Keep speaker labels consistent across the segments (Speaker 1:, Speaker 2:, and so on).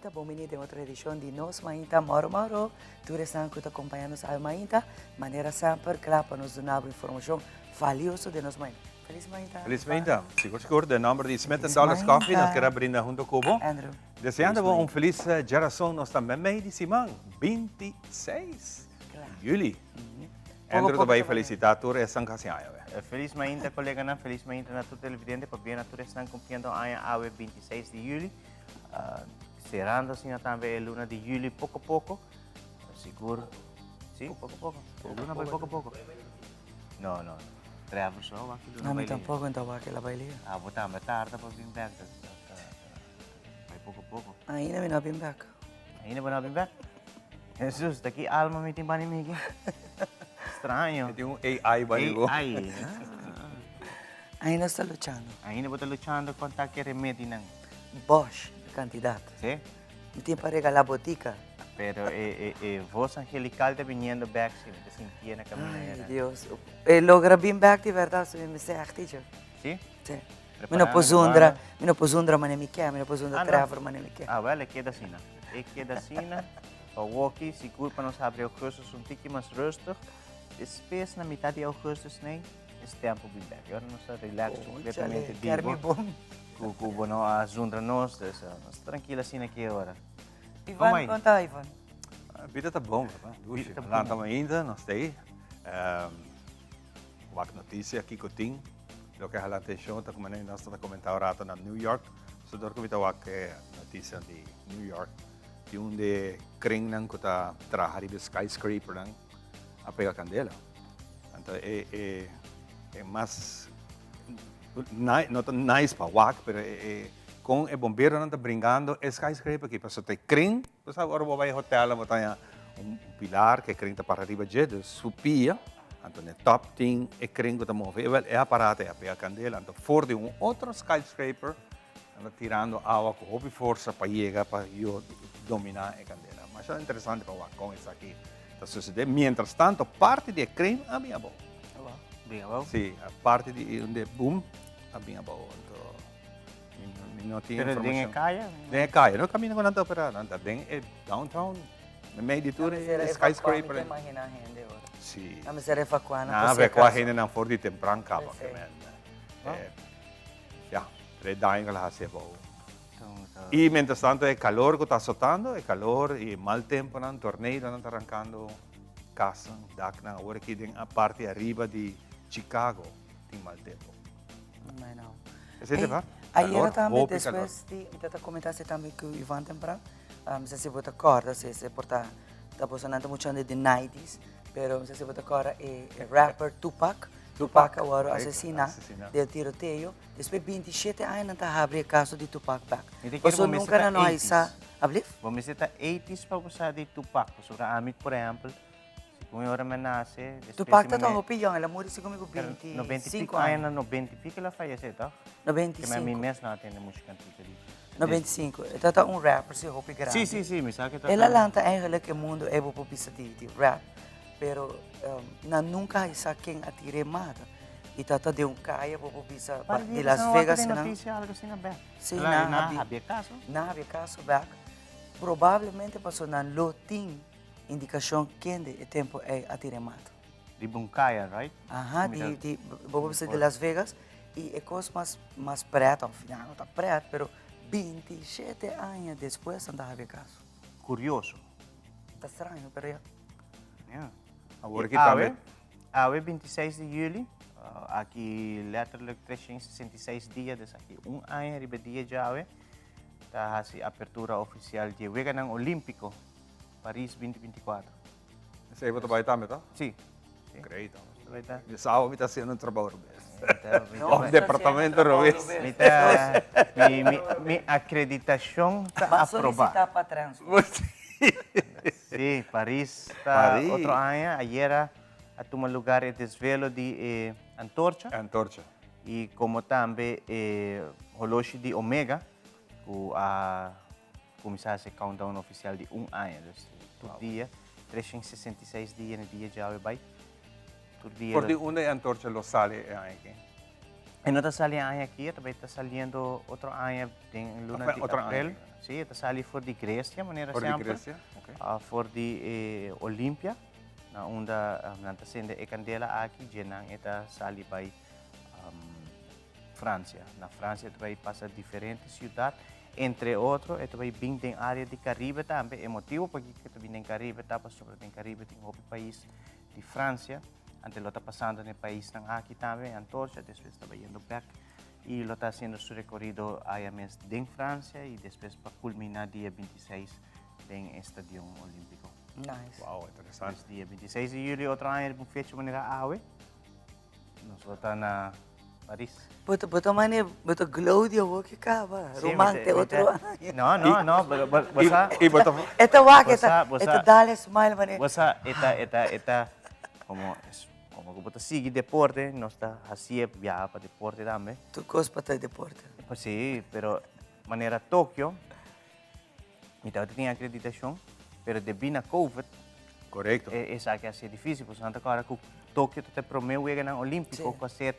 Speaker 1: mainta, bon bini den otro edicion di Nos Mainta Moro Moro. Tur esnan cu ta acompaña nos awe mainta, manera semper cla pa nos duna bo informacion valioso den nos mainta. Feliz mainta.
Speaker 2: Feliz mainta. Sigur sigur, den nomber di Smith and Dollars Coffee nos kier a brinda hunto cu bo.
Speaker 1: Andrew.
Speaker 2: Deseando bo un feliz djarason, nos ta memey di siman, 26 di juli. Andrew ta bay felicita tur esnan cu haci aña awe.
Speaker 3: Feliz mainta coleganan, feliz mainta na tur televidente, pabia na tur esnan cumpliendo aña awe 26 di juli. Cerando asina tambe e luna di juli poco poco. Sigur, si, poco poco. E luna bay poco poco. No, no, Trevor so wak e luna
Speaker 1: No, mi
Speaker 3: bay liga.
Speaker 1: tampoco no ta wak el a bay liga.
Speaker 3: Abo tambe tarda pa bin bek, dus bay poco poco.
Speaker 1: Ainda mi no a bin bek.
Speaker 3: Ainda bo no a bin bek? Jesus, ta ki alma mi tin bani mi aki? Straño.
Speaker 2: Mi tin un AI bani bo.
Speaker 3: AI.
Speaker 1: Ainda sta luchando.
Speaker 3: Ainda bo ta luchando konta ki remedinan?
Speaker 1: Bosh, kantidat.
Speaker 3: Si?
Speaker 1: Mi tin pa regalá botika.
Speaker 3: Pero e e e voz angelical ta biniendo bek si, mi ta sintié na kaminda
Speaker 1: Ay,
Speaker 3: yera.
Speaker 1: Dios. E logra bin bek di bèrdat, so mi mester ègt dicho.
Speaker 3: Si?
Speaker 1: Si. Mi no por zundra, mi no por zundra manera mi ke, mi no por zundra Trevor manera mi ke.
Speaker 3: Ah, wel, e keda asina. E keda asina. Pa woki, sigur pa nos habri augustus un tiki mas rustig. Despues na mitad di augustus nei, es tempo bin bek. E ora nos ta relax completamente di bo. Ku ku bo no a zundra nos, dus nos ta trankil asina ki e ora.
Speaker 1: Ivan, kon ta Ivan?
Speaker 2: Bida ta bon, papa. Dushi. Lanta mainta, nos ta ei. Wak noticia kico tin. Loke a hala atencion ta como nos ta comenta un rato na New York. So dor cu mi ta wak e noticia di New York, tin un di e crennan cu ta traha riba e skyscrapernan a pega candela. Anto e e e mas no ta nice pa wak, pero e e con e bomberonan ta bringando e skyscraper aki pasobra ta e cren, bo sa ora bo bai hotel bo ta haña un pilar cu e cren ta para riba dje, dus su pia. Anto n'e top tin e kren ku ta move. E wèl e aparato ei a pega kandela. Anto for di un otro skyscraper nan ta tirando awa ku hopi forsa pa yega pa yo dominá e kandela. Masha interesante pa wak kon esaki ta susedé. Mientras tanto parti di e kren a bin abou.
Speaker 3: Bin abou?
Speaker 2: Si, parti di un di e boom a bin abou. Anto mi no tin
Speaker 3: Pero den e
Speaker 2: informashon.
Speaker 3: kaya?
Speaker 2: Den e kaya. No kaminda ku nan ta operá. Nan ta den e downtown. Meimei di tur e skyscraper.
Speaker 1: Mi ta imagina hende ora.
Speaker 2: Si.
Speaker 1: Nan mester evacuá nan
Speaker 2: Nan
Speaker 1: por si
Speaker 2: evacuá
Speaker 1: acaso.
Speaker 2: hendenan for di tempran caba.
Speaker 1: Sí.
Speaker 2: Ya, pero e daño cu el a haci abou. Y mientras tanto e calor cu ta azotando, e calor y e mal temponan, tornadonan ta rancando casnan, daknan. Awor aki den a parti ariba di Chicago tin mal tempo.
Speaker 1: Bueno.
Speaker 2: Esey ta
Speaker 1: Ayera
Speaker 2: Calor,
Speaker 1: tambe
Speaker 2: hopi calor.
Speaker 1: despues di, mi ta comenta así tambe cu Ivan tempran. Mi sa si bo ta kòrda si esei por ta ta bosonan ta mucho antes di nineties, pero mi sa si bo ta kòrda e rapper Tupac, Tupac a wòrdu asesiná den tiroteo, despues 27 aña nan ta habri e kaso di Tupac bèk.
Speaker 3: Mi ta kere
Speaker 1: Pasobra
Speaker 3: bo mester
Speaker 1: nunka
Speaker 3: ta
Speaker 1: nan no a hisa,
Speaker 3: eighties.
Speaker 1: ablief?
Speaker 3: Bo mester ta eighties pa bo sa di Tupac, pasobra ami por ehèmpel, segun e ora mi a nase, despues
Speaker 1: Tupac
Speaker 3: di
Speaker 1: ta ta
Speaker 3: mi
Speaker 1: hopi yòn, el a muri segun mi ku
Speaker 3: Pero
Speaker 1: 25
Speaker 3: noventa i piko
Speaker 1: aña.
Speaker 3: aña, na noventa i piko el a fayesé, tòg?
Speaker 1: Noventa i
Speaker 3: Ke mi
Speaker 1: sinku.
Speaker 3: mes no a tende muchu kantika di.
Speaker 1: 95. E ta ta un rapper si hopi grandi.
Speaker 3: Si, si, si, mi sa ke ta.
Speaker 1: El a lanta eigenlijk e mundo ei bo por bisa di di rap, pero nan nunca a sa ken a tira e mata. I ta ta den un kaya bo por bisa di Las Vegas
Speaker 3: nan.
Speaker 1: nan.
Speaker 3: Noticia algo asina bek.
Speaker 1: Si, nan
Speaker 3: nan
Speaker 1: habi.
Speaker 3: Habia caso.
Speaker 1: Nan habia caso bek. Probablemente pasobra nan lo tin indicacion kende e tempo ei a tira e mata.
Speaker 3: Riba un kaya, right?
Speaker 1: Aha, di, di, bo por bisa di Las Vegas. I e kos mas, mas pret, of ya no ta pret, pero 27 aña despues nan ta habia kaso.
Speaker 3: Kurioso.
Speaker 1: Ta straño, pero ya.
Speaker 3: Ya.
Speaker 2: Awor
Speaker 3: I
Speaker 2: ki tambe.
Speaker 3: Awe, awe 26 di juli, aki letterlijk 366 dia, dus aki un aña riba e dia djawe, ta hasi apertura ofisial di e Weganan Olímpiko Paris 2024.
Speaker 2: Esei bo ta bai tambe, to?
Speaker 3: Sí.
Speaker 2: Great.
Speaker 3: Bai ta.
Speaker 2: Mi sa mi ta haciendo un trabou robes.
Speaker 3: No,
Speaker 2: Of departamento robes.
Speaker 3: Mi ta, mi, mi, mi acreditacion ta
Speaker 1: Ba
Speaker 3: aproba.
Speaker 1: solicita pa transfer.
Speaker 3: Sí, Paris ta
Speaker 2: Paris.
Speaker 3: otro aña. Ayera a tuma lugar e desvelo di e antorcha.
Speaker 2: Antorcha.
Speaker 3: Y como tambe e holoshi di Omega cu a Cuminsa haci countdown oficial di un aña, dus tur dia, 366 dia na dia djawe bay, tur dia.
Speaker 2: For di unda e antorcha lo sali e aña aki?
Speaker 3: E no ta sali aña aki, e ta bay ta saliendo otro aña den luna di april. Si, e ta sali for di Grecia, manera
Speaker 2: For di
Speaker 3: semper.
Speaker 2: Grecia, ok.
Speaker 3: For di e Olimpia, na unda nan ta sende e candela aki, dje nan e ta sali bay Francia. Na Francia e ta bay pasa diferente ciudad, entre otro e ta bay bin den area di Caribe tambe. E motibo pakiko e ta bin den Caribe ta pasobra den Caribe tin hopi pais di Francia, ante lo ta pasando den e paisnan aki tambe, e antorcha, despues ta bayendo bek y lo ta haciendo su recorido aya mes den Francia y despues pa culmina dia 26 den e Stadion Olimpico.
Speaker 1: Nice.
Speaker 2: Wow, interesante.
Speaker 3: Pues dia 26 di juli otro aña riba un fecha manera awe, nos lo ta na Paris.
Speaker 1: Bo ta, bo ta mane, bo ta glow di awor ki kaba.
Speaker 3: Sí,
Speaker 1: Roman
Speaker 3: mi
Speaker 1: te
Speaker 3: ta- mi
Speaker 1: otro
Speaker 3: ta-
Speaker 1: aña.
Speaker 3: No, no, no, bo, bo, bo sa,
Speaker 2: Y bo ta
Speaker 1: E ta wak,
Speaker 3: Bo
Speaker 1: e ta,
Speaker 3: sa, bo
Speaker 1: e ta
Speaker 3: sa.
Speaker 1: dale smile mane.
Speaker 3: Bo sa, e ta, e ta, e ta, como, es, como ku bo ta sigui deporte, nos ta hasié biaha pa deporte tambe.
Speaker 1: Tur kos pa ta deporte.
Speaker 3: Pues sí, pero manera Tokio, mi tabata tin akreditashon, pero debí na Covid,
Speaker 2: Korekto.
Speaker 3: E esaki a ser difícil, pasobra nan ta kòrda ku Tokio ta ta e promé weganan olímpiko ku a ser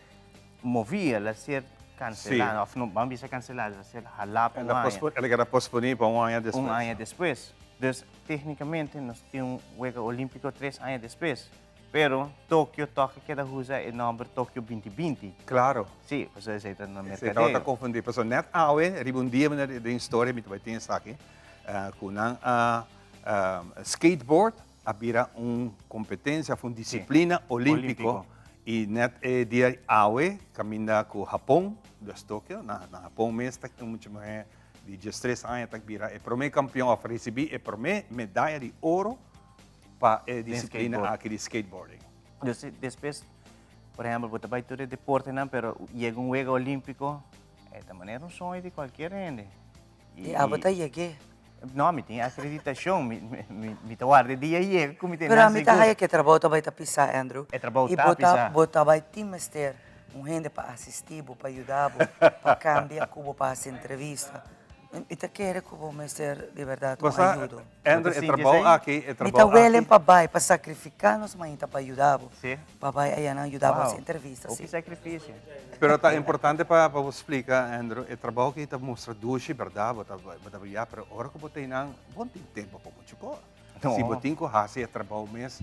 Speaker 3: moví, el a ser kanselá, òf no, ban bisa kanselá, el a ser halá pa un aña.
Speaker 2: El a keda posponí pa un aña despues.
Speaker 3: Un aña despues. Dus, téknikamente nos tin un wega olímpiko tres aña despues, pero Tokio tòg a keda usa e nòmber Tokio 2020.
Speaker 2: Klaro.
Speaker 3: Sí, pasobra esei ta na
Speaker 2: Esei
Speaker 3: merkadeo.
Speaker 2: tabata konfundí, pasobra nèt awe riba un dia den historia mi ta bai tin esaki, ku nan a Skateboard a bira un competencia of un disciplina olimpico y net e dia awe caminda cu Japon, dus Tokio, na Japon mes ta un mucha muher di diestres aña ta bira e prome campeon of ricibi e prome medaya di oro pa e disciplina aki di skateboarding.
Speaker 3: Dus despues, por ehempel, bo ta bay tur e deportenan pero yega un wega olimpico e ta manera un soño di cualkier hende.
Speaker 1: I abo ta yeg'é.
Speaker 3: No, mi tin akreditashon. Mi, mi, mi ta warda e dia yega ku mi tene
Speaker 1: Pero ami ta
Speaker 3: sigur.
Speaker 1: haya ku e trabou ta bai ta pisá, Andrew.
Speaker 3: E trabou
Speaker 1: I
Speaker 3: ta
Speaker 1: bo ta,
Speaker 3: pisá.
Speaker 1: bo ta bai tin mester un hende pa asistí bo, pa yuda bo, pa kambia ku bo, pa hasi entrevista. Mi ta kere ku bo mester di bèrdat un
Speaker 2: Bo sa,
Speaker 1: ayudo.
Speaker 2: Andrew,
Speaker 3: Bo ta
Speaker 2: e
Speaker 3: sinti
Speaker 2: trabou
Speaker 3: esei?
Speaker 2: aki, e
Speaker 1: Mi
Speaker 2: trabou
Speaker 1: ta welen
Speaker 2: aki.
Speaker 1: pa bai, pa sakrifiká nos mainta pa yuda bo.
Speaker 3: Sí.
Speaker 1: Pa bai ayanan yuda bo hasi
Speaker 3: Wow.
Speaker 1: entrevista,
Speaker 3: Hopi
Speaker 1: sí.
Speaker 3: sakrifisio.
Speaker 2: Pero ta importante pa pa bo splika, Andrew, e trabou aki ta mustra dushi, berdad, bo ta bo ta bria, pero ora ku bo ta einan, bo no tin tempo pa muchu kos.
Speaker 3: No.
Speaker 2: Si bo tin ku hasi e trabou mes,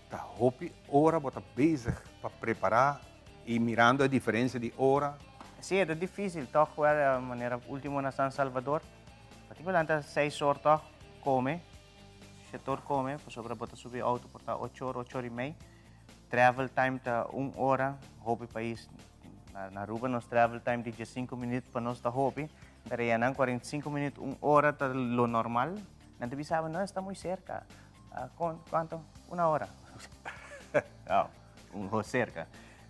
Speaker 2: ta hopi ora bo ta bezig pa prepará i mirando e diferensia di ora.
Speaker 3: Sí, e ta difísil tòg, wèl, manera último na San Salvador, bo tin ku lanta seis or tòg, kome, Shetor come, pasobra bo ta subi auto por ta ocho or, ocho or y mei. Travel time ta un ora, hopi pais, na, na Aruba nos travel time di diescinco minuut pa nos ta hopi, pero eyanan 45 minuut, un ora ta lo normal. Nan ta bisa bo, no, esta muy cerca. Ah, con, cuanto? Una hora. No, un ho cerca.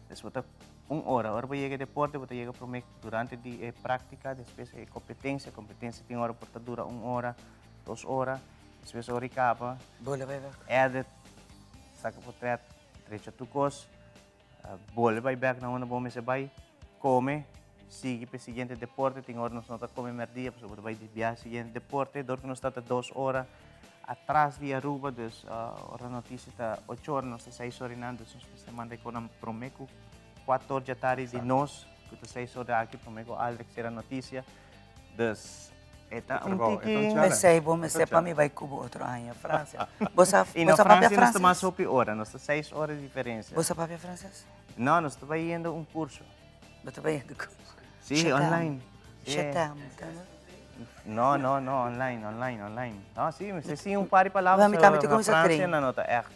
Speaker 3: Des bo ta un ora, ora bo yega e deporte, bo ta yega prome durante di e practica, despues e competencia, competencia tin ora por ta dura un ora. Dos ora, despues ora i kaba,
Speaker 1: Bole bai bek.
Speaker 3: edit, saka potret, drecha tur kos, bole bai bek na unda bo mester bai, kome, sigui pa e siguiente deporte, tin ora nos no ta kome merdia pasobra bo ta bai di biaha siguiente deporte, dor ku nos ta ta dos ora atras di Aruba, dus ora notisia ta ocho ora, nos ta seis ora i nan, dus nos mester manda e konan prome ku kuater or djatardi di nos, ku ta seis or di aki, prome ku Aldrich sera notisia. Dus e ta un tiki.
Speaker 1: P'esei bo mester pa mi bai ku bo otro aña Francia. Bo sa
Speaker 3: I na
Speaker 1: bo sa papia
Speaker 3: Francia nos ta mas
Speaker 1: franses?
Speaker 3: hopi ora, nos ta seis ora di diferencia.
Speaker 1: Bo sa papia franses?
Speaker 3: No, nos ta bai yendo un curso.
Speaker 1: Bo ta bai yendo curso?
Speaker 3: Sí,
Speaker 1: Je t'aime.
Speaker 3: online.
Speaker 1: Je t'aime, ta
Speaker 3: No, no, no, online, online, online. No, sí, mi si un par di palabra.
Speaker 1: Bo mi tambe ta
Speaker 3: na
Speaker 1: cuminsa
Speaker 3: Francia
Speaker 1: train.
Speaker 3: nan no ta echt.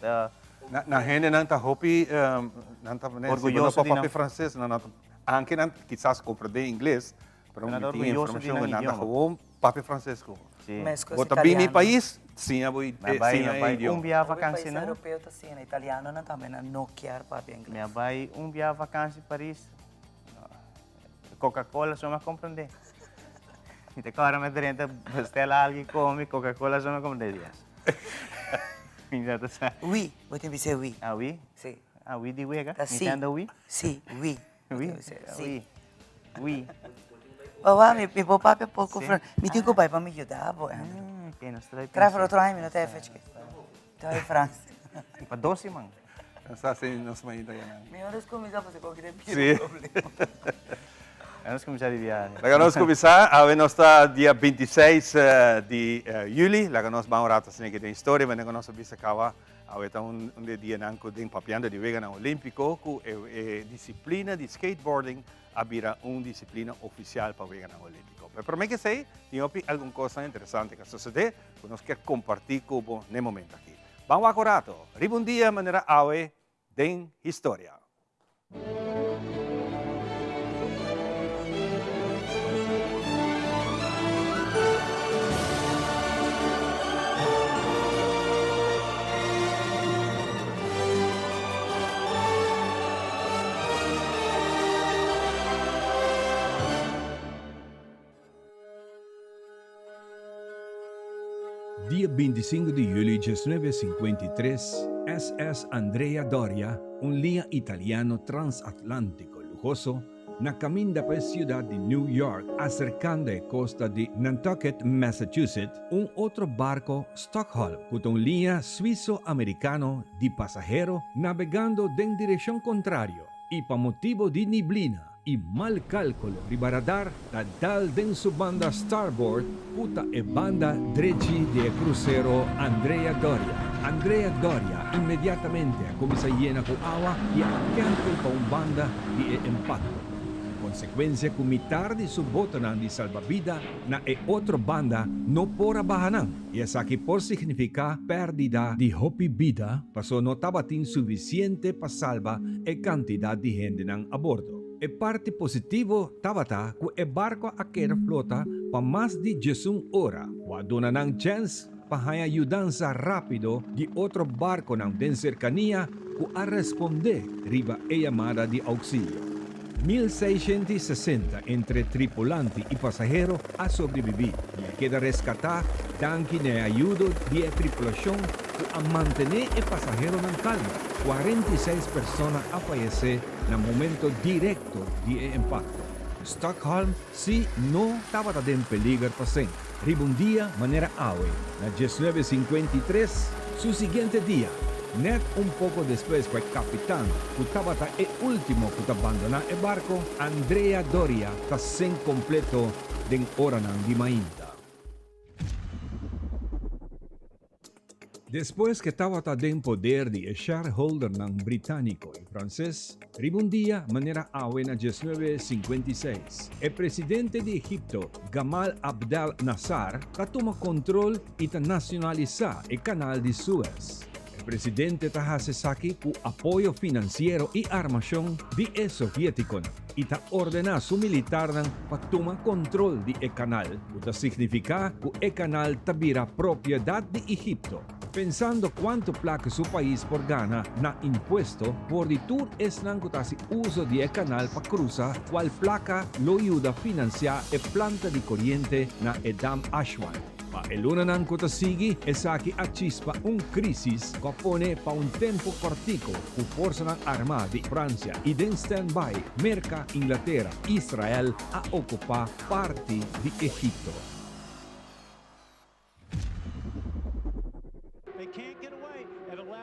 Speaker 2: Na na hendenan ta hopi nan ta si bo no
Speaker 3: Orguyoso
Speaker 2: por
Speaker 3: di nan.
Speaker 2: papia franses nan no ta anke nan kisas comprende ingles Pero
Speaker 3: Nan
Speaker 2: mi
Speaker 3: ta
Speaker 2: tin
Speaker 3: orguyoso di
Speaker 2: informacion
Speaker 3: nan
Speaker 2: cu nan ta
Speaker 3: idioma.
Speaker 2: gewoon papia frances cu.
Speaker 3: Sí.
Speaker 1: Mescos
Speaker 2: Bo ta bin mi
Speaker 1: italiano.
Speaker 2: pais, siña bo
Speaker 3: Mi a bai, mi
Speaker 2: siña
Speaker 3: a
Speaker 2: e
Speaker 3: bai un
Speaker 2: idioma.
Speaker 3: bia
Speaker 1: Hopi
Speaker 3: vakantie
Speaker 1: pais
Speaker 3: nan.
Speaker 1: europeo ta siña, italianonan tambe nan no kier papia
Speaker 3: Mi
Speaker 1: ingles.
Speaker 3: a bai un bia vakantie Paris. Coca-Cola so mi a comprende. Mi ta kòrda mi a drenta bestèl algu komi, Coca-Cola so mi a comprende. Yes. Mi no ta sa.
Speaker 1: Oui, bo tin bis'é oui.
Speaker 3: Ah, oui?
Speaker 1: Sí.
Speaker 3: Ah, oui di wega?
Speaker 1: Ta sí.
Speaker 3: Nintendo Wii?
Speaker 1: Sí, oui.
Speaker 3: Oui,
Speaker 1: Sí.
Speaker 3: oui.
Speaker 1: Wawa, mi, mi por papia poco
Speaker 3: Sí.
Speaker 1: fran. Mi tin cu bai pa mi yuda bo, Andrew.
Speaker 3: Ah, ok, nos ta bai
Speaker 1: Traha
Speaker 3: pensa.
Speaker 1: otro aña mi no ta e fecha. Ta bai Francia.
Speaker 3: Pa dos siman.
Speaker 2: Nos ta hasi nos mainta ya nan.
Speaker 1: Mihor nos kuminsá pasobra ku aki ta bira problema.
Speaker 3: Laga nos kuminsá di dia.
Speaker 2: Laga nos kuminsá. Awe nos ta dia 26 di juli. Laga nos ban un rato asina aki den historia. Manera ku nos a bisa kaba, awe ta un di e dianan ku den papiando di Weganan Olímpiko ku e disiplina di skateboarding a bira un disiplina ofisial pa Weganan Olímpiko. Pero promé ku esei, tin hopi algun kosnan interesante ku a sosodé ku nos kier kompartí ku bo na e momento aki. Ban wak un rato riba un dia manera awe den historia.
Speaker 4: Dia 25 di juli 1953, SS Andrea Doria, un liña italiano transatlántico luhoso, na caminda pa e ciudad di New York acercando e costa di Nantucket, Massachusetts, un otro barco, Stockholm, cu ta un liña suizo-americano di pasahero nabegando den direccion contrario y pa motibo di niblina y mal cálculo riba radar ta dal den su banda starboard cu ta e banda drechi di e crucero Andrea Doria. Andrea Doria inmediatamente a cuminsa yena cu awa y a kentel pa un banda di e impacto. Consecuencia cu mitar di su botonan di salbabida na e otro banda no por a baha nan y esaki por significa perdida di hopi bida paso no tabatin suficiente pa salba e cantidad di hendenan a bordo. E parti positivo tabata cu e barco a keda flota pa mas di diesun ora, cu a duna nan chens pa haña yudansa rápido di otro barconan den cercania cu a responde riba e yamada di auxilio. 1660 entre tripulante y pasahero a sobrevivi y a keda rescata danki na e ayudo di e tripulacion cu a mantene e pasaheronan calmo. 46 persona a fayece na momento directo di e impacto. Stockholm sí no tabata den peliger pa sent. Riba un dia manera awe, na 1953, su siguiente dia, nèt un poko despues ku e kapitan, ku tabata e último ku ta bandoná e barko, Andrea Doria ta senk kompleto den oranan di mainta. Despues ke tabata den poder di e shareholdernan britániko i franses, riba un dia manera awe na 1956, e presidente di Egipto, Gamal Abdel Nasser, ta tuma kontrol i ta nacionalisá e Kanal di Suez. E presidente ta hasi esaki ku apoyo finansiero i armashon di e soviétikonan i ta ordená su militarnan pa tuma kontrol di e kanal, ku ta signifiká ku e kanal ta bira propiedat di Egipto. Pensando kuantu plaka su pais por gana na impuesto for di tur esnan ku ta hasi uso di e kanal pa krusa, kual plaka lo yuda finansiá e planta di koriente na e dam Ashwan. Pa e lunanan ku ta sigui, esaki a chispa un krísis ku a pone pa un tempu kòrtiku ku forsanan armá di Fransia i den stand-by Merka, Inglatera, Israel a okupá parti di Egipto.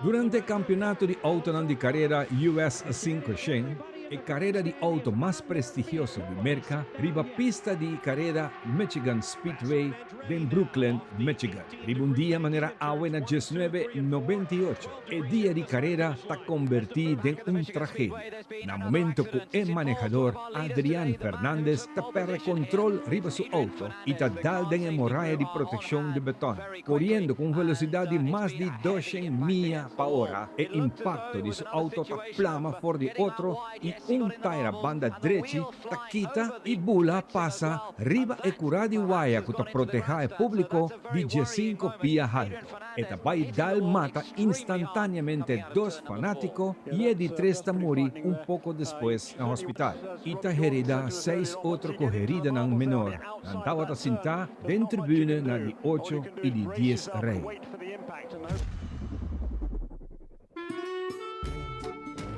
Speaker 4: Durante e kampionato di outonan di karera US 500, e karera di outo mas prestigioso di Merka, riba pista di karera Michigan Speedway den Brooklyn, Michigan. Riba un dia manera awe na 1998, E dia di karera ta kombertí den un tragedia na momento ku e manehador Adrian Fernandez ta pèrdè kontrol riba su outo i ta dal den e muraya di protekshon di beton, koriendo ku un velosidat di mas di 200 mia pa ora. E impakto di su outo ta plama for di otro i un taira banda drechi ta kita i bula pasa riba e kurá di waya ku ta protehá e públiko di 15 pia haltu. E ta bai dal mata instantáneamente dos fanátiko i e di tres ta muri un poko despues na hospital. I ta heridá seis otro ku heridanan menor. Nan tabata sintá den tribune na di ocho i di dies rei.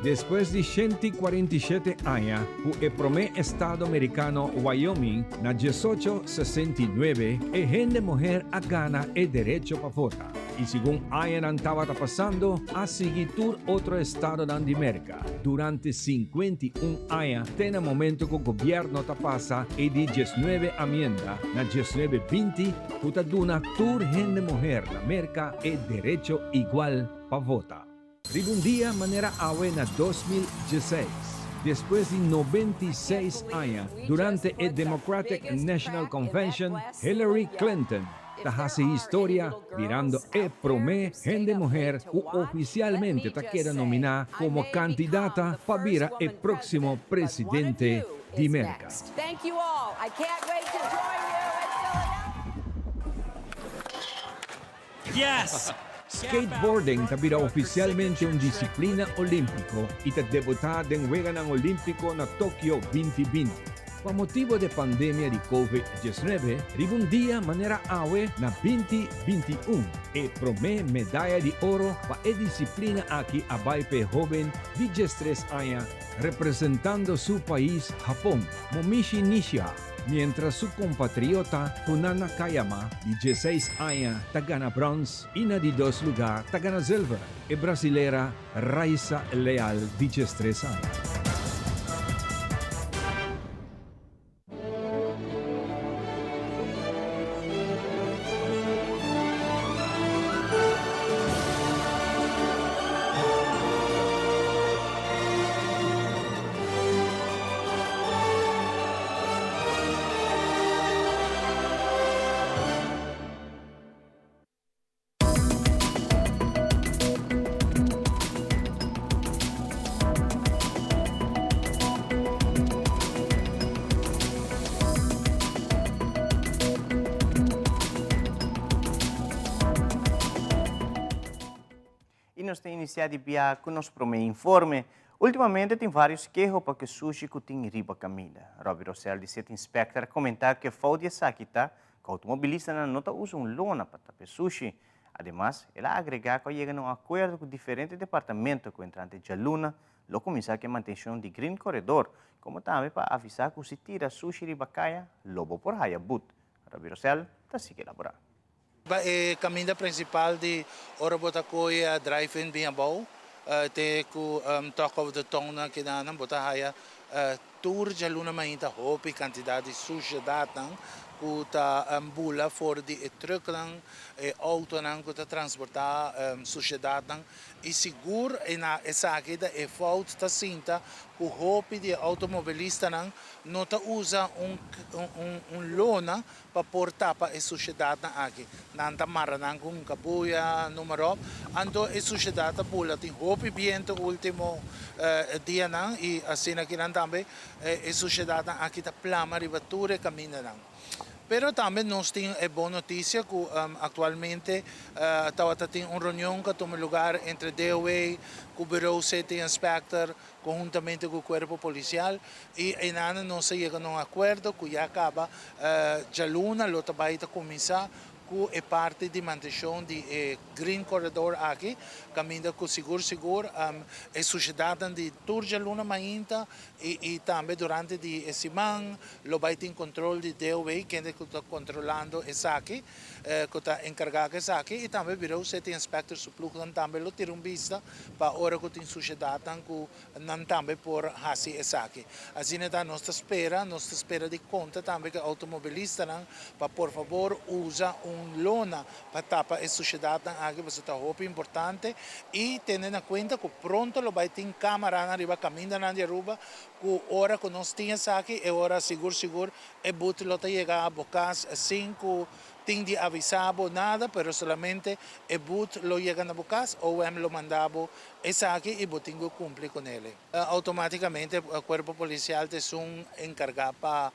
Speaker 4: Despues di 147 aña ku e promé estado merikano Wyoming na 1869 e hende muher a gana e derecho pa vota. I segun añanan tabata pasando, a sigui tur otro estadonan di Merka durante 51 aña te na momento ku gobièrnu ta pasa e di 19 amienda na 1920 ku ta duna tur hende muher na Merka e derecho igual pa vota. Riba un dia manera awe na 2016, despues di 96 aña, durante e Democratic National Convention, Hillary Clinton ta hasi historia birando e promé hende muher ku ofisialmente ta keda nominá komo kandidata pa bira e próksimo presidente di Merka.
Speaker 5: Thank you all. I can't wait to join you in Philadelphia.
Speaker 6: Yes!
Speaker 4: Skateboarding ta bira ofisialmente un disiplina olímpiko i ta debutá den Weganan Olímpiko na Tokio 2020. Pa motibu di e pandemia di Covid 19, riba un dia manera awe na 2021, e promé medaya di oro pa e disiplina aki a bai pa e hóben di 13 aña representando su pais Hapon, Momiji Nishiya, mientras su kompatriota Funa Nakayama di 16 aña ta gana bròns i na di dos lugá ta gana zilver e brasilera Rayssa Leal di 13 aña.
Speaker 3: I nos ta inisiá di bia ku nos promé informe. Últimamente tin vários keho pa ku sushi ku tin riba kaminda. Robby Rosell di City Inspector a komentá ku e fout di esaki ta ku outomobilistanan no ta usa un lona pa tapa e sushi. Ademas, el a agregá ku a yega na un akuerdo ku diferente departamento ku entrante djaluna lo kuminsá ku e mantenshon di Green Corredor, komo tambe pa avisá ku si tira sushi riba kaya lo bo por haya but. Robby Rosell ta sigui elaborá.
Speaker 7: Ba e kaminda prinsipal di ora bo ta koe a drive-in bin abou te ku Talk of the Town nan kidanan bo ta haya tur djaluna mainta hopi kantidat di sushedatnan ku ta bula for di e trùknan, e outonan ku ta transportá sushedatnan i sigur na esaki ta e fout ta sinta ku hopi di e outomobilistanan no ta usa un un lona pa por tapa e sushedatnan aki. Nan ta mara nan ku un kabuya, numa ròp. Anto e sushedat ta bula. Tin hopi bientu último dianan i asina kinan tambe e sushedatnan aki ta plama riba tur e kamindanan. Pero tambe nos tin e bon notisia ku aktualmente tabata tin un reunion ku a tuma lugar entre DOW ku Bureau City Inspector konhuntamente ku kuerpo polisial i einan nos a yega na un akuerdo ku ya kaba djaluna lo ta bai ta kuminsá ku e parti di mantenshon di e Green Corridor aki kaminda ku sigur sigur e sushedatnan di tur djaluna mainta i tambe durante di e siman lo bai tin kontrol di DOW kende ku ta kontrolando esaki ku ta enkargá ku esaki i tambe Bureau City Inspector su plugnan tambe lo tira un bista pa ora ku tin sushedatnan ku nan tambe por hasi esaki. Asina ta nos ta spera, nos ta spera di konta tambe ku e outomobilistanan pa por fabor usa un lona pa tapa e sushedatnan aki pasobra ta hopi importante i tene na kuenta ku pronto lo bai tin kamaranan riba kamindanan di Aruba ku ora ku nos tin esaki e ora sigur sigur e but lo ta yega bo kas sin ku tin di avisa bo nada pero solamente e but lo yega na bo kas OM lo manda bo esaki i bo tin ku kumpli ku nele. Outomatikamente kuerpo polisial ta esun enkargá pa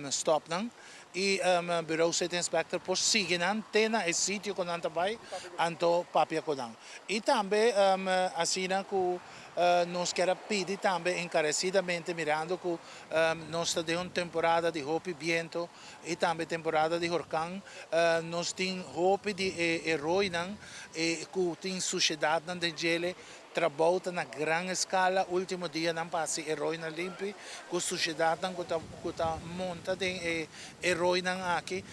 Speaker 7: stòp nan i Bureau City Inspector por sigui nan te na e sitio ku nan ta bai anto papia ku nan. I tambe asina ku nos kier a pidi tambe enkaresidamente mirando ku nos ta den un temporada di hopi biento i tambe temporada di horkan nos tin hopi di e roinan ku tin sushedatnan den djele. Trabou ta na gran eskala último dianan pa hasi e roinan limpi ku sushedatnan ku ta ku ta monta den e e roinan aki.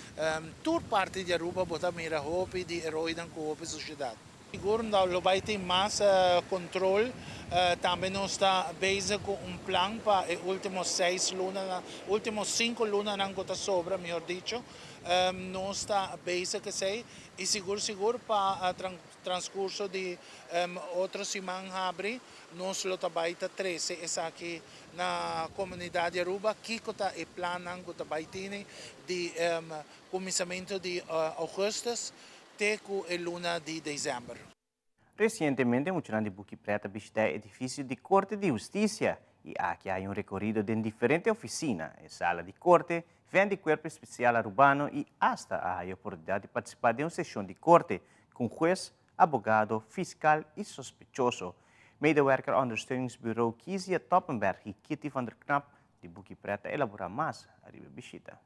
Speaker 7: Tur parti di Aruba bo ta mira hopi di e roinan ku hopi sushedat. Sigur lo bai tin mas control. Tambe nos ta bezig cu un plan pa e ultimo seis lunanan, ultimo cinco lunanan cu ta sobra, mihor dicho. Nos ta bezig cu esey y sigur sigur pa transcurso di otro siman habri nos lo ta bai ta trece esaki na comunidad di Aruba, kico ta e plannan cu ta bai tini di cuminsamento di augustus te ku e luna di desèmber.
Speaker 3: Resientemente muchanan di Buki Pret a bishitá e edifisio di Korte di Hustisia i aki a hay un rekorido den diferente ofisina, e sala di korte, vèn di Kuerpo Espesial Arubano i asta a haya oportunidat di partisipá den un seshon di korte ku un hues, abogado, fiskal i sospechoso. Medewerker Ondersteuningsbureau Kizia Toppenberg i Kitty van der Knap di Buki Pret a elaborá mas ariba e bishita.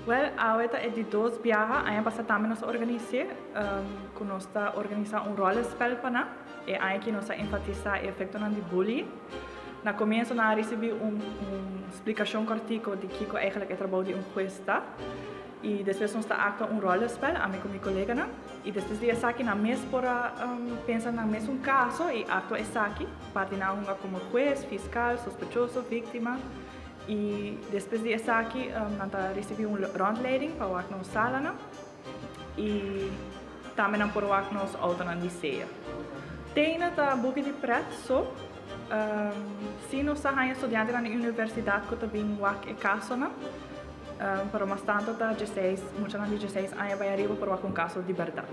Speaker 6: Wel, awe ta e di dos biaha. Aña pasa tambe nos a organis'é, ku nos ta organisá un rollenspel pa nan. E aña aki nos a enfatisá e efektonan di bullying. Na komienso nan a risibí un un splikashon kòrtiku di kiko eigentlik e trabou di un hues ta. I despues nos ta aktua un rollenspel, ami ku mi koleganan. I despues di esaki nan mes por a pensa nan mes un kaso i aktua esaki. Parti nan a hunga komo hues, fiskal, sospechoso, víktima. I despues di esaki nan ta risibí un rondleiding pa wak nos salanan. I tambe nan por wak nos outonan di sea. Teina ta buki di pret so. Si nos ta haña studiantenan di universidat ku ta bin wak e kasonan, pero mas tantu ta dieseis, muchanan di dieseis aña bai ariba por wak un kaso di bèrdat.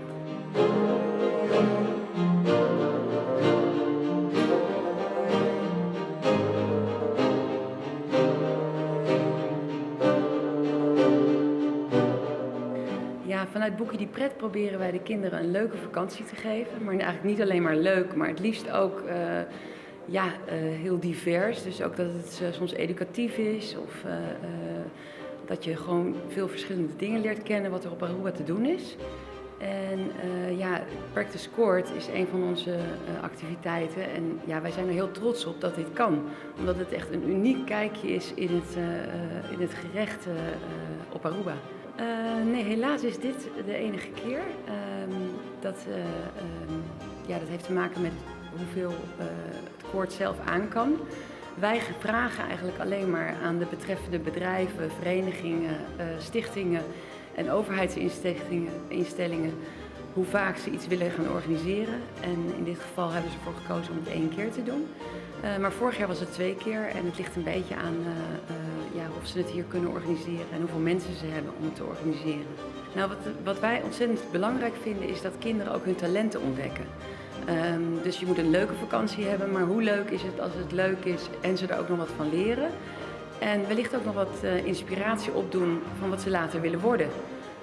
Speaker 8: Ja, vanuit Boekie die Pret proberen wij de kinderen een leuke vakantie te geven. Maar eigenlijk niet alleen maar leuk, maar het liefst ook uh, ja, uh, heel divers. Dus ook dat het uh, soms educatief is of dat je gewoon veel verschillende dingen leert kennen wat er op Aruba te doen is. En uh, ja, Practice Court is een van onze uh, activiteiten. En ja, wij zijn er heel trots op dat dit kan. Omdat het echt een uniek kijkje is in het, uh, in het gerecht op Aruba. nee, helaas is dit de enige keer. Ehm, dat, um, ja, dat heeft te maken met hoeveel het koord zelf aan kan. Wij vragen eigenlijk alleen maar aan de betreffende bedrijven, verenigingen, stichtingen en overheidsinstellingen hoe vaak ze iets willen gaan organiseren. En in dit geval hebben ze ervoor gekozen om het één keer te doen. Uh, maar vorig jaar was het twee keer en het ligt een beetje aan uh, uh, ja, of ze het hier kunnen organiseren en hoeveel mensen ze hebben om het te organiseren. Nou, wat, wat wij ontzettend belangrijk vinden is dat kinderen ook hun talenten ontdekken. Um, dus je moet een leuke vakantie hebben, maar hoe leuk is het als het leuk is en ze er ook nog wat van leren? En wellicht ook nog wat uh, inspiratie opdoen van wat ze later willen worden.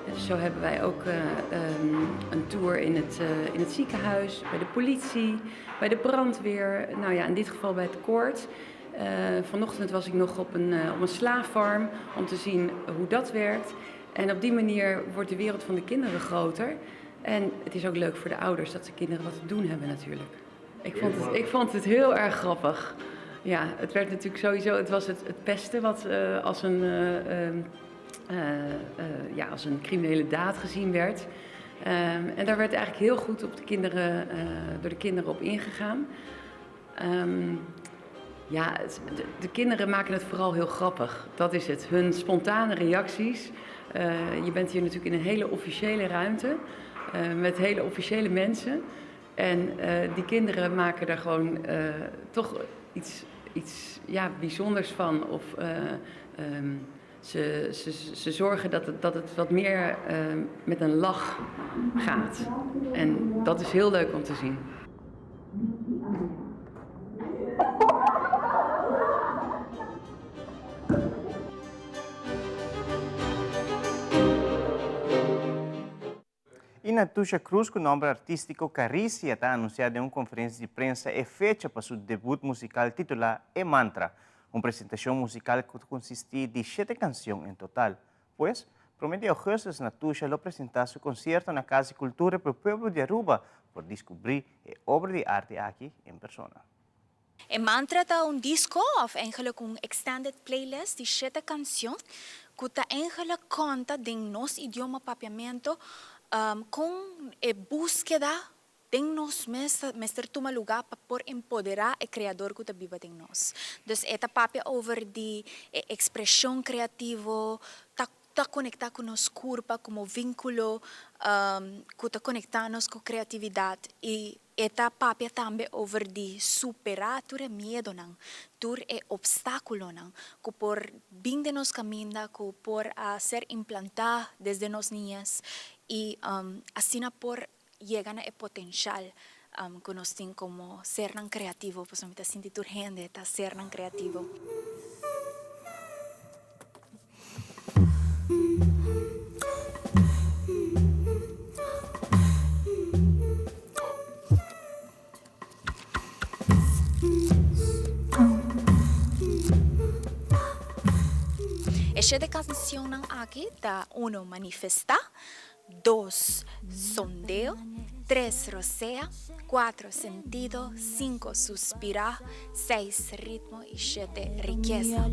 Speaker 8: En dus zo hebben wij ook uh, um, een tour in het, uh, in het ziekenhuis, bij de politie, bij de brandweer. Nou ja, in dit geval bij het koord. Uh, vanochtend was ik nog op een, uh, op een slaaffarm om te zien hoe dat werkt. En op die manier wordt de wereld van de kinderen groter. En het is ook leuk voor de ouders dat de kinderen wat te doen hebben natuurlijk. Ik vond het, ik vond het heel erg grappig. Ja, het werd natuurlijk sowieso, het was het, het pesten wat uh, als, een, uh, uh, ja, als een criminele daad gezien werd. Um, en daar werd eigenlijk heel goed op de kinderen, door de kinderen op ingegaan. Um, ja, het, de, de kinderen maken het vooral heel grappig. Dat is het. Hun spontane reacties. je bent hier natuurlijk in een hele officiële ruimte. met hele officiële mensen. En die kinderen maken daar gewoon toch iets, iets ja, bijzonders van. Of uh, um, ze, ze, ze zorgen dat het, dat het wat meer uh, met een lach gaat. En dat is heel leuk om te zien.
Speaker 3: Natusha Cruz ku nòmber artístiko Carisia ta anunsiá den un konferensia di prensa e fecha pa su debut musikal titulá E Mantra, un presentashon musikal ku ta konsistí di shete kansion en total. Pues, promé di ougùstùs Natusha lo presentá su konsierto na Kas di Kultura pa e pueblo di Aruba por diskubrí e obra di arte aki en persona.
Speaker 9: E Mantra ta un disko òf eigenlijk un extended playlist di shete kansion ku ta eigenlijk konta den nos idioma Papiamento kon e búskeda den nos mes ta mester tuma lugá pa por empoderá e kreador ku ta biba den nos. Dus e ta papia over di e ekspreshon kreativo, ta ta konektá ku nos kurpa komo vínkulo ku ta konektá nos ku kreatividat i e ta papia tambe over di superá tur e miedonan, tur e opstákulonan ku por bin den nos kaminda, ku por a ser implantá desde nos niñes i asina por yega na e potenshal ku nos tin komo sernan kreativo, pasobra mi ta sinti tur hende ta sernan kreativo. E shete kansionnan aki ta uno Manifestá, Dos, sondeo, tres, rosea, cuatro, sentido, cinco, suspirá, seis, ritmo y shete, rikesa.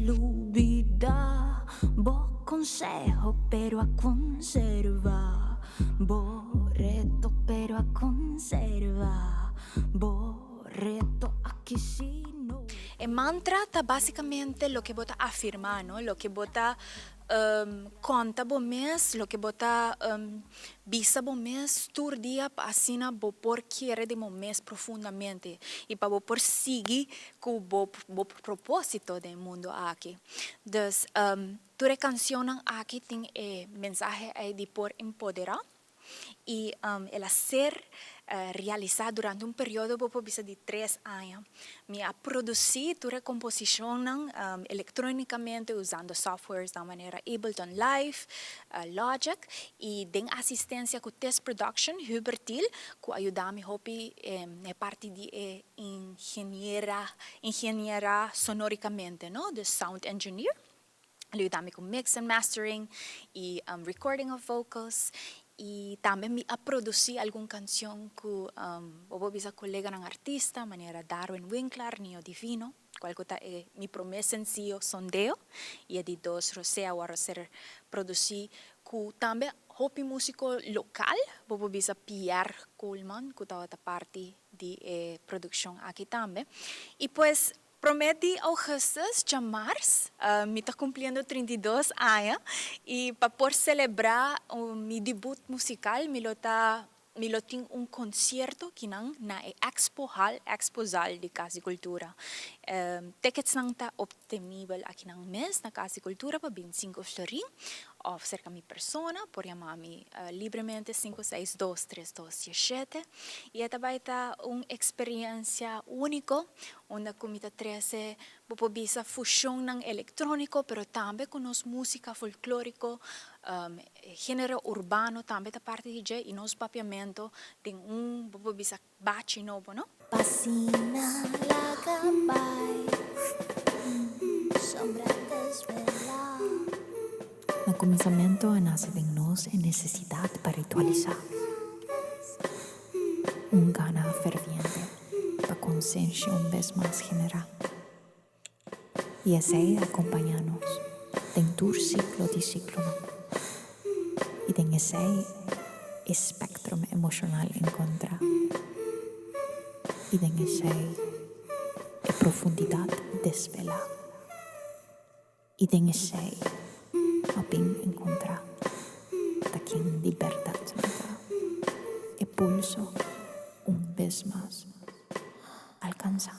Speaker 9: E mantra ta basicamente loke bo ta afirma, no? Loke bo ta Konta bo mes loke bo ta bisa bo mes tur dia pa asina bo por kere den bo mes profundamente i pa bo por sigui ku bo bo propósito den e mundu aki. Dus tur e kanshonnan aki tin e mensahe ei di por empoderá i el a ser realisá durante un periodo bo por bisa di tres aña. Mi a produsí tur e komposishonnan elektrónikamente usando softwares nan manera Ableton Live, Logic i den asistensia ku Test Production, Hubert Thiel, ku a yuda mi hopi na e parti di e ingeniera ingeniera sonorikamente, no, de sound engineer. Lo yuda mi ku mix and mastering i recording of vocals i tambe mi a produsí algun kanshon ku bo por bisa koleganan artista manera Darwin Winklaar, Nio Divino, kual ku ta e mi promé sensiyo Sondeo i e di dos Rosea awor a ser produsí ku tambe hopi músiko lokal, bo por bisa Pierre Koolman ku tabata parti di e produkshon aki tambe i pues Promé di ougùstùs djamars mi ta kumpliendo 32 aña i pa por selebrá mi debut musikal mi lo ta mi lo tin un konsierto kinan na e Expo Hal, Expo Zaal di Kas di Kultura. Ticketsnan ta optenibel akinan mes na Kas di Kultura pa 25 florin òf serka mi persona por yama mi libremente 562 3217 i e ta bai ta un eksperiensia úniko Unda ku mi ta trese bo por bisa fushonnan elektróniko, pero tambe ku nos músika folklóriko, género urbano tambe ta parti di dje i nos papiamentu den un bo por bisa bachi nobo, no?
Speaker 10: P'asina laga bai, sombra desvelá.
Speaker 11: Na kuminsamentu a nase den nos e nesesidat pa ritualisá. Un gana ferviente pa konsenshi un bes mas generá. I esei a kompañá nos den tur siklo di siklonan. I den esei e spektrum emoshonal enkontrá. I den esei e profundidat desvelá. I den esei a bin encontrá ta ken di berdad mi ta. E pulso un bes mas alcansá.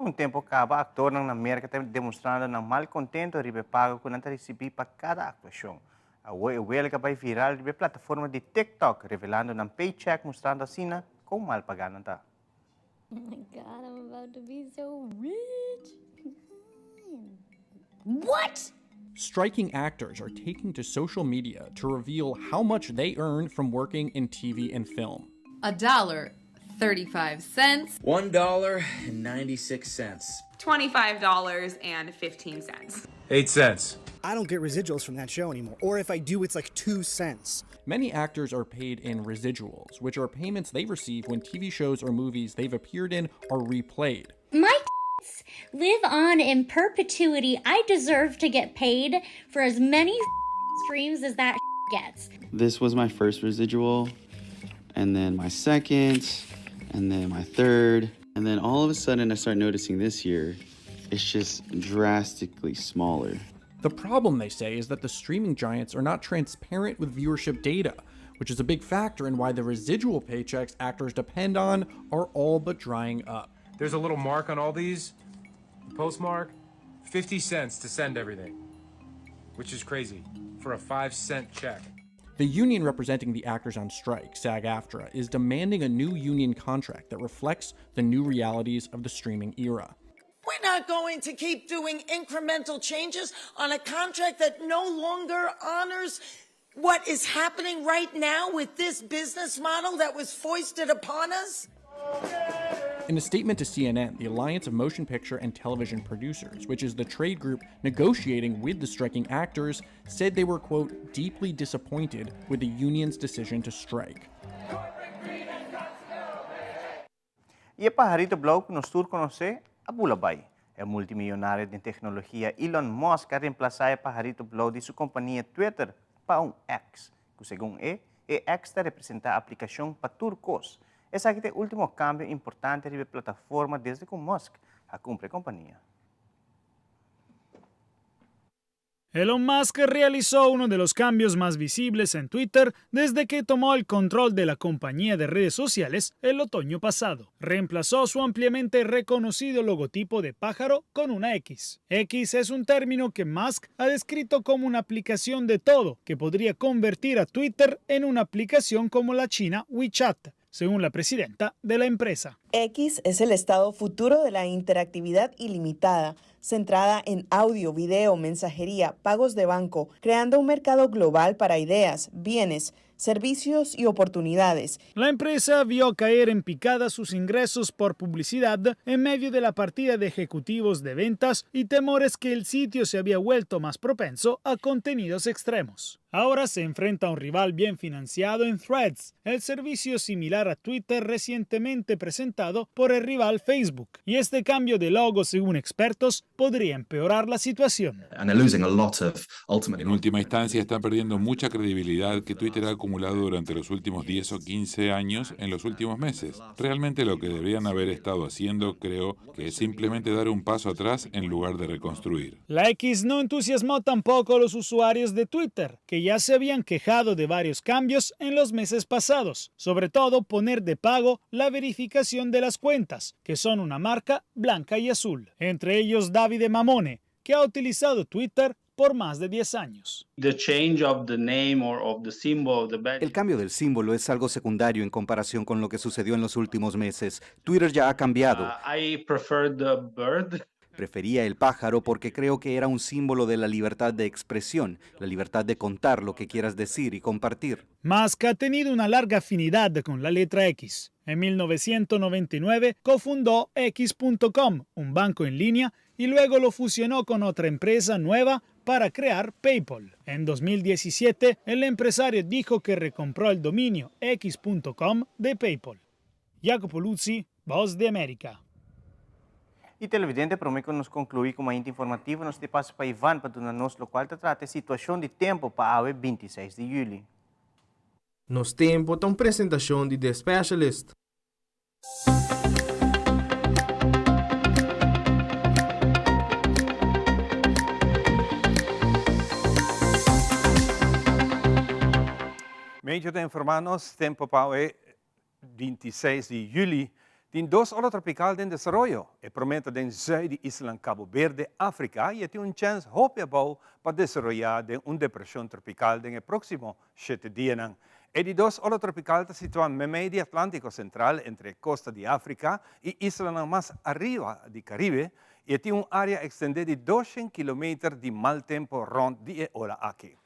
Speaker 3: Un tempo caba actornan na Merca ta demostrando nan malcontento riba e pago cu nan ta ricibi pa cada actuacion. Awor e welga bay viral riba e plataforma di TikTok, revelando nan paycheck mustrando asina con mal paga nan ta.
Speaker 12: Oh my god, I'm about to be so rich. What?
Speaker 13: Striking actors are taking to social media to reveal how much they earn from working in TV and film.
Speaker 14: A dollar 35 cents.
Speaker 15: $1.96.
Speaker 14: $25.15.
Speaker 15: 8 cents.
Speaker 16: I don't get residuals from that show anymore. Or if I do, it's like 2 cents.
Speaker 13: Many actors are paid in residuals, which are payments they receive when TV shows or movies they've appeared in are replayed.
Speaker 12: My live on in perpetuity. I deserve to get paid for as many streams as that gets.
Speaker 17: This was my first residual, and then my second, and then my third. And then all of a sudden, I start noticing this year, it's just drastically smaller.
Speaker 13: The problem, they say, is that the streaming giants are not transparent with viewership data, which is a big factor in why the residual paychecks actors depend on are all but drying up.
Speaker 18: There's a little mark on all these, the postmark, 50 cents to send everything, which is crazy for a 5 cent check.
Speaker 13: The union representing the actors on strike, SAG AFTRA, is demanding a new union contract that reflects the new realities of the streaming era.
Speaker 19: We're not going to keep doing incremental changes on a contract that no longer honors what is happening right now with this business model that was foisted upon us.
Speaker 13: In a statement to CNN, the Alliance of Motion Picture and Television Producers, which is the trade group negotiating with the striking actors, said they were, quote, deeply disappointed with the union's decision to strike.
Speaker 3: I e paharito blou ku nos tur konosé a bula bai. E multimillonario den teknologia Elon Musk a remplasá e paharito blou di su kompania Twitter pa un X, ku segun e, e X ta representá aplikashon pa tur kos. Esaki ta e último kambio importante riba e plataforma desde ku Musk a kumpra e kompania.
Speaker 20: Elon Musk realizó uno de los cambios más visibles en Twitter desde que tomó el control de la compañía de redes sociales el otoño pasado. Reemplazó su ampliamente reconocido logotipo de pájaro con una X. X es un término que Musk ha descrito como una aplicación de todo que podría convertir a Twitter en una aplicación como la china WeChat, según la presidenta de la empresa.
Speaker 21: X es el estado futuro de la interactividad ilimitada, centrada en audio, video, mensajería, pagos de banco, creando un mercado global para ideas, bienes, servicios y oportunidades.
Speaker 20: La empresa vio caer en picada sus ingresos por publicidad en medio de la partida de ejecutivos de ventas y temores que el sitio se había vuelto más propenso a contenidos extremos. Ahora se enfrenta a un rival bien financiado en Threads, el servicio similar a Twitter recientemente presentado por el rival Facebook. Y este cambio de logo, según expertos, podría empeorar la situación.
Speaker 22: En última instancia, están perdiendo mucha credibilidad que Twitter ha acumulado durante los últimos 10 o 15 años en los últimos meses. Realmente lo que deberían haber estado haciendo, creo, que es simplemente dar un paso atrás en lugar de reconstruir.
Speaker 20: La X no entusiasmó tampoco a los usuarios de Twitter, que ya se habían quejado de varios cambios en los meses pasados, sobre todo poner de pago la verificación de las cuentas, que son una marca blanca y azul. Entre ellos Davide Mamone, que ha utilizado Twitter por más de 10 años.
Speaker 23: El
Speaker 24: cambio del símbolo es algo secundario en comparación con lo que sucedió en los últimos meses. Twitter ya ha cambiado. Prefería el pájaro porque creo que era un símbolo de la libertad de expresión, la libertad de contar lo que quieras decir y compartir.
Speaker 20: Musk ha tenido una larga afinidad con la letra X. En 1999 cofundó X.com, un banco en línea, y luego lo fusionó con otra empresa nueva para crear PayPal. En 2017, el empresario dijo que recompró el dominio x.com de PayPal. Jacopo Luzzi, Voz de América.
Speaker 3: I televidente, promé ku nos konkluí ku Mainta Informativo, nos ta pasa pa Ivan pa duna nos lokual ta trata e situashon di tempu pa awe 26 di yüli.
Speaker 25: Nos Tempo ta un presentashon di The Specialist.
Speaker 2: Medio ta informá nos tempo pa awe 26 di yüli. Tin dos ola tropical den desaroyo. E prome ta den zuid di islanan Cabo Verde, Africa, y e tin un chens hopi abou pa desaroya den un depresion tropical den e proximo shete dianan. E di dos ola tropical ta situa memey di Atlantico Central entre e costa di Africa y islanan mas ariba di Caribe y e tin un area extende di doshen kilometer di mal tempo rond di e ola aki.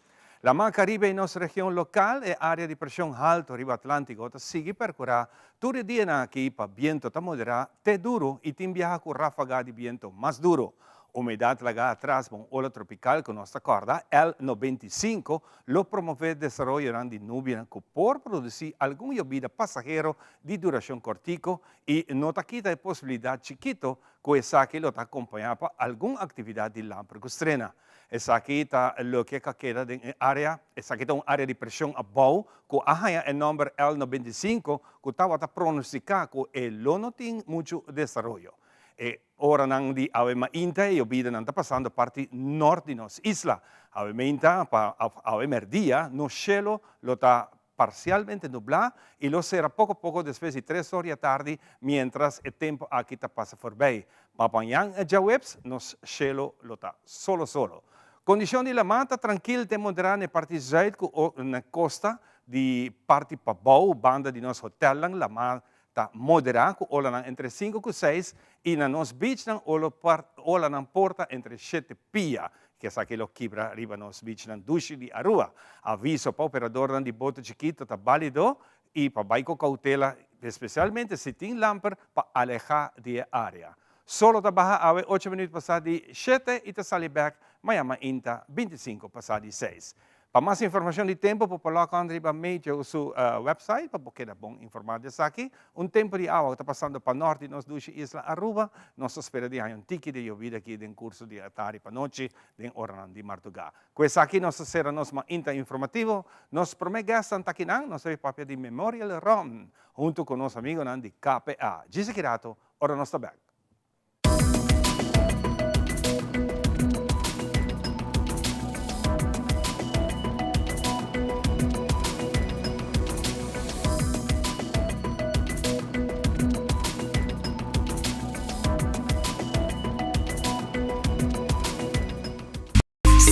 Speaker 2: Laman Caribe i nos region local, e area di presion halto riba Atlantico ta sigui percura tur e dianan aki pa biento ta modera te duro y tin biaha cu rafaga di biento mas duro. Humedad laga atras pa un ola tropical cu nos ta corda, El 95, lo promove desaroyonan di nubianan cu por produci algun yobida pasahero di duracion cortico y no ta kita e posibilidad chikito cu esaki lo ta acompaña pa algun actividad di lamper cu strena. Esaki ta loke ka keda den e área. Esaki ta un área di preshon abou ku a haña e nòmber El 95 ku tabata pronostiká ku e lo no tin muchu desaroyo. E oranan di awe mainta e yobidanan ta pasando parti nòrt di nos isla. Awe mainta pa awe mèrdia nos shelu lo ta parsialmente nublá i lo sera poko poko despues di tres or di atardi miéntras e tempu aki ta pasa forbei. Pa mañan djaweps nos shelo lo ta solo solo. Kondishon di laman ta trankil te moderá na e parti zùit ku na kosta di parti pabou banda di nos hotelnan laman ta moderá ku olanan entre sinku ku seis i na nos beachnan olanan por ta entre shete pia. Ku esaki lo kibra riba nos beachnan dushi di Aruba. Aviso pa operadornan di boto chikito ta bálido i pa bai ku koutela, espesialmente si tin lamper pa alehá di e área. Solo ta baha awe ocho minuut pasá di shete i ta sali bèk maña mainta bintisinko pasá di seis. Pa mas informacion di tempo por por log on riba Meteo su website pa bo keda bon informa di esaki. Un tempo di awa cu ta pasando pa nort di nos dushi isla Aruba. Nos ta spera di haña un tiki di yobida aki den curso di atardi pa nochi den oranan di marduga. Cu esaki nos ta cera nos mainta informativo. Nos prome guestnan ta akinan, nos ta bay papia di Memorial Run hunto cu nos amigonan di KPA. Djis aki rato ora nos ta bek.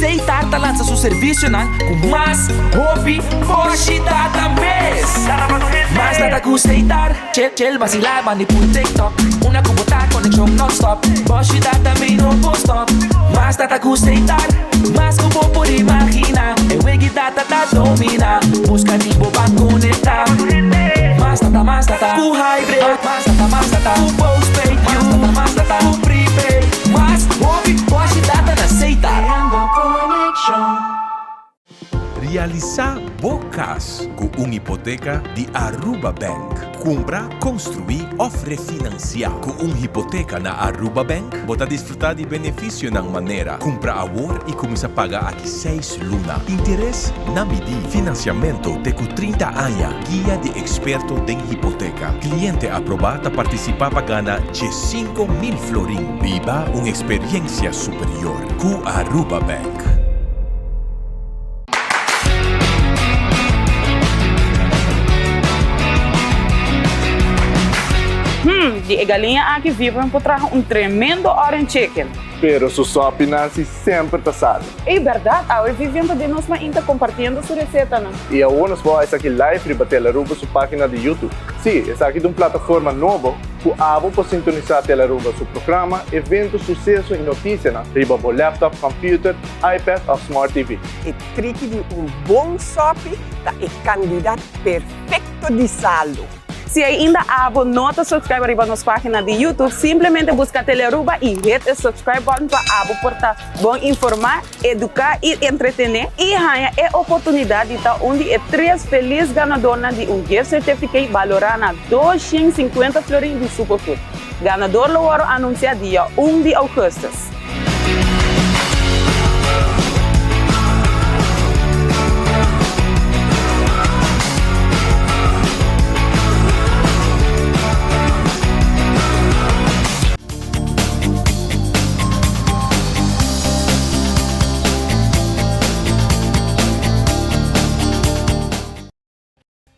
Speaker 1: Setar ta lansa su servicionan cu mas hopi boshi data mes. Mas data cu Setar, chill chill vacila bandi pui TikTok. Una cu bo ta conexion non stop, boshi data mi no por stop. Mas data cu Setar, mas cu bo por imagina. E wegi data ta domina, busca di bo ban conecta. Mas data, mas data cu hybrid, mas data, mas data cu postpaid, mas data, mas data cu prepaid. Mas hopi boshi data na Setar.
Speaker 4: Creando conexion.
Speaker 5: Realisá bo kas ku un hipoteka di Aruba Bank. Kumpra, konstruí òf refinansiá. Ku un hipoteka na Aruba Bank, bo ta disfrutá di benefisionan manera, kumpra awor i kuminsá paga aki seis luna, interes na midí, finansiamentu te ku 30 aña, guia di eksperto den hipoteka. Kliente aprobá ta partisipá pa gana 15,000 florin. Biba un eksperiencia superior ku Aruba Bank.
Speaker 15: Hmm, di e galiña aki Vivian por traha un tremendo orange chicken.
Speaker 25: Pero su sopi Nancy semper ta sabi.
Speaker 15: Ey berdad, awe Vivian ta den nos mainta compartiendo su recetanan.
Speaker 25: Y awor nos por esaki live riba Telaruba su pagina di YouTube. Sí, esaki ta un plataforma nobo cu abo por sintonisa Telaruba su programa, evento, suceso y noticianan riba bo laptop, computer, iPad of Smart TV.
Speaker 23: E triki di un bon sopi ta e kandidat perfekto di salu.
Speaker 15: Si ainda abo no ta subscribe riba nos pagina di YouTube, simplemente buska Telearuba y hit e subscribe button pa abo por ta bon informa, educa y entretene y haña e oportunidad di ta un di e tres feliz ganadornan di un gift certificate balora na 250 florin di Superfood. Ganador lo wòrdu anuncia dia un di augustus.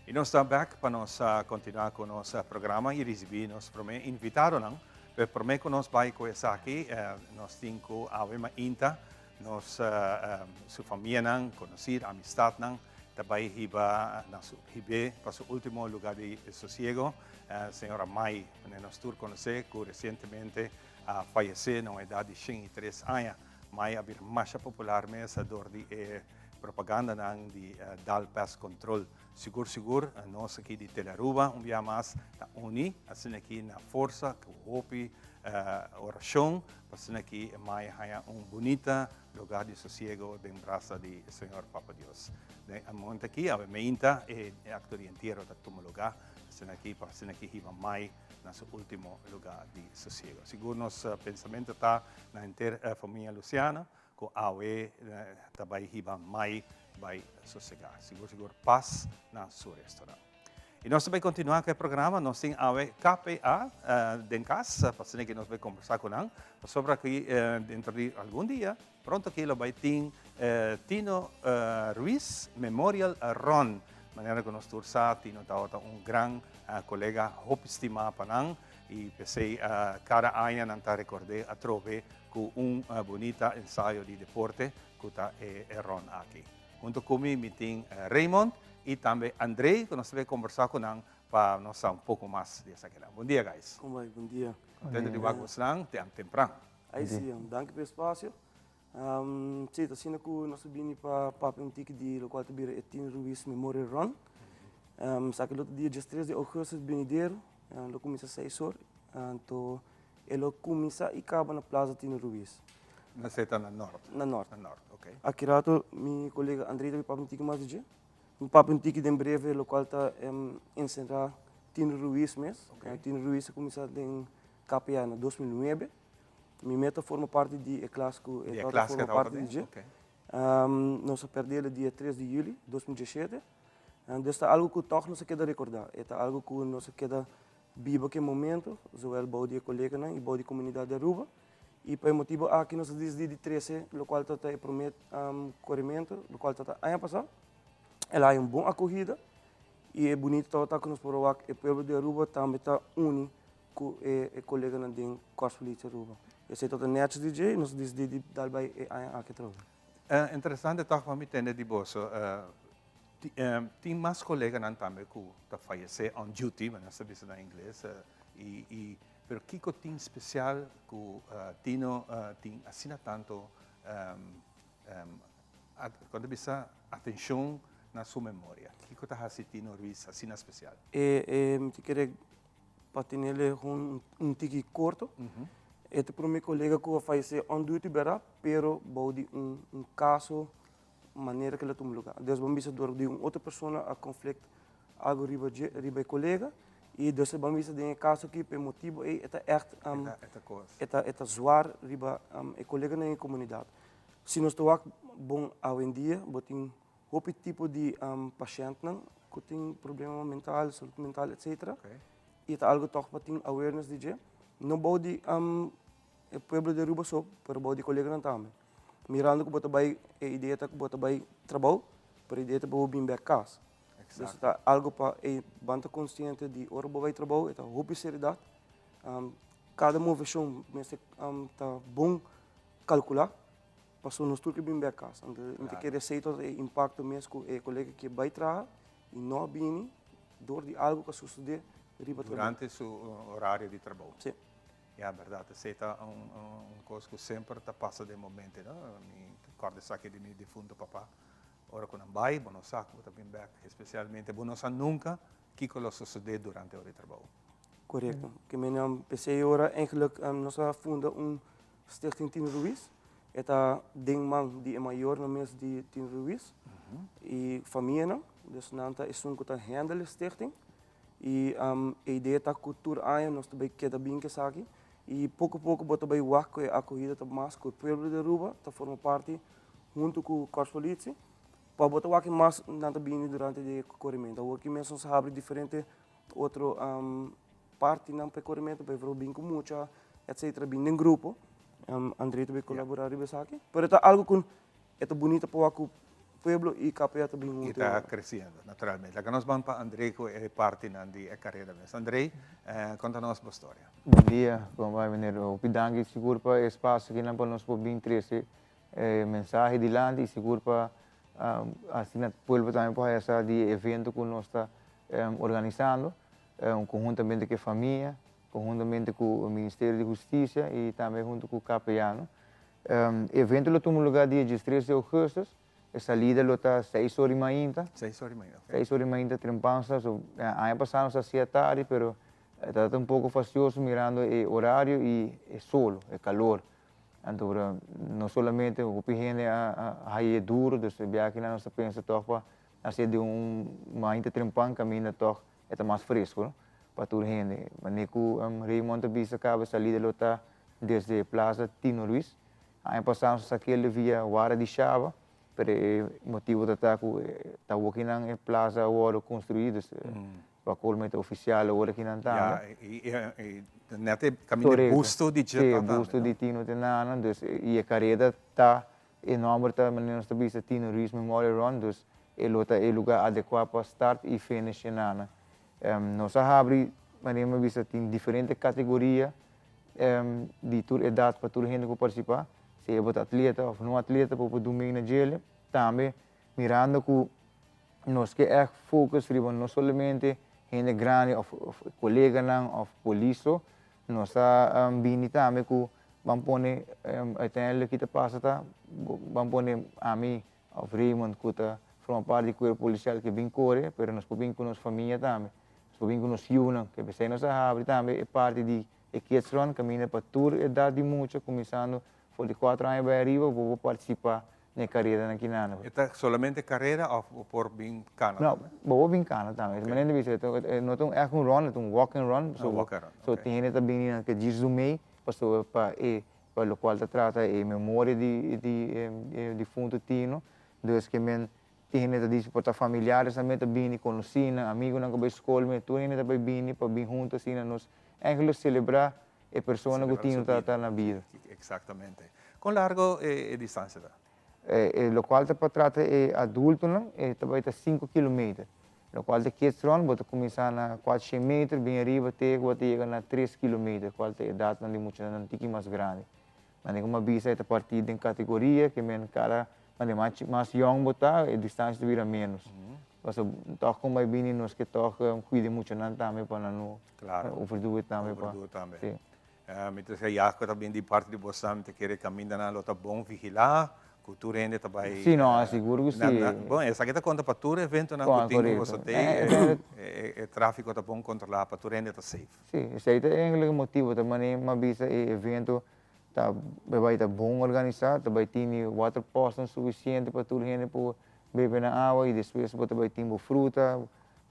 Speaker 2: I Y nos ta back pa nos continua cu nos programa y ricibi nos prome invitadonan. Pero prome cu nos bay cu esaki, nos tin cu awe mainta nos su famianan, conocir, amistadnan ta bay hiba na su hibe pa su ultimo lugar di sosiego. Señora May, nos tur conoce cu recientemente a fayece na un edad di 103 aña. May a bira masha popular mes dor di e propagandanan di Dal Pest Control. Sigur sigur nos aki di Telearuba un bia mas ta uni asina aki na forsa ku hopi orashon pa asina aki May haña un bunita lugar di sosiego den brasa di Señor Papa Dios. Den e momento aki awe meinta e akto di entiero ta tuma lugar asina aki pa asina aki hiba May na su ultimo lugar di sosiego. Sigur nos pensamento ta na henter famia Luciano cu awe ta bay hiba Mai bay sosega. Sigur sigur pas na su restonan. Y nos ta bay continua cu e programa. Nos tin awe KPA den cas pa asina cu nos bay combersa cu nan. Pasobra aki dentro di algun dia pronto aki lo bay tin Tino Ruiz Memorial Run. Manera cu nos tur sa Tino tabata un gran colega hopi stima pa nan y p'esey cada aña nan ta record'e atrobe cu un bunita ensayo di deporte cu ta e run aki. Hunto cu mi mi tin Raymond y tambe André cu nos ta bay combersa cu nan pa nos sa un poco mas di esakinan. Bon dia guys.
Speaker 6: Con bay? Bon dia.
Speaker 2: Contento di wak bosnan tempran.
Speaker 6: Ay si, danki pa e espacio. Si, ta asina cu nos a bini pa papia un tiki di locual ta bira e Tino Ruiz Memorial Run. Esaki lo ta dia diestres di augustus benidero, lo cuminsa seis or, anto E lo cuminsa y caba na Plaza Tino Ruiz.
Speaker 2: Na esey ta na Noord?
Speaker 6: Na Noord.
Speaker 2: Na Noord, ok.
Speaker 6: Aki rato mi colega André ta bin papia un tiki mas di dje. Mi papia un tiki den breve locual ta encerra Tino Ruiz mes. Ok. Tino Ruiz a cuminsa den KPA na 2009. Mi mes ta forma parti di e klas cu e tabata forma parti di dje.
Speaker 2: Ok.
Speaker 6: Nos a perde el dia 3 di juli 2017. Dus ta algo cu toch nos a keda recorda. E ta algo cu nos a keda Biba ku e momento, zowel bou di e koleganan i bou di komunidat di Aruba. I pa e motibu aki nos a disidí di trese lokual ta ta e promé korementu, lokual ta ta aña pasá. El a haña un bon akohida i e bunito tabata ku nos por a wak e pueblo di Aruba tambe ta uni ku e koleganan den Korps Politie Aruba. Esei tabata nèchi di dje i nos a disidí di dal bai e aña aki atrobe.
Speaker 2: Interesante tòg pa mi tende di boso. Tin mas coleganan tambe cu ta fayece on duty, manera sa bisa na ingles, y y pero kico tin special cu Tino tin asina tanto con ta bisa atencion na su memoria? Kico ta haci Tino Ruiz asina special?
Speaker 6: E e mi ta kere pa tenele un un tiki corto. E ta prome colega cu a fayece on duty berdad, pero bou di un un caso manera ku el a tuma luga. Dus bo bisa dor di un otro persona a konflikt algu riba dje, riba e kolega i dus bo bisa den e kaso aki pa e motibu ei e ta ègt e ta e ta zwar riba e koleganan den e komunidat. Si nos ta wak bon awendia bo tin hopi tipo di pashèntnan ku tin problema mental, salud mental etsetera i ta algu tòg pa tin awareness di dje, no bou di e pueblo di Aruba so pero bou di koleganan tambe. Mirando ku bo ta bai, e idea ta ku bo ta bai trabou, pero e idea ta pa bo bin bek kas. Dus ta algu pa e ban ta konsiente di ora bo bai trabou e ta hopi seridat. Kada moveshon mester ta bon kalkulá pasobra nos tur ke bin bek kas. Anto mi ta kere esei ta e impakto mes ku e kolega ke bai traha i no a bini dor di algu ku a sosodé riba trabou.
Speaker 2: Durante su orario di trabou.
Speaker 6: Si.
Speaker 2: Ya, berdad, esei ta un un cos cu semper ta pasa den bo mente, no? Mi ta corda esaki di mi difunto papa. Ora cu nan bai, bo no sa cu bo ta bin bek. Especialmente bo no sa nunca kico lo sosode durante ora di trabou.
Speaker 6: Corecto. Ke men p'esei ora eigenlijk nos a funda un Stichting Tino Ruiz. E ta den man di e mayornan mes di Tino Ruiz y famianan. Dus nan ta esun cu ta handle e stichting. Y e idea ta cu tur aña nos ta bay keda bin cu esaki y poco poco bo ta bay wak cu e acogida ta mas cu e pueblo di Aruba ta forma parti hunto cu Korpspolitie pa bo ta wak mas nan ta bini durante di e coremento. Awor ki mes nos a habri diferente otro partinan pa e coremento, pa e bin cu mucha etcetera bin den grupo. André ta bay colabora riba esaki. Pero ta algo cu e ta bunita pa wak cu. pueblo y KPA ta bin
Speaker 2: Y
Speaker 6: hunto.
Speaker 2: ta creciendo, naturalmente. Laga nos ban pa André cu e partinan di e careda mes. André, conta nos bo storia.
Speaker 7: Bon dia, con bai meneer. Hopi danki sigur pa e espacio akinan pa nos por bin trece e mensahe dilanti y sigur pa asina pueblo tambe por haya sa di e evento cu nos ta organisando conhuntamente cu e famia, conhuntamente cu Ministerio di Husticia y tambe hunto cu KPA no. E evento lo tuma lugar dia diestres di augustus, e salida lo ta seis ora y mainta.
Speaker 2: Seis ora y mainta, ok.
Speaker 7: Seis ora y mainta trempansa, so aña pasa nos a hacia tardi pero tabata un poco fastioso mirando e horario y e solo, e calor. Anto no solamente hopi hende a haye duro, dus e biaha kinan nos ta pensa tog pa hacia di un mainta trempan caminda tog e ta mas fresco no pa tur hende. Manera cu Raymond ta bisa caba e salida lo ta desde Plaza Tino Ruiz. Aña pasa nos a sakel via Wara di Shaba, pero e motibo ta ta cu ta wokinan e plaza a wordo construi, dus pa colmo e ta oficial awor akinan tambe.
Speaker 2: Ya, y net e caminda e busto di dje ta tambe, no?
Speaker 7: Si, e busto di Tino te nana, dus y e careda ta E nomber ta manera nos ta bisa Tino Ruiz Memorial Run, dus e lo ta e lugar adecua pa start y finish e nana. Nos a habri, manera mi a bisa, tin diferente categoria di tur edad pa tur hende cu participa, sea bo ta atleta of no atleta bo por dun mee na djele. Tambe mirando cu nos ke echt focus riba no solamente hende grandi of coleganan of polis so, Nos a bini tambe ku ban pone uiteindelijk ki ta pasa ta ban pone ami of Raymond ku ta forma parti di kuerpo polisial ke bin kore pero nos por bin ku nos famia tambe nos por bin ku nos yunan ke p'esei nos a habri tambe e parti di e kids run kaminda pa tur edat di mucha kuminsando for di kuater aña bai ariba bo por partisipa Na e kareranan ki nan.
Speaker 2: E ta solamente karera òf bo por bin kana
Speaker 7: tambe? No, bo por bin kana tambe. E manera di bisa, e no ta un ègt un run, e ta un walk and run.
Speaker 2: Un walk and run,
Speaker 7: So tin hende ta bini nan ke djis dumei pasobra pa e pa lokual ta trata e memoria di di e difunto Tino. Dus ke men tin hende ta disi por ta familiares tambe ta bini, konosínan, amigunan ku bai skol me, tur hende ta bai bini pa bin huntu asina nos eigenlijk selebrá E persona cu tin ta ta na bida.
Speaker 2: Exactamente. Con largo e distancia ta?
Speaker 7: E locual ta pa trata e adultonan e ta bay ta cinco kilometer. Locual ta kids run bo ta cuminsa na cuatrocientos meter bin ariba te cu bo ta yega na tres kilometer cual ta edadnan di muchanan tiki mas grandi. Manera cu mi a bisa e ta parti den categoria ke men cada manera mas yong bo ta e distancia ta bira menos. Pasobra tog con bay bini nos ke tog cuida e muchanan tambe pa nan no
Speaker 2: Claro.
Speaker 7: Overdoe tambe pa.
Speaker 2: Overdoe tambe.
Speaker 7: Sí.
Speaker 2: Mi ta ya cu ta bin di parti di bosan, mi ta kere camindanan lo ta bon vigila, cu tur hende ta bay.
Speaker 7: Sí, no, sigur cu sí.
Speaker 2: Bon, esaki ta conta pa tur eventonan cu tin cu boso tey, e trafico ta bon controla pa tur hende ta safe.
Speaker 7: Sí, esey ta eigenlijk e motibo, ta manera mi a bisa e evento ta bay ta bon organisa, ta bay tini waterposten suficiente pa tur hende por bebe nan awa y despues bo ta bay tin bo fruta,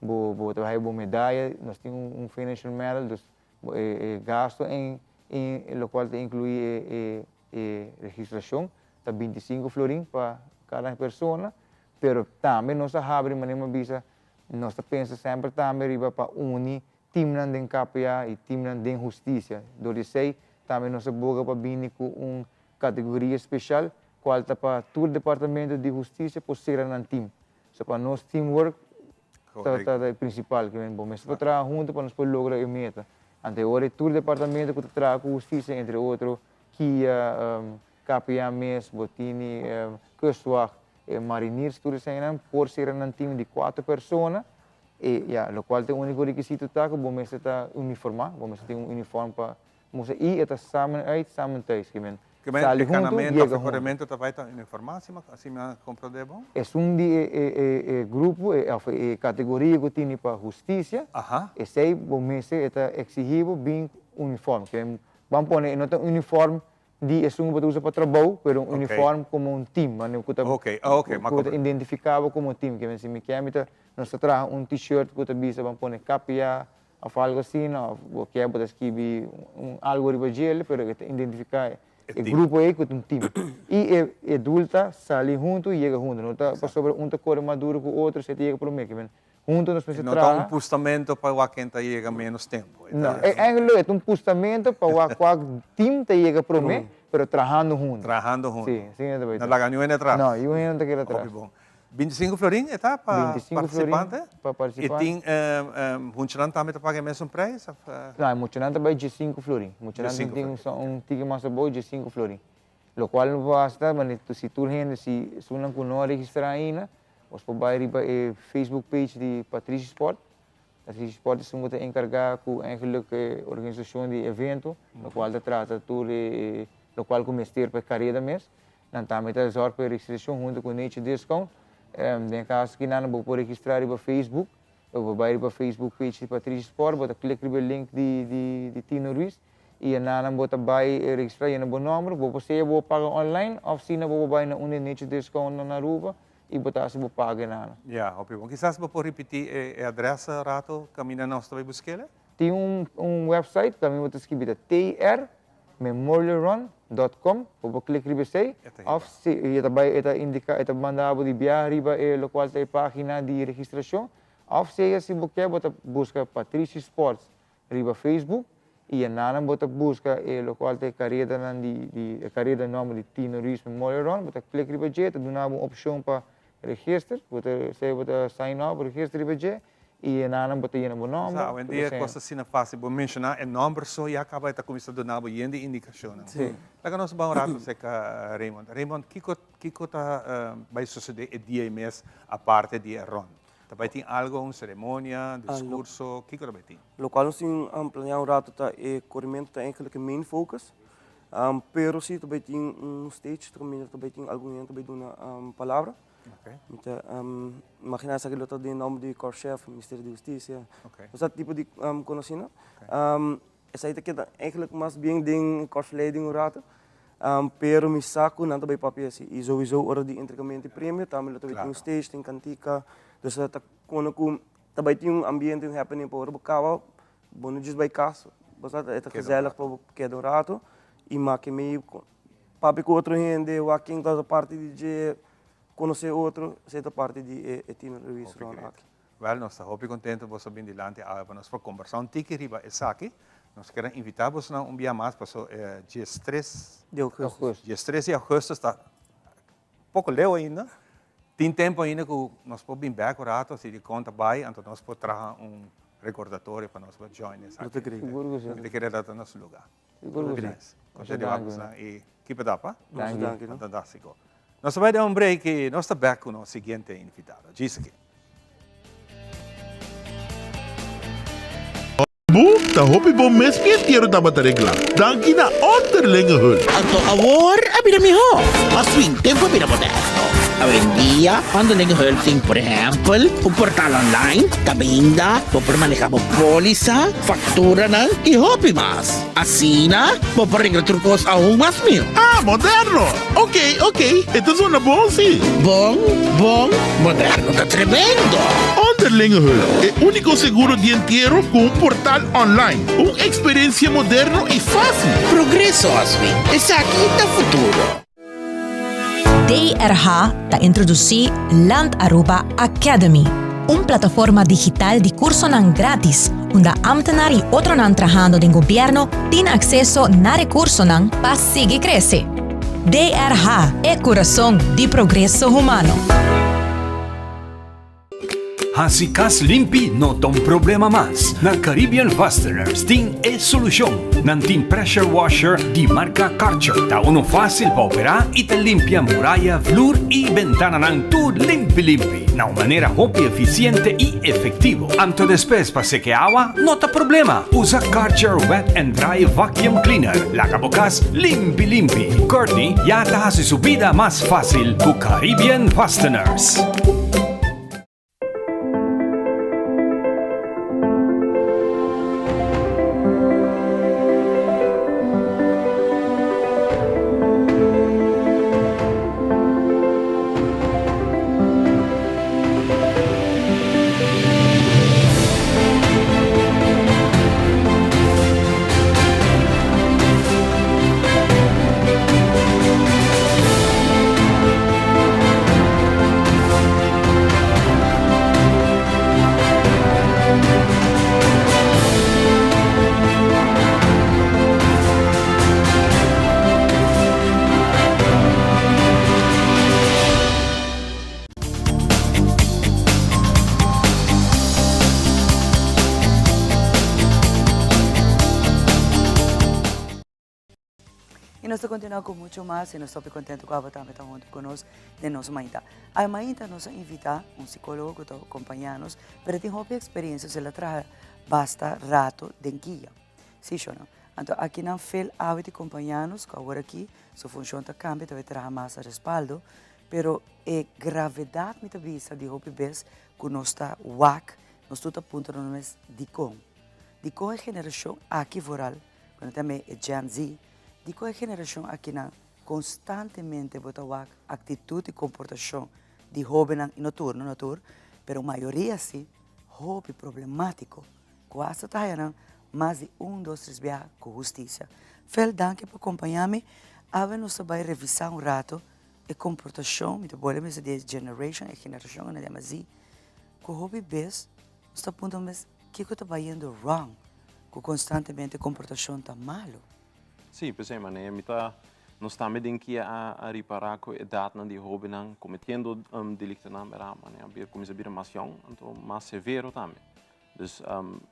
Speaker 7: Bo bo ta haya bo medaya, nos tin un financial medal, dus bo e e gasto en en locual ta inclui e e e registracion ta bintisinco florin pa cada persona, pero tambe nos a habri manera mi a bisa nos ta pensa semper tambe riba pa uni teamnan den KPA y teamnan den husticia, dor di esey tambe nos a boga pa bini cu un categoria special cual ta pa tur departamento di husticia por cera nan team. So pa nos teamwork ta ta e principal ke men bo mester por traha hunto pa nos por logra e meta. Anto e ora tur departamento ku ta traha ku hustisia entre otro kia, KPA mes, bo tini kustwacht, e mariniers tur eseinan por sera nan team di kuater persona e ya lokual ta e uniko rekisito ta ku bo mester ta uniforma, bo mester tin un uniform pa Musa i e ta samen uit, samen thuis. Ke men
Speaker 2: Ke men
Speaker 7: sali
Speaker 2: e
Speaker 7: huntu,
Speaker 2: kanamento
Speaker 7: yega
Speaker 2: of e
Speaker 7: huntu.
Speaker 2: koremento ta bai ta uniformá asina asina komprondé bo?
Speaker 7: Esun di e e e e grupo e of e kategoria ku tini pa hustisia, esei bo mester e ta eksihí bo bin uniform. Ke men ban pone e no ta uniform di esun ku bo ta usa pa trabou, pero un uniform komo un team, manera ku ta ku ta identifiká bo komo team. Ke men si mi ke mi ta nos ta traha un t-shirt ku ta bisa ban pone KPA Of algo asina, of bo kier bo ta skibi un algo riba djele, pero e ta identifica e grupo ey cu ta un team. Y e doel ta sali hunto y yega hunto, no ta pasobra un ta core mas duro cu otro esey ta yega prome, kimen hunto nos mester
Speaker 2: No ta
Speaker 7: traha.
Speaker 2: un pustamento pa wak ken ta yega menos tempo.
Speaker 7: No, eigenlijk e ta un pustamento pa wak cual team ta yega prome, pero trahando hunto.
Speaker 2: Trahando hunto.
Speaker 7: Si, asina ta bay
Speaker 2: No
Speaker 7: ta.
Speaker 2: laga niun hende atras.
Speaker 7: No, niun hende no ta keda atras.
Speaker 2: Hopi bon. 25 florin e ta pa
Speaker 7: 25 florin
Speaker 2: participante?
Speaker 7: pa participante.
Speaker 2: Y tin muchanan tambe ta paga e mesun prijs of?
Speaker 7: No, e muchanan ta bay 15 florin. Muchanan
Speaker 2: 15
Speaker 7: tin un tiki mas abou 15 florin. Locual no basta, mane si tur hende, si esunnan cu no a registra ainda, bos por bay riba e Facebook page di Patrishi Sport. Patrishi Sport esun cu ta encarga cu eigenlijk e organisacion di evento, locual ta trata tur e locual cu mester pa e careda mes. Nan tambe ta zorg pa e registracion hunto cu Nature Discount. Den e caso aki nan bo por registra riba Facebook. Bo por bay riba Facebook page di Patrishi Sport, bo ta click riba e link di di Tino Ruiz y nan bo ta bay registra yena bo nomber. Bo por sea bo paga online of si no bo por bay na un di Nature Discount na Aruba y bo ta haci bo paga nan.
Speaker 2: Ya, hopi bon. Kisas bo por ripiti e adres rato caminda nos ta bay busquele?
Speaker 7: Tin un website caminda bo ta skibi ta TR memorialrun dot com, bo por click riba esey, of si e ta bay e ta indica e ta manda bo di biaha riba e locual ta e pagina di registracion, of sea si bo kier bo ta busca Patrishi Sports riba Facebook y enanan bo ta busca e locual ta e caredanan di di e careda nomber di Tino Ruiz Memorial Run, bo ta click riba dje e ta duna bo un opcion pa register, bo ta sea bo ta sign up register riba dje I e nannan bo ta yena bo nomber.
Speaker 2: Sa, awendia e kos asina fásil. Bo menshoná e nomber so ya kaba e ta kuminsá duna bo yen di indikashonnan.
Speaker 6: Sí.
Speaker 2: Laga nos bai un ratu serka Raymond. Raymond, kiko kiko ta bai sosodé e dia ei mes aparte di e rònt? Ta bai tin algo, un seremonia, diskurso, kiko ta bai tin?
Speaker 6: Lokual nos tin planeá un ratu ta e korimentu ta eigenlijk e main focus. Pero si ta bai tin un stage kaminda ta bai tin algun hende ta bai duna palabra. Mi ta imaginá esaki lo ta den nòmber di Korpschef, Ministerio di Hustisia. Nos a tipo di konosí nan. Esei ta keda eigenlijk mas bien den korpsleiding un rato. Pero mi sa ku nan ta bai papia si. I souiso ora di entregamentu di premio tambe lo ta bai tin un stage, tin kantika. Dus ta kono ku ta bai tin un ambiente, un happening pa ora bo kaba bo no djis bai kas. Bo sa e ta gezellig pa bo keda un rato i make mei Papia ku otro hende, wak ken ta parti di dje, konosé otro, esei ta parti di e Tino Ruiz
Speaker 2: Hopi
Speaker 6: rònt
Speaker 2: great.
Speaker 6: aki.
Speaker 2: Wèl, nos ta hopi kontentu boso a bin dilanti awe pa nos por kombersá un tiki riba esaki. Nos kier a invitá bosonan un bia mas paso e diestres
Speaker 6: Di ougùstus.
Speaker 2: Diestres di ougùstus ta poko leu ainda. Tin tempu ainda ku nos por bin bèk un ratu si di kon ta bai, anto nos por traha un rekordatorio pa nos por join esaki.
Speaker 6: Lo ta great.
Speaker 7: Sigur ku si.
Speaker 2: Mi ta kere dat ta nos lugá.
Speaker 7: Sigur ku si.
Speaker 2: Masha danki. I keep it up, ha?
Speaker 6: Masha danki.
Speaker 2: Fantástiko. Nos ta bai den un break i nos ta bek ku nos siguiente invitado. Djis aki.
Speaker 8: Bu ta hopi bon mes mi entiero tabata regla. Danki na Onderlinge Hulp.
Speaker 9: Anto awor a bira mihó. Mas fin tempu a bira moderno. Awendia Onderlinge Hulp tin por ehèmpel un portal online kaminda bo por maneha bo pólisa, Facturanan y hopi mas. Asina bo por regla tur cos aun mas mihó.
Speaker 8: Ah, moderno! Ok, ok, e ta zona bon si.
Speaker 9: Bon, bon, moderno ta tremendo!
Speaker 8: Onderlinge Hulp, e único seguro di entiero cu un portal online. Un experiencia moderno y fácil.
Speaker 9: Progreso, Oswin. Esaki ta futuro.
Speaker 10: DRH ta introdusí Land Aruba Academy, un plataforma digital di kursonan gratis unda ámtenar i otronan trahando den gobièrnu tin akseso na rekursonan pa sigui krese. DRH, e kurason di progreso humano.
Speaker 11: Hasi kas limpi no ta un problema mas. Na Caribbean Fasteners tin e solushon. Nan tin pressure washer di marka Karcher. Ta unu fásil pa operá i ta limpia muraya, vloer i bentananan tur limpi limpi na un manera hopi efisiente i efektivo. Anto despues pa seke awa no ta problema. Usa Karcher Wet and Dry Vacuum Cleaner. Laga bo kas limpi limpi. Courtney ya ta hasi su bida mas fásil ku Caribbean Fasteners.
Speaker 12: nos ta continua cu mucho mas y nos ta hopi contento cu abo tambe ta hunto cu nos den nos mainta. Ay mainta nos a invita un psicologo cu ta acompaña nos, pero e tin hopi experiencia, el a traha basta rato den guia. Si shona. Anto akinan Phil awe ta acompaña nos cu awor aki su funcion ta cambia, ta bay traha mas a respaldo, pero e gravedad mi ta bisa di hopi bes cu nos ta wak, nos tur ta puntra nos mes dicon. Dicon e generacion aki vooral, cu nan ta yama e Gen Z, dicon e generacion akinan constantemente bo ta wak actitud y comportacion di hobennan, y no tur, no tur, pero mayoria si, hopi problematico, cu hasta ta haya nan mas di un, dos, tres biaha cu husticia. Fel, danki pa acompaña mi. Awe nos ta bay revisa un rato e comportacion, mi ta bolbe mester di e generation, e generacion cu nan ta yama Z, cu hopi bes nos ta puntra mes kico ta bayendo wrong cu constantemente comportacion ta malo.
Speaker 14: Sí, p'esei manera mi ta, nos tambe den kia a a ripará ku edatnan di hóbennan kometiendo deliktonan bèrda manera a kuminsá bira mas yòn anto mas severo tambe. Dus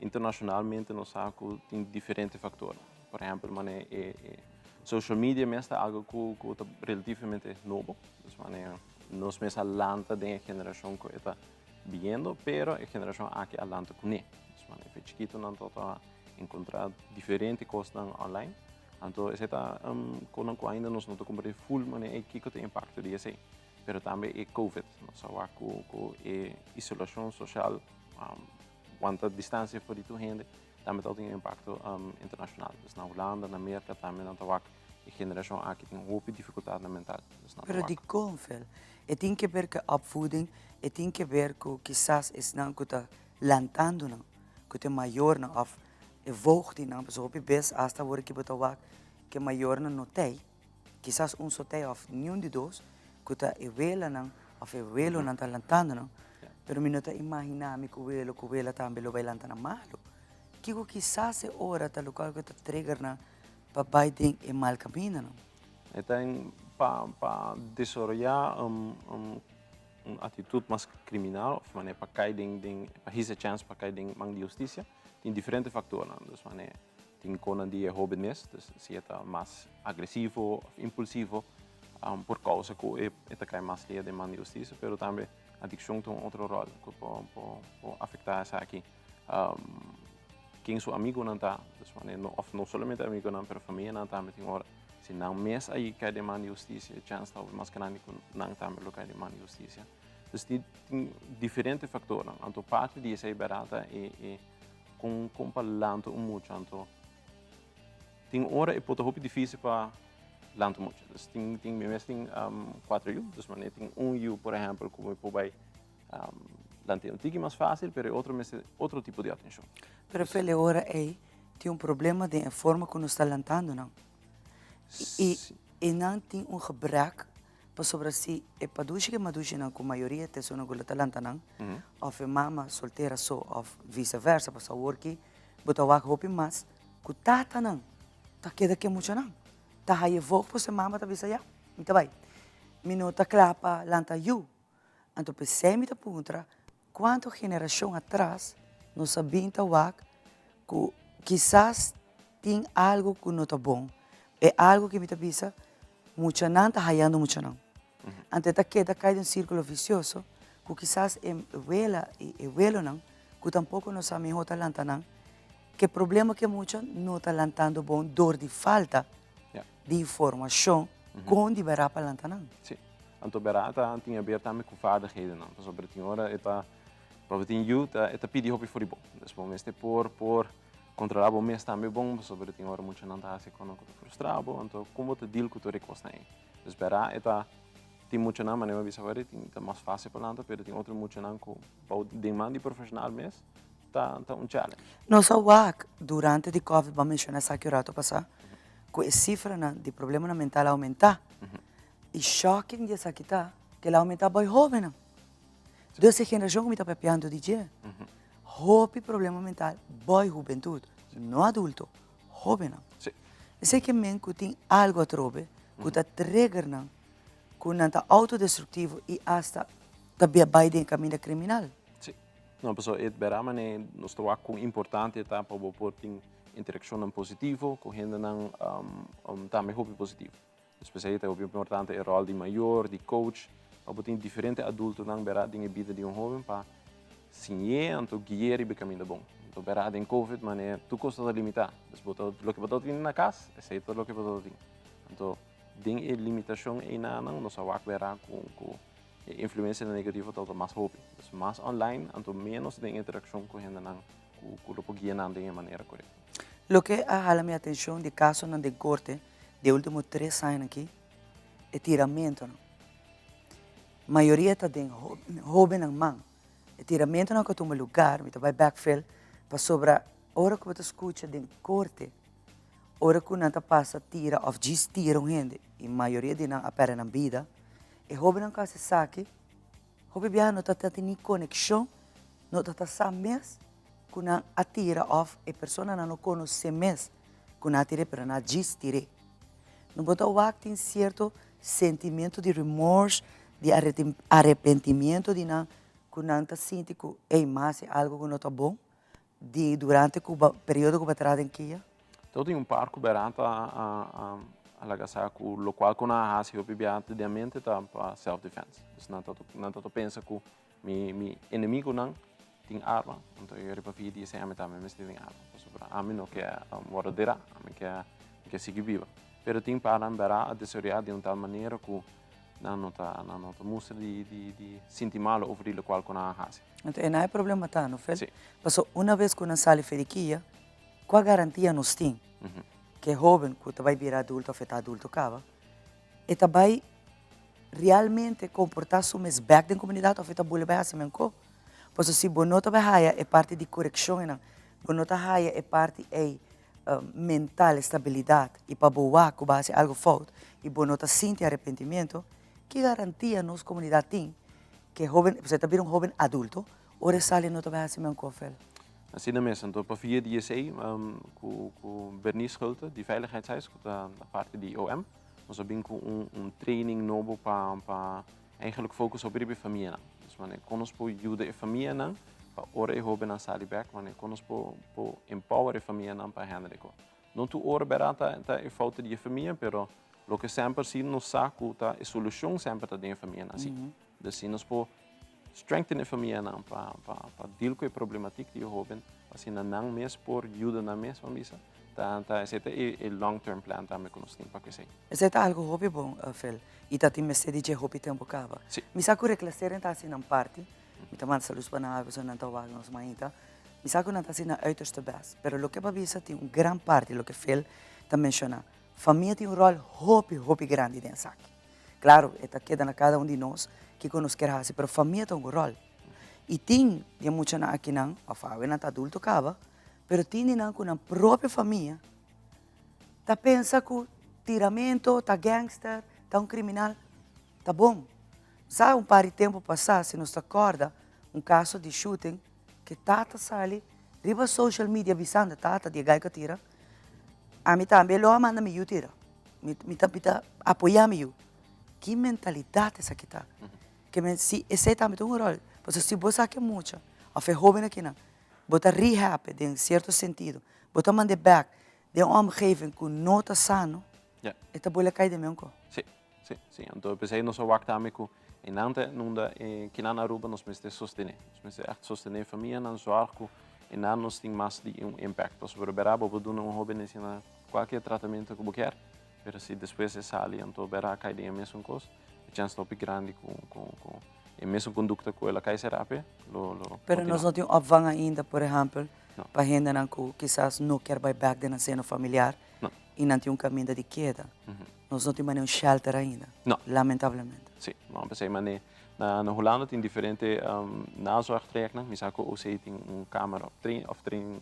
Speaker 14: internashonalmente nos sa ku tin diferente faktornan. Por ehèmpel manera e e social media mes ta algu ku ku ta relativamente nobo. Dus manera nos mes a lanta den e generashon ku e ta biendo, pero e generashon aki a lanta kuné. Dus manera fe chikitonan ta encontra diferente cosnan online. Anto esey ta um, conan cu ainda nos no ta comprende full mane e kiko ta impacto di esey. Pero tambe e COVID, nos a wak cu, cu e isolacion social, um, wanta distancia for di tur hende, tambe ta tin un impacto um, internacional. Dus na Hulanda, na Merca tambe nan ta wak e generacion aki tin hopi dificultadnan mental. Dus nan ta
Speaker 12: Pero
Speaker 14: wak.
Speaker 12: di con, Phil? E tin ke ber cu opvoeding, e tin ke ber cu kisas esnan cu ta lantando nan, ku ta e mayornan òf e voogdnan, pasobra hopi bes asta awor ki bo ta wak ku e mayornan no t'ei, kisas un so t'ei òf niun di dos, ku ta e welanan òf e welonan ta lantando nan, pero mi no ta imaginá mi ku welo ku wela tambe lo bai lanta nan malu. Kiko kisas e ora ta lokual ku ta trigger nan pa bai den e mal kamindanan?
Speaker 14: E ta pa pa desaroyá un un actitud mas criminal of manera pa cay den den pa hisa chance pa cay den man di husticia tin diferente factornan dus manera tin conan di e hoben mes dus si e ta mas agresivo of impulsivo por causa cu e ta cay mas lia den man di husticia pero tambe adiccion ta un otro rol cu por por afecta esaki ken su amigonan ta dus manera no of no solamente amigonan pero famianan tambe tin ora Si nan mes a kai den man di hustisia, e chèns ta hopi mas grandi ku nan tambe lo kai den man di hustisia. Dus tin tin diferente faktornan. Anto parti di esei bèrdat ta e e kon kon pa lanta un mucha. Anto tin ora e por ta hopi difísil pa lanta un mucha. Dus tin tin mi mes tin kuater yu, dus manera tin un yu por ehèmpel ku mi por bai lant'é un tiki mas fásil, pero e otro mester otro tipo di atenshon.
Speaker 12: Pero Feli, ora ei tin un problema den e forma ku nos ta lantando nan. I i nan tin un gebrek pasobra si e padushi ku e madushinan ku mayoria ta esunnan ku lo ta lanta nan òf e mama soltera so òf vise versa pasobra awor ki bo ta wak hopi mas ku tatanan ta keda ku e muchanan ta haya voog pasobra e mama ta bisa ya mi ta bai mi no ta kla pa lanta yu anto p'esei mi ta puntra Cuanto generacion atras nos a bin ta wak cu kisas tin algo cu no ta bon. E algo cu mi ta bisa, muchanan ta hayando muchanan. Anto e ta keda cay den un circulo vicioso cu kisas e wela y e welonan cu tampoco no sa miho ta lanta nan, cu e problema cu e mucha no ta lantando bon door di falta di informacion con di bera pa lanta nan.
Speaker 14: Sí. Anto bera ta tin haber tambe cu vaardighedennan, pasobra tin ora e ta, pa bo tin yu ta e ta pidi hopi for di bo. Dus bo mester por por controla bo mes tambe bon, pasobra tin ora muchanan ta haci cosnan cu ta frustra bo, anto con bo ta deal cu tur e cosnan ey. Dus bera e ta tin muchanan, manera mi a bisa awor, tin ta mas facil pa lanta, pero tin otro muchanan cu bou den man di profesional mes ta ta un challenge.
Speaker 12: Nos a wak durante di covid, bo a menciona esaki un rato pasa, cu e cifranan di problemanan mental a aumenta. E shocking di esaki ta ku el a aumentá bai hóbennan. Dus e generashon ku mi ta papiando di dje, hopi problema mental bai hubentut, no adulto, hóbennan. Esei ke men ku tin algu atrobe ku ta trigger nan, ku nan ta autodestruktivo i asta ta bia bai den e kaminda kriminal.
Speaker 14: Sí. No, pasobra e bèrdat manera nos ta wak kon importante ta pa bo por tin. interaccionnan positivo cu hendenan tambe hopi positivo. Dus p'esei ta hopi importante e rol di mayor, di coach, pa bo tin diferente adultonan bera den e bida di un hoben pa siñ'é anto gui'é riba e caminda bon. Anto bera den covid manera tur cos ta limita. Dus bo ta loke bo ta tin na cas, esei ta loke bo ta tin. Anto den e limitacion einanan nos a wak bera cu cu e influencianan negativo ta mas hopi. Dus mas online anto menos den interaccion cu hendenan cu cu lo por guia nan den e manera corecto.
Speaker 12: Loke a hala mi atencion di casonan den corte di e ultimo tres añanan aki, e tiramentonan. Mayoria ta den hobennan man. E tiramentonan ku a tuma lugar, mi ta bai bek fel, pasobra ora ku bo ta skucha den korte, ora ku nan ta pasa tira òf djis tira un hende, i mayoria di nan a pèrdè nan bida, e hobennan ku a hasi esaki, hopi biaha no ta tene konekshon, no ta ta sa mes ku nan a tira òf e personanan no konosé mes ku nan a tir'é pero nan a djis tir'é. No bo ta wak tin sierto sentimentu di remors, di arepentimiento di nan ku nan ta sinti ku ey mas e algu ku no ta bon di durante ku bo periodo ku bo a traha den kia?
Speaker 14: Todo tin un par ku Berant a a laga sa ku lokual ku nan a hasi hopi bia den mente ta pa self defense. Dus nan ta nan ta pensa ku Mi mi enemigunan tin arma, anto e riba via di esei ami tambe mester tin arma, pasobra ami no ke wòrdu derá, ami ke mi ke sigui biba. Pero tin parnan bèrá a desaroyá di un tal manera ku nan no ta nan no ta mustra di di di sinti malu over di lokual ku nan a hasi.
Speaker 12: Anto e nan e problema ta, no Fel?
Speaker 14: Si.
Speaker 12: Pasobra una bes ku nan sali for di kia, kua garantia nos tin ku e hóben ku ta bai bira adulto òf e ta adulto kaba, e ta bai realmente comporta su mes bek den comunidad of e ta bule bai haci menco. Pasobra si bo no ta bai haya e parti di coreccion einan, bo no ta haya e parti ei mental, estabilidad y pa bo wak cu bo a haci algo fout y bo no ta sinti arrepentimiento, ki garantia nos comunidad tin cu e hoben, pasobra e ta bira un hoben adulto, ora e sali no ta bai haci menco of el?
Speaker 14: Asina mes, anto pa via di esey cu Bernice Schulte di Veiligheidshuis cu ta parti di OM, Nos a bin ku un un training nobo pa pa eigenlijk focus op riba e famianan. Dus wanneer kon nos por yuda e famianan pa ora e hobennan sali bek, wanneer kon nos por por empower e famianan pa handle e kos. No tur ora berdad ta ta e fout di e famia, pero loke semper si nos sa ku ta e solushon semper ta den e famianan si. Dus si nos por strengthen e famianan pa pa pa deal ku e problematik di e hoben, asina nan mes por yuda nan mes, ban bisa, ta ta esei ta e e long term plan tambe ku nos tin pa ku esei.
Speaker 12: Esei ta algu hopi bon, Phil, i ta tin mester di dje hopi tempu kaba.
Speaker 14: Si.
Speaker 12: Mi sa ku Reclassering ta hasi nan parti, mi ta manda salus pa nan awe pasobra nan ta wak nos mainta. Mi sa ku nan ta hasi nan uiterste best, pero loke bo a bisa tin un gran parti loke Phil ta menshoná. Famia tin un ròl hopi, hopi grandi den esaki. Claro, e ta keda na cada un di nos kico nos kier haci, pero famia ta un rol. Y tin di e muchanan akinan, of awe nan ta adulto caba, pero tin di nan cu nan propio famia ta pensa cu tiramento, ta gangster, ta un criminal, ta bon. Sa un par di tempo pasa, si nos ta corda, un caso di shooting cu tata sali riba social media bisando, tata di e guy cu a tira, ami tambe lo a manda mi yu tira. Mi mi ta mi ta apoyá mi yu. Ki mentalidat esaki ta? Ke men si esei tambe ta un ròl. Pasobra si bo sa ke mucha òf e hóben akinan bo ta rehab e den sierto sentido, bo ta mand'é bèk den un omgeving ku no ta sano, e ta bole kai den meunko.
Speaker 14: Sí, sí, sí. Anto p'esei nos a wak tambe ku e nan ta nunda e kinan na Aruba nos mester sostené. Nos mester ègt sostené e famianan, zòrg ku e nan nos tin mas di un impact. Pasobra bèrdat bo por duna un hóben asina Cualkier tratamiento cu bo kier, pero si despues e sali anto bera a cay den e mesun cos, e chance ta hopi grandi cu cu cu e mesun conducta cu el a cay sera ape lo lo
Speaker 12: Pero nos
Speaker 14: continua.
Speaker 12: no tin opvang ainda, por ehempel,
Speaker 14: No.
Speaker 12: pa hendenan cu kisas no kier bay bek den nan seno familiar
Speaker 14: No.
Speaker 12: y nan tin un caminda di keda. Nos no tin manera un shelter ainda,
Speaker 14: No.
Speaker 12: lamentablemente.
Speaker 14: Si, no, p'esey mane na na Hulanda tin diferente nazorgtrajectnan, mi sa cu OC tin un kamer op train of train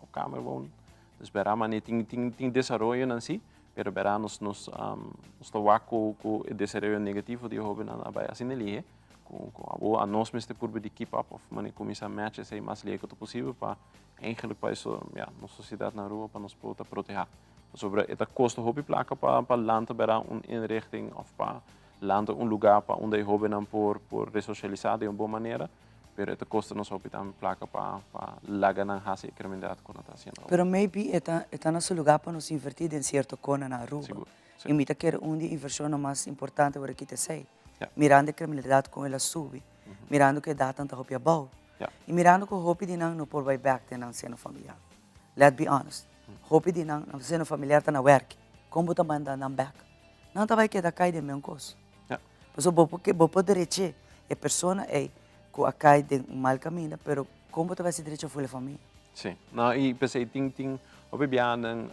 Speaker 14: op kamer wonen. Dus bera mane tin tin tin desaroyonan si, pero bera nos nos nos ta wak ku ku e desaroyo negativo di e hobennan a bai asina lihe ku ku abo anos mester purba di keep up of mane kuminsá match esei mas lihe ku ta posibel pa eigenlijk pa eso ya nos sosiedat na Aruba pa nos por ta protehá. Pasobra e ta kosta hopi plaka pa pa lanta bera un inrichting of pa lanta un lugá pa unda e hobennan por por resosialisá den un bon manera. Pero e ta kosta nos hopi tambe plaka pa pa laga nan hasi e kriminalidat ku nan ta hasiendo awor.
Speaker 12: Pero maybe e ta e ta na su lugá pa nos invertí den sierto kona na Aruba.
Speaker 14: Sigur, si.
Speaker 12: I mi ta kere un di e invershonnan mas importante awor aki ta esei. Mirando e kriminalidat kon el a subi, mirando ku e edatnan ta hopi abou, i mirando ku hopi di nan no por bai bèk den nan seno familiar. Let be honest, hopi di nan, nan seno familiar ta na wèrk. Kon bo ta manda nan bèk? Nan ta bai keda kai den men kos. Pasobra bo por bo por derech'é e persona ei ku a kai den un mal kaminda, pero kon bo ta bai hasi derecho aful e famia?
Speaker 14: Sí. No, i p'esei tin tin hopi biahanan,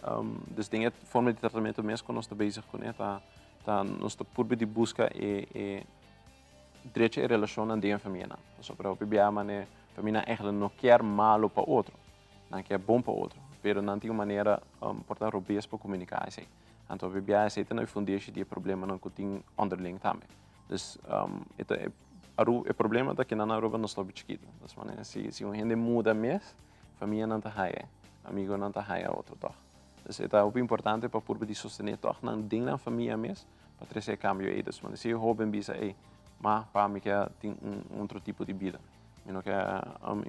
Speaker 14: dus den e forma di tratamentu mes ku nos ta bezig kuné ta ta nos ta purba di buska e e drecha e relashonnan den e famianan. Pasobra hopi biaha manera famianan eigentlik no kier malu pa otro, nan kier bon pa otro, pero nan tin un manera por ta robes pa komuniká esei. Anto hopi biaha esei ta na e fundeshi di e problemanan ku tin onderling tambe. Dus e ta e Aruba e problema ta kinan na Aruba nos ta hopi chikitu. Dus manera si si un hende muda mes, famianan ta haya, amigonan ta haya otro tòg. Dus e ta hopi importante pa purba di sostené tòg nan den nan famia mes pa trese e kambio ei. Dus manera si e hóben bisa ei, ma pa mi ke tin un otro tipo di bida, mi no ke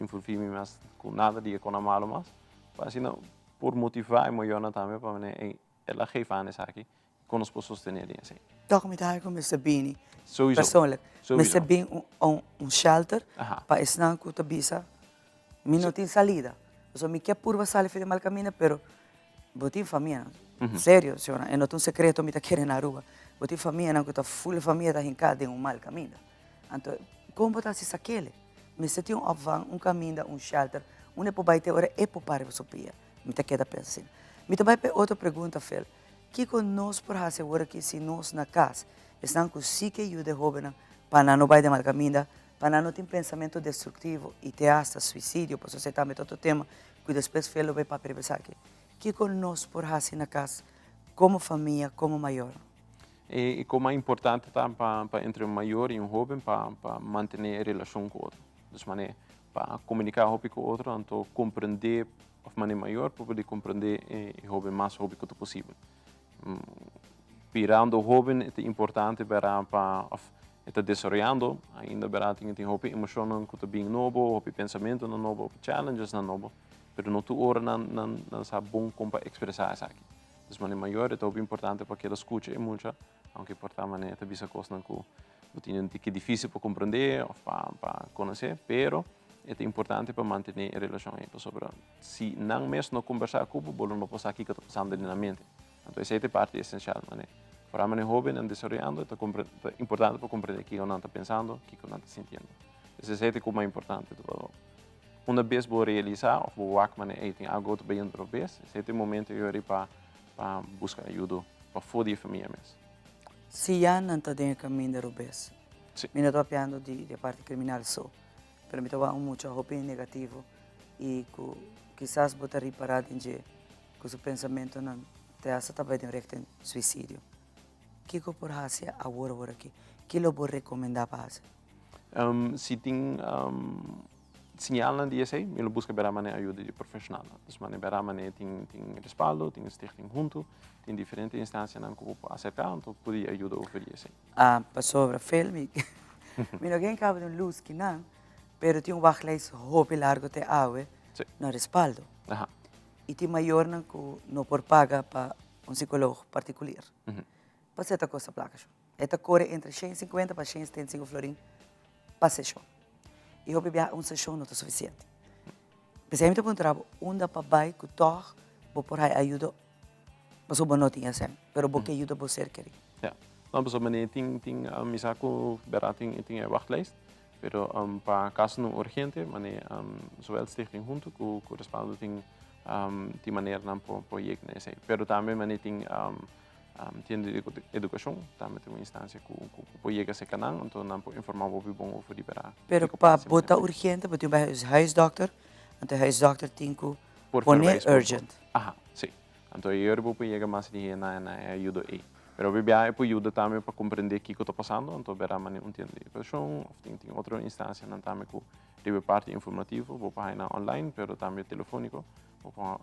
Speaker 14: involví mi mes ku nada di e kosnan malu mas, pa asina por motivá e mayornan tambe pa manera ei el a geef aan esaki, kon nos por sostené den esei.
Speaker 12: Tòg mi ta haña ku mester bini
Speaker 14: Sowieso.
Speaker 12: persoonlijk.
Speaker 14: Sowieso.
Speaker 12: Mester bin un un shelter
Speaker 14: Aha.
Speaker 12: pa esnan ku ta bisa mi no tin salida. Pasobra mi ke purba sali for di mal kaminda pero bo tin famianan. Serio señora e no ta un sekreto mi ta kere na Aruba. Bo tin famianan ku ta ful famia ta hinká den un mal kaminda. Anto kon bo ta hasi sakele? Mester tin un opvang, un kaminda, un shelter unda e por bai te ora e por para riba su pia. Mi ta keda pensa asina. Mi ta bai pa e otro pregunta Phil. Kiko nos por hasi awor aki si nos na kas, esnan ku si ke yuda e hóbennan pa nan no bai den mal kaminda, pa nan no tin pensamentu destruktivo i te asta suisidio, pasobra esei tambe ta otro tema ku despues Phil lo bai papia riba esaki. Kiko nos por hasi na kas komo famia, komo mayornan?
Speaker 14: I komo importante ta pa entre un mayor i un hóben pa mantené e relashon ku otro. Dus manera pa komuniká hopi ku otro anto komprendé òf manera mayor por pudi komprendé e hóben mas hopi ku ta posibel. Birando hóben e ta importante bera pa òf e ta desaroyando ainda bera tin tin hopi emoshonnan ku ta bin nobo, hopi pensamentunan nobo, hopi challengesnan nobo, pero no tur ora nan nan nan sa bon kon pa ekspresá esaki. Dus manera mayor e ta hopi importante pa keda skucha e mucha, aunke por ta manera e ta bisa kosnan ku bo tin un tiki difícil pa comprendé of pa pa conoce, pero e ta importante pa mantené e relacion ei, pasobra si nan mes no conversá cu bo, bo lo no por sa kico ta pasando den nan mente. Anto esei ta e parti esencial, mane ora mane hobennan desaroyando e ta ta importante pa comprendé kico nan ta pensando, kico nan ta sintiendo. Entonces esei ta e cos mas importante. Una bes bo realisá of bo wak mane ei tin algo ta bayendo robes, esei ta e momento yori pa pa busca ayudo pafó di e famia mes.
Speaker 12: Si ya nan ta den e kaminda robes. Mi no ta papiando di e parti kriminal so, pero mi ta wak un mucha hopi negativo i ku kisas bo ta ripará den dje ku su pensamentonan te hasta ta bai den richting suisidio. Kiko por hasi awor awor aki? Ki lo bo rekomendá pa hasi?
Speaker 14: Si tin Siñalnan di esei, mi lo buska bera manera ayuda di profeshonalnan. Dus manera bera manera tin tin respaldo, tin stichting huntu, tin diferente instancianan ku bo por aserká anto pudi ayuda over di esei.
Speaker 12: Ah, pasobra fel mi mi no ken kaba di un lus kinan, pero tin un wachtlijst hopi largo te awe na respaldo. I tin mayornan ku no por paga pa un psikoloog partikulier. Pasobra e ta kosta plaka sho. E ta kore entre 150 pa 175 florin pa seshon. I hopi biaha un seshon no ta sufisiente. P'esei mi ta puntra bo, unda pa bai ku tòg bo por haña ayudo pasobra bo no tin esei, pero bo ke yuda bo ser kerí?
Speaker 14: Ya. No, pasobra manera tin tin mi sa ku bèrdat tin tin e wachtlijst, pero pa kasonan urgente manera zowel Stichting Hunto ku ku Respaldo tin tin maneranan por por yega na esei. Pero tambe manera tin Tienda di edukashon tambe ta un instansia ku por yega serka nan, anto nan por informá bo hopi bon over di bera.
Speaker 12: Pero pa bo ta urgente bo tin bai huisdòkter, anto e huisdòkter tin ku pone urgent.
Speaker 14: Aha, si. Anto e ora bo por yega mas lihé na e ayudo ei. Pero hopi biaha e por yuda tambe pa komprendé kiko ta pasando, anto bera manera un tienda di edukashon òf tin tin otro instansianan tambe ku riba e parti informativo bo por haña nan online pero tambe telefóniko. Bo por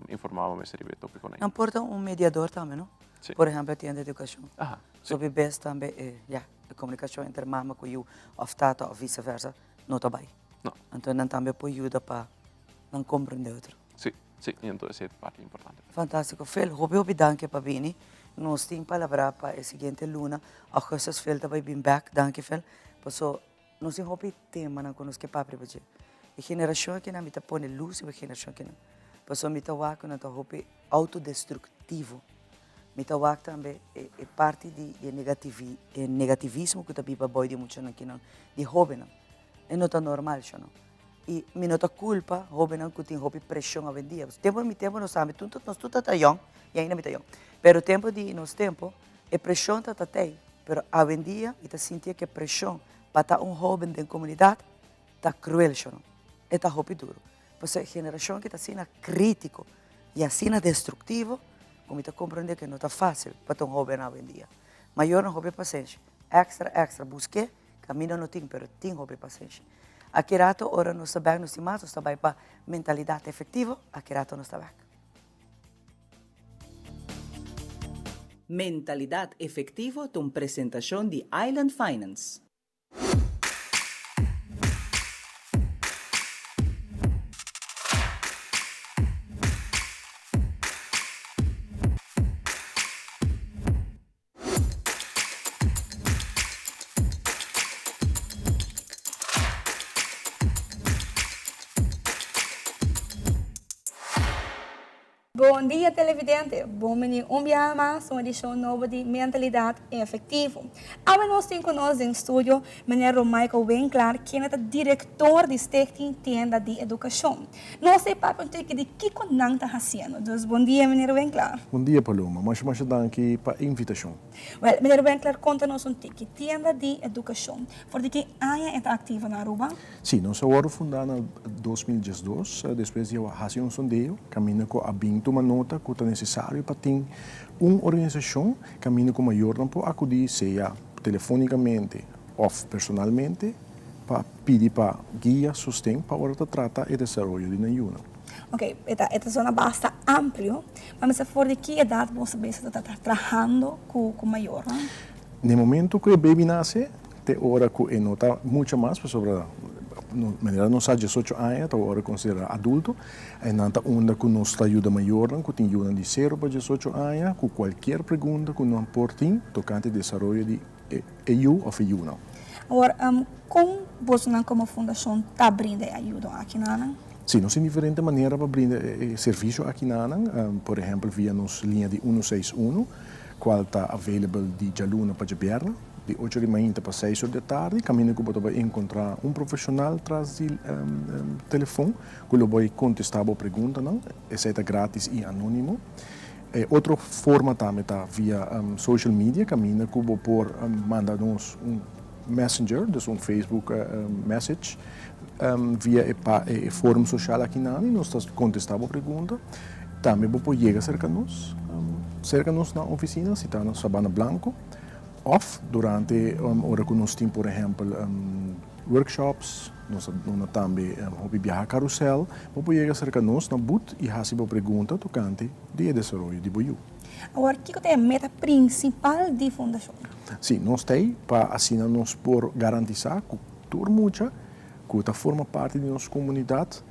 Speaker 14: informá bo mester riba e tópikonan.
Speaker 12: Nan por ta un mediador tambe, no?
Speaker 14: Sí.
Speaker 12: Por ehèmpel, tienda di edukashon.
Speaker 14: Aha, sí.
Speaker 12: So hopi bes tambe e, ya, e komunikashon entre mama ku yu òf tata òf viseversa. no ta bai.
Speaker 14: No.
Speaker 12: Anto nan tambe por yuda pa nan comprende otro.
Speaker 14: Si, si, y anto esey ta parti importante.
Speaker 12: Fantastico. Phil, hopi hopi danki pa bini. Nos tin palabra pa e siguiente luna. Augustus Phil ta bai bin bek. Danki Phil. Paso nos tin hopi temanan cu nos ke papia riba dje. E generacion akinan mi ta pone luz riba e generacion akinan. Paso mi ta wak cu nan ta hopi autodestructivo. Mi ta wak tambe e e parti di e negativi e negativismo cu ta biba boy di muchanan akinan, di hobennan. E no ta normal, sho no? I mi no ta culpa hobennan cu tin hopi presion awendia. Tempo di mi tempo nos tambe, nos tur ta yong, y ainda mi ta yong. Pero tempo di nos tempo e presion ta ta tey, pero awendia mi ta sinti cu e presion pa ta un hoben den comunidad ta cruel, sho no? E ta hopi duro. Pasobra e generacion aki ta asina critico y asina destructivo cu mi ta comprende cu no ta facil pa ta un hoben awendia. Mayornan hopi pasenshi, extra extra busque. Caminda no tin, pero tin hopi pasenshi. Aki rato ora nos ta bek nos tin mas, nos ta bai pa mentalidad efectivo, aki rato nos ta bek.
Speaker 13: Mentalidad Efectivo ta un presentacion di Island Finance.
Speaker 16: Bon dia televidente, bon bini un biaha mas un edicion nobo di Mentalidad Efectivo. Awe nos tin cu nos den studio meneer Romichael Winklaar, kende ta director di Stichting Tienda di Educacion. Nos ta e papia un tiki di kico nan ta haciendo. Dus bon dia meneer Winklaar.
Speaker 17: Bon dia Paloma, masha masha danki pa e invitacion.
Speaker 16: Wel, meneer Winklaar conta nos un tiki, Tienda di Educacion, for di ki aña e ta activo na Aruba?
Speaker 17: Si, nos a wordo funda na 2012, despues di a haci un sondeo caminda cu a bin tuma nota cu ta necesario pa tin un organisacion caminda cu mayornan por acudi sea telefonicamente of personalmente pa pidi pa guia, sosten pa ora ta trata e desaroyo di nan yunan.
Speaker 16: Ok, e ta e ta zona basta amplio, ma mester for di ki edat bo sa bisa ta ta trahando ku ku mayornan?
Speaker 17: Na e momento ku e baby nase te ora ku e no ta mucha mas pasobra manera nos sa diesocho aña ta wòrdu konsiderá adulto, e nan ta unda ku nos ta yuda mayornan ku tin yunan di sero pa diesocho aña ku kualkier pregunta ku nan por tin tokante desaroyo di e yu òf e yunan.
Speaker 16: Awor, kon bosonan komo fundashon ta brinda e ayudo aki na nan?
Speaker 17: Sí, nos tin diferente manera pa brinda e servisio aki na nan. Por ehèmpel via nos liña di unu seis unu, kual ta available di djaluna pa djabièrnè, di ocho di mainta pa seis or di atardi, kaminda ku bo ta bai enkontrá un profeshonal tras di telefon ku lo bai kontestá bo preguntanan. Esei ta grátis i anónimo. E otro forma tambe ta via social media caminda cu bo por manda nos un messenger, dus un Facebook message via e forum social aki nan y nos ta contesta bo pregunta. Tambe bo por yega cerca nos, cerca nos na oficina si ta na Sabana Blanco of durante ora cu nos tin por ehempel Workshops, Nos ta duna tambe hopi biaha karusèl. Bo por yega serka nos na but i hasi bo pregunta tokante di e desaroyo di bo yu.
Speaker 16: Awor, kiko ta e meta prinsipal di fundashon?
Speaker 17: Sí, nos ta ei pa asina nos por garantisá ku tur mucha ku ta forma parti di nos komunidat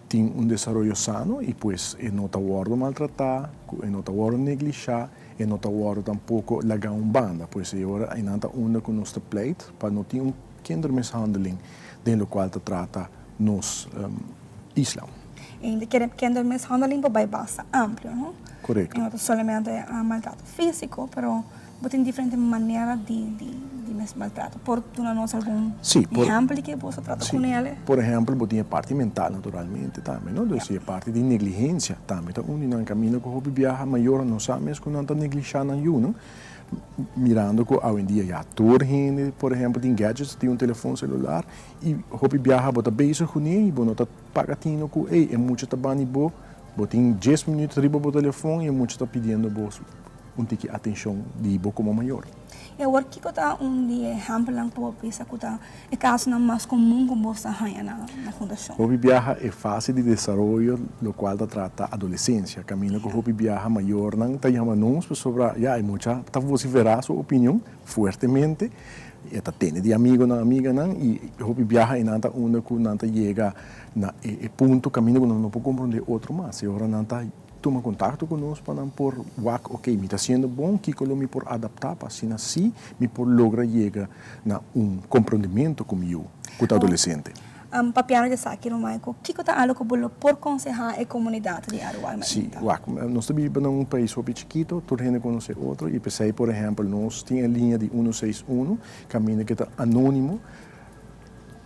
Speaker 17: tin un desaroyo sano i pues e no ta wòrdu maltratá, ku e no ta wòrdu neglishá, e no ta wòrdu tampoko lagá un banda. Pues e ora einan ta unda ku nos ta pleit pa no tin un Kindermishandeling den locual ta trata nos isla.
Speaker 16: En de kindermishandeling por bay basta amplio, no?
Speaker 17: Correcto.
Speaker 16: E no ta solamente maltrato fisico, pero bo tin diferente manera di di maltrato. Por duna nos algun ehempel di ke bo sa trata cu nele?
Speaker 17: Por ehempel, bo tin e parti mental naturalmente tambe, no? Dus e parti di negligencia tambe ta un di nan caminda cu hopi biaha mayornan no sa mes cu nan ta neglisha nan yunan. Mirando ku awendia ya tur hende por ehempel tin gadgets, tin un telefon selular i hopi biaha bo ta bezig kuné i bo no ta paga tino ku ey e mucha ta bani bo, bo tin dies minuut riba bo telefon i e mucha ta pidiendo bo un tiki atenshon di bo komo mayor.
Speaker 16: I awor kiko ta un di e ehempelnan ku bo bisa ku ta e kasonan mas komun ku bo sa haña na fundashon?
Speaker 17: Hopi biaha e fase di desaroyo lokual ta trata adolesensia, kaminda ku hopi biaha mayornan ta yama nos pasobra ya e mucha ta vosiferá su opinion fuertemente. E ta tene di amigonan, amiganan y hopi biaha e nan ta unda cu nan ta yega na e punto caminda cu nan no por comprende otro mas. E ora nan ta tuma contacto cu nos pa nan por wak, ok, mi ta haciendo bon, kico lo mi por adapta pa asina si mi por logra yega na un comprendimento cu mi yu cu ta adolescente.
Speaker 16: Papiando di esaki, Romaico, kico ta algo cu bo lo por conseha e comunidad di Aruba y
Speaker 17: Sí,
Speaker 16: Mainta?
Speaker 17: wak, nos ta biba na un pais hopi chikito, tur hende conoce otro y p'esey, por ehempel, nos tin e liña di 161, caminda cu ta anonimo.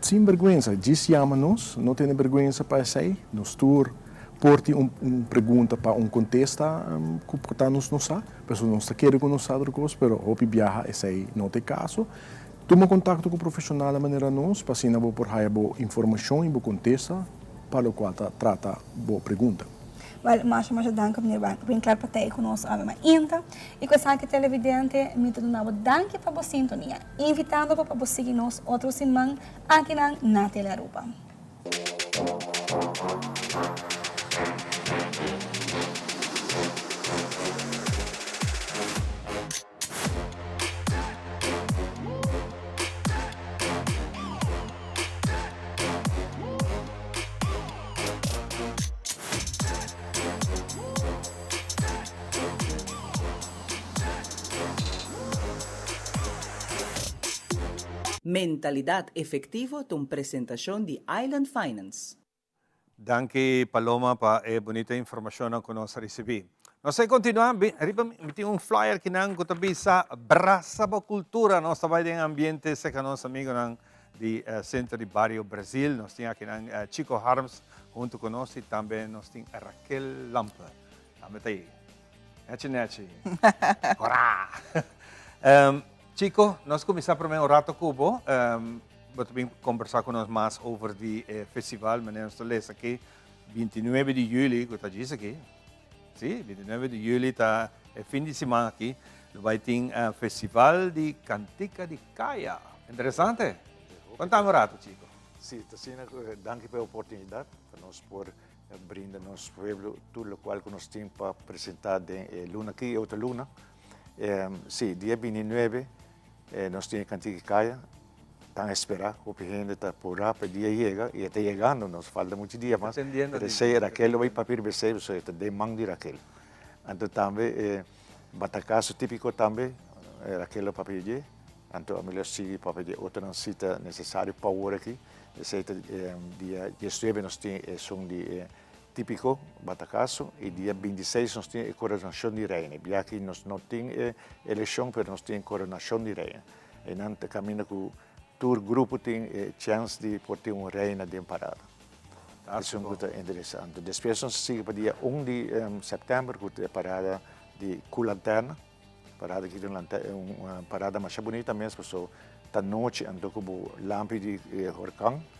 Speaker 17: Sin berguensa, djis yama nos, no tene berguensa pa esey, nos tur por tin un un pregunta pa un contesta cu por ta nos no sa, pasobra nos ta kere cu nos sa tur cos, pero hopi biaha esey no ta e caso. Tuma contacto cu profesionalnan manera nos pa asina bo por haya bo informacion y bo contesta pa locual ta trata bo pregunta.
Speaker 16: Wel, masha masha danki meneer Winkler pa ta cu nos awe mainta. Y cu esaki televidente mi ta duna bo danki pa bo sintonia, invitando bo pa bo sigui nos otro siman akinan na Telearuba.
Speaker 13: Mentalidad Efectivo ta un presentacion di Island Finance.
Speaker 2: Danki Paloma pa e bunita informacionnan cu nos a ricibi. Nos a continua, riba mi tin un flyer kinan cu ta bisa Brasa bo cultura. Nos ta bay den ambiente cerca nos amigonan di Centro di Bario Brazil. Nos tin akinan Chico Harms hunto cu nos y tambe nos tin Raquel Lampe. Tambe ta ayi. Nechi nechi. Hora! Chico, nos cuminsa prome un rato cu bo. Bo ta bin kombersá ku nos mas over di e festival, manera nos ta lesa aki, 29 di juli, ku ta djis aki, sí, 29 di juli ta e fin di siman aki, lo bai tin festival di Kantika di Kaya. Interesante. Kontami un rato, Chico.
Speaker 18: Sí, ta asina ku danki pa e oportunidat pa nos por brinda nos pueblo tur lokual ku nos tin pa presentá den e luna aki i otro luna. Sí, dia 29 Nos tin e kantika di kaya tan esperá, hopi hende ta purá pa e dia yega i e ta yegando, nos falta muchu dia mas, pero esei Raquel lo bai papia riba esei pasobra e ta den man di Raquel. Anto tambe e batakaso típiko tambe Raquel lo papia dje, anto ami lo sigui papia dje otronan si ta nesesario pa awor aki, esei ta dia diesnuebe nos tin esun di e Típiko, Batakaso, i dia 26 nos tin e koronashon di reina. E bia aki nos no tin e elekshon, pero nos tin e koronashon di reina. Einan ta kaminda ku tur grupo tin e chèns di por tin un reina den parada. Esun ku ta interesante. Despues nos ta sigui pa dia un di sèptèmber ku ta e parada di ku lanterna. Parada aki ta un parada masha bunita mes pasobra ta nochi anto ku bo lampi di horkan.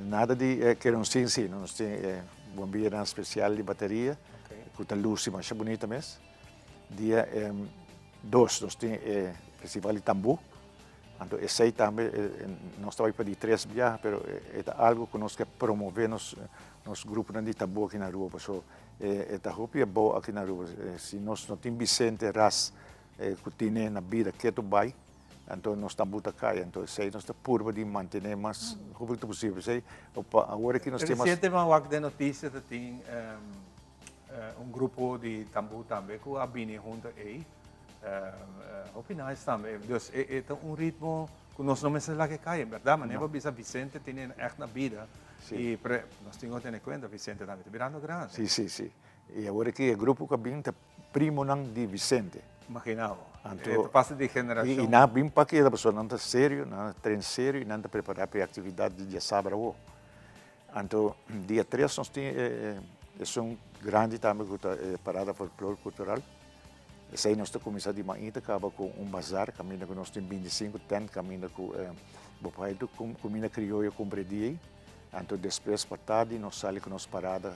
Speaker 18: Nada di kerosin si, nos tin e bombianan spesial di bateria ku ta lusi masha bunita mes. Dia dos nos tin e festival di tambú, anto esei tambe nos ta bai pa di tres biaha pero e ta algu ku nos ke promove nos nos gruponan di tambú aki na Aruba pasobra e ta hopi abou aki na Aruba. Si nos no tin Vicente Ras ku tine na bida ketu bai. Anto nos ta buta caya, anto esey nos ta purba di mantene mas hopi cu ta posibel. Esey pa awor aki nos tin mas.
Speaker 2: Reciente mi a wak den noticia ta tin un grupo di tambu tambe cu a bini hunto ey. Hopi nice tambe. Dus e ta un ritmo cu nos no mester laga e caya, berdad? Manera bo a bisa Vicente tene echt na bida y pero nos tin cu tene cuenta Vicente tambe ta birando grandi.
Speaker 18: Si, si, si. Y awor aki e grupo cu a bini ta Primonan di Vicente.
Speaker 2: Imagina bo. Anto, e ta pasa di generacion.
Speaker 18: I nan a bin pa keda pasobra nan ta serio, nan ta tren serio i nan ta prepara pa e actividad di diasabra awo. Anto dia tres nos tin e esun grandi tambe cu ta e Parada Folklor Cultural. Esey nos ta cuminsa di mainta caba cu un bazar caminda cu nos tin 25 tent caminda cu bo por haya tur cuminda crioyo cumpra e dia ey. Anto despues pa tardi nos sali cu nos parada.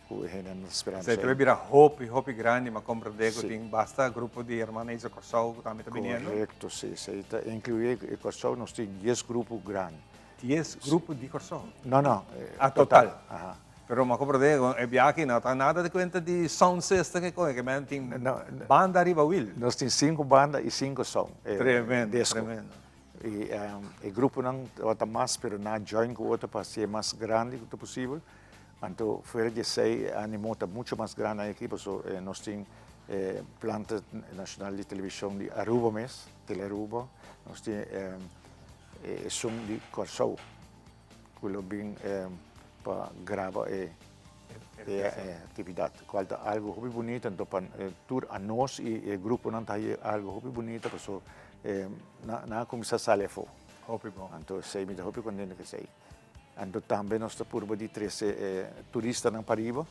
Speaker 18: Ku e hendenan ta sperando
Speaker 2: Esei ta bira hopi, hopi grandi, m'a komprendé ku tin basta grupo di hermana Isa Kòrsou ku tambe ta biniendo.
Speaker 18: Korekto, si. Esei ta inkluí e Kòrsou, nos tin dies grupo grandi.
Speaker 2: Dies grupo di Kòrsou?
Speaker 18: No, no.
Speaker 2: Ah, total. Aha. Pero m'a komprendé ku e biaha aki no ta nada di kuenta di sound system ke kohe, ke men tin banda riba wil.
Speaker 18: Nos tin sinku banda i sinku sound.
Speaker 2: Tremendo, tremendo.
Speaker 18: I e gruponan tabata mas pero nan a join ku otro pa hasié mas grandi ku ta posibel. Anto fuera di esei e animo ta mucho mas grandi aki pasobra nos tin e planta nashonal di televishon di Aruba mes, Telearuba, nos tin esun di Kòrsou ku lo bin pa graba e aktividat kual ta algu hopi bunita anto pa tur anos i e gruponan ta haña algu hopi bunita pasobra nan a kuminsá sali afó.
Speaker 2: Hopi bon.
Speaker 18: Anto esei mi ta hopi kontento ku esei. Anto tambe nos ta purba di trese e turistanan pariba,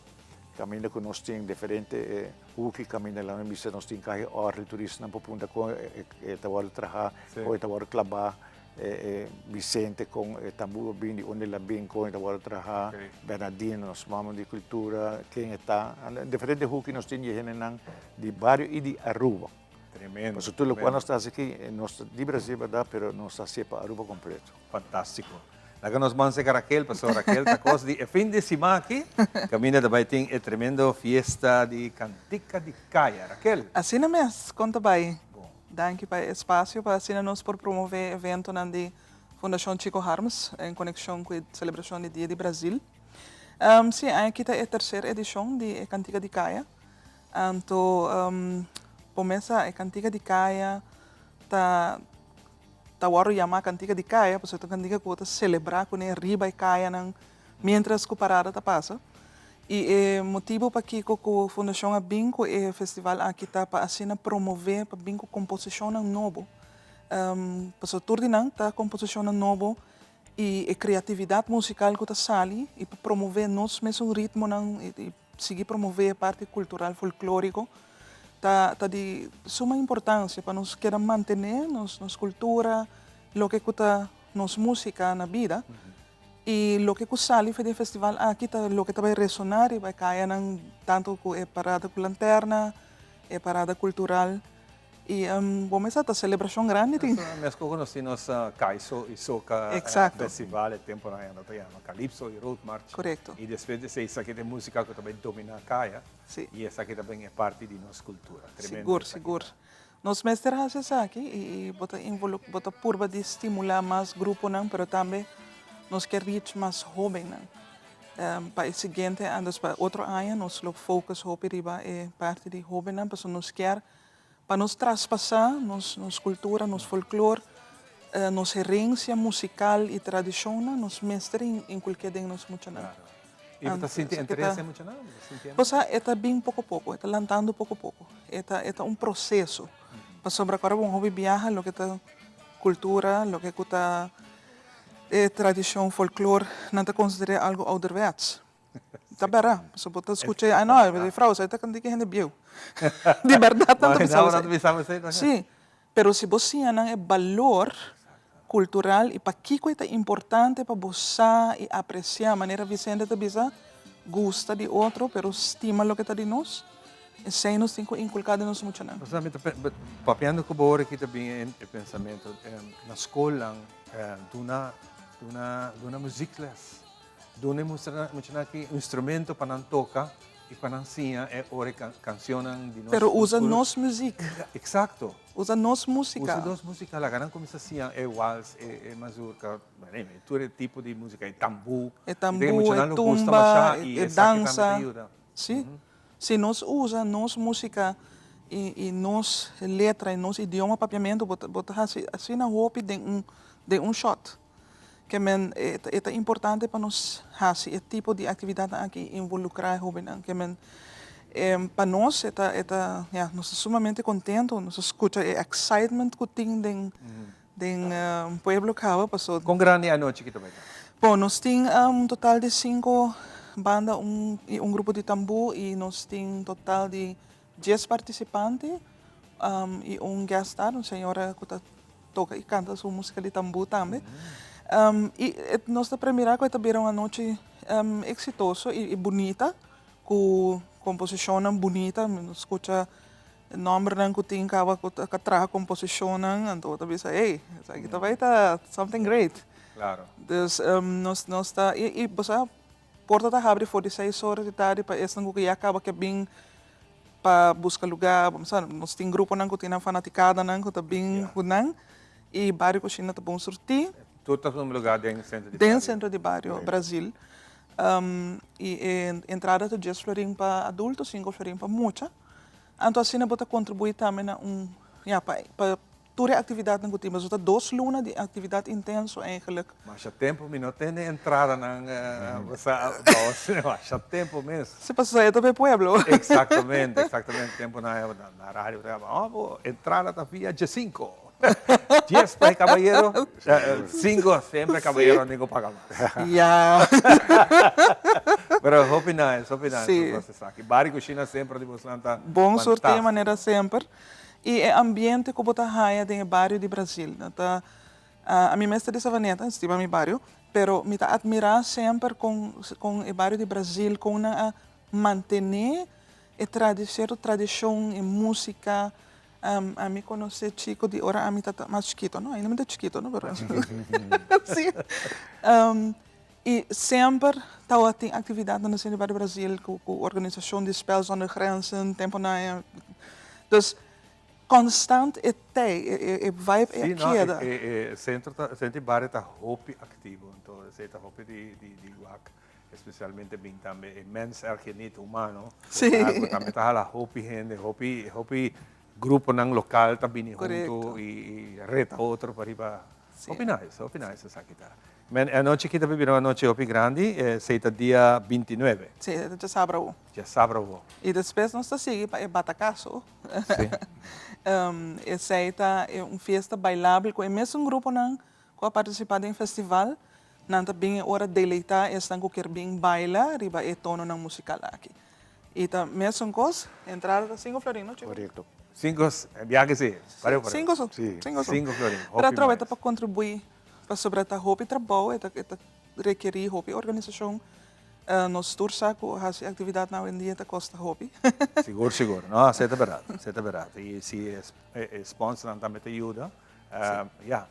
Speaker 18: kaminda ku nos tin diferente huki kaminda laga mi bisa nos tin kahi òrdi turistanan por puntra kon e ta wòrdu trahá, kon e ta wòrdu klabá, e Vicente kon e tambú a bin, di unda el a bin, kon e ta wòrdu trahá, Bernardino nos mama di kultura, ken e ta, diferente huki nos tin di e hendenan di bario i di Aruba.
Speaker 2: Tremendo.
Speaker 18: Pasobra tur lokual nos ta hasi aki, nos ta di Brasil bèrdat, pero nos ta hasié pa Aruba kompleto.
Speaker 2: Fantástiko. Laga nos ban seka Raquel, pasobra Raquel ta kos di e fin di siman aki, kaminda ta bai tin e tremendo fiesta di Kantika di Kaya. Raquel.
Speaker 19: Asina mes, kon ta bai? Danki pa e espasio pa asina nos por promove eventonan di Fundashon Chico Harms en konekshon ku e selebrashon di Dia di Brasil. Si, aña aki ta e terser edishon di e Kantika di Kaya. Anto bo mes sa e kantika di kaya ta ta wòrdu yamá kantika di kaya pasobra ta un kantika ku bo ta selebrá kuné riba e kayanan miéntras ku parada ta pasa. I e motibu pakiko ku fundashon a bin ku e festival aki ta pa asina promové pa bin ku komposishonnan nobo. Pasobra tur di nan ta komposishonnan nobo i e kreatividat musikal ku ta sali i pa promové nos mesun ritmonan i Sigui promové e parti kultural folklóriko ta ta di suma importansia pa nos keda mantené nos nos kultura, loke ku ta nos músika na bida i loke ku sali for di e festival aki ta loke ta bai resoná riba e kayanan tantu ku e parada ku lanterna, e parada kultural. I bo mester ta celebracion grandi tin.
Speaker 2: Mesco cu nos tin nos Kaiso y Soca festival e temponan ayanda ta yama Calypso y Road March.
Speaker 19: Correcto.
Speaker 2: Y despues di esey esaki ta e musica cu ta bay domina caya. Y esaki ta ben e parti di nos cultura. Tremendo
Speaker 19: Sigur,
Speaker 2: esaki
Speaker 19: sigur.
Speaker 2: ta.
Speaker 19: Nos mester haci esaki y bo ta involu bo ta purba di stimula mas gruponan pero tambe nos kier reach mas hobennan. Pa e siguiente aña, dus pa otro aña nos lo focus hopi riba e parti di hobennan pasobra nos kier Pa nos traspasá nos nos kultura, nos folklor, nos herensia musikal i tradishonnan, nos mester inkulké den nos muchanan.
Speaker 2: I bo ta sinti interes den muchanan? Bo ta sinti?
Speaker 19: Bo sa, e ta bin poko poko, e ta lantando poko poko. E ta e ta un proseso. Pasobra ku ora bo un hopi biaha loke ta kultura, loke ku ta e tradishon, folklor, nan ta konsider'é algu ouderwets. Ta bera, pasobra bo ta skucha i no, e frou esei ta kanta di ki hende bieu. Di bèrdat nan ta bisa esei. Sí, pero si bo siña nan e balor kultural i pakiko e ta importante pa bo sa i apresiá, manera Vicente ta bisa, gusta di otro pero stima loke ta di nos, esei nos tin ku inkulká den nos muchanan.
Speaker 2: Pasobra mi ta papiando ku bo ora aki ta bin e pensamentu, na skolnan duna duna duna muzikles. Duna e muchanan aki instrumento pa nan toka i pa nan siña e ora e kansionnan di nos
Speaker 19: Pero usa nos muzik.
Speaker 2: Eksakto.
Speaker 19: Usa nos músika.
Speaker 2: Usa nos músika. Laga nan kuminsá siña e wals, e mazurka, tur e tipo di músika, e tambú.
Speaker 19: E tambú, e tumba, e dansa. Si. Si nos usa nos músika i nos letra i nos idioma papiamentu bo ta hasi asina hopi den un shòt. Ke men e ta importante pa nos hasi e tipo di aktividatnan aki i involukrá e hóbennan. Ke men pa nos e ta e ta ya nos ta sumamente kontentu, nos ta skucha e excitement ku tin den den pueblo kaba paso.
Speaker 2: Kon grandi e anochi ki ta bai ta?
Speaker 19: Bon nos tin un total di sinku banda un i un grupo di tambú i nos tin total di dies partisipante i un guest star, un señora ku ta toka i kanta su musika di tambú tambe. I nos ta premira ku e ta bira un anochi eksitoso i bunita ku komposishonnan bunita. Mi no skucha nòmbernan ku tin kaba ku ta traha komposishonnan, anto bo ta bisa ey esaki ta bai ta something great. Dus nos nos ta i bo sa porta ta habri for di seis ora di tardi pa esnan ku ya kaba ke bin pa buska lugá, nos tin gruponan ku tin nan fanatikadanan ku ta bin ku nan. I Bario Cushina ta bon surtí.
Speaker 2: Tur ta tuma lugar den centro di bario.
Speaker 19: Den centro di bario Brazil. I e entrada ta dies florin pa adulto, sinku florin pa mucha. Anto asina bo ta kontribuí tambe na un, ya, pa pa tur e aktividatnan ku tin. Pasobra ta dos luna di aktividat intenso eigenlijk.
Speaker 2: Masha tempu mi no tende entradanan bo sa, masha tempu mes.
Speaker 19: Si pasobra e ta pa e pueblo.
Speaker 2: Exactamente, exactamente. Tempu nan na radio ta yama, oh bo entrada ta via diesinco. Dies pa e cabayero, cinco semper cabayero tin cu paga mas.
Speaker 19: Ya.
Speaker 2: Pero hopi nice, hopi nice si. Nos esaki. Bari cushina semper di bosnan ta
Speaker 19: Bon surti manera semper. Y e ambiente cu bo ta haya den e bario di Brasil. No ta, ami mes ta di Savaneta, stima mi bario, pero mi ta admira semper con con e bario di Brasil, con nan a mantene e cierto tradicion, e musica. Ami conoce Chico di ora ami ta mas chikito, no? Ainda mi ta chikito, no? Pero si. Y semper tabatin actividadnan asina riba di Brasil cu organisacion di Spel Zonder Grenzen, temponan. Dus constant e tei, e vibe e a keda.
Speaker 2: Si, no, e centro ta, centro di bario ta hopi activo, entonces esey ta hopi di wak. Especialmente bin tambe e mens erg niet humano.
Speaker 19: Sí.
Speaker 2: Cu tambe ta hala hopi hende, hopi, hopi gruponan local ta bini hunto y reta otro pa riba.
Speaker 19: Sí.
Speaker 2: Hopi nice, hopi nice esaki ta. Men, e anochi aki ta bira un anochi hopi grandi, esey ta dia 29.
Speaker 19: Sí, e ta djasabra awo.
Speaker 2: Djasabra awo.
Speaker 19: Y despues nos ta sigui pa e batacazo.
Speaker 2: Sí.
Speaker 19: Esey ta un fiesta bailabel cu e mesun gruponan cu a participa den festival. Nan ta bin e ora deleitá esnan ku kier bin baila riba e tononan musikal aki. I ta mesun kos, entrada ta sinku florin, no Chico?
Speaker 18: Korekto.
Speaker 2: Sinku, biaha ke si, pareu pareu.
Speaker 19: Sinku so,
Speaker 2: Si,
Speaker 19: sinku so.
Speaker 2: sinku florin,
Speaker 19: Pero
Speaker 2: hopi
Speaker 19: atrobe ta
Speaker 2: mais.
Speaker 19: pa kontribuí, pasobra ta hopi trabou, e ta e ta rekerí hopi organisashon. Nos tur sa ku hasi aktividatnan awendia ta kosta hopi.
Speaker 2: Sigur, sigur. No, esei ta bèrdat, esei ta bèrdat. I si e sponsornan tambe ta yuda, Ya,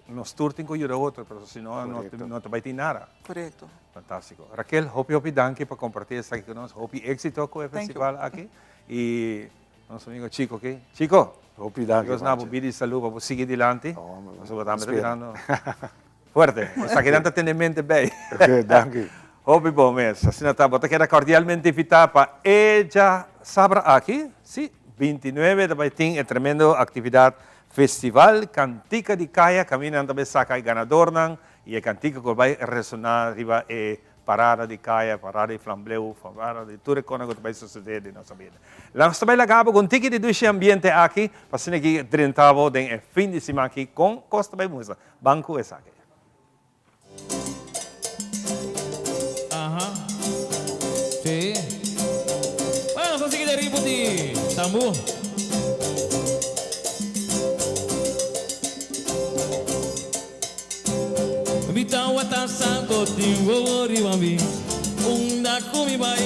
Speaker 2: nos tur tin cu yuda otro, pero si no, no ta bay tin nada.
Speaker 19: Correcto.
Speaker 2: Fantastico. Raquel, hopi hopi danki pa comparti esaki cu nos. Hopi exito cu e festival aki. Y nos amigo Chico aki. Chico!
Speaker 18: Hopi danki,
Speaker 2: Dios na bo bida y salud pa bo sigui dilanti. Pasobra bo tambe ta birando fuerte. Esakinan ta tene mente bay.
Speaker 18: Ok, danki.
Speaker 2: Hopi bon mes. Asina ta, bo ta keda cordialmente invita pa e djasabra aki. Si, 29 ta bay tin e tremendo actividad Festival Cantica di Caya caminda nan ta bay saca e ganadornan y e cantica cu bay resona riba e parada di Caya, parada di Flambleu, parada di tur e cosnan cu ta bay sucede den nos ambiente. Nos ta bay laga bo cu un tiki di dushi ambiente aki pa asina ki drenta bo den e fin di siman aki con cos ta bay muestra. Ban cu esaki.
Speaker 3: Aha. Sí. Bueno, nos ta sigui den ritmo di tambú. Mi tawata sa bo tin wowo riba mi, unda ku mi bai,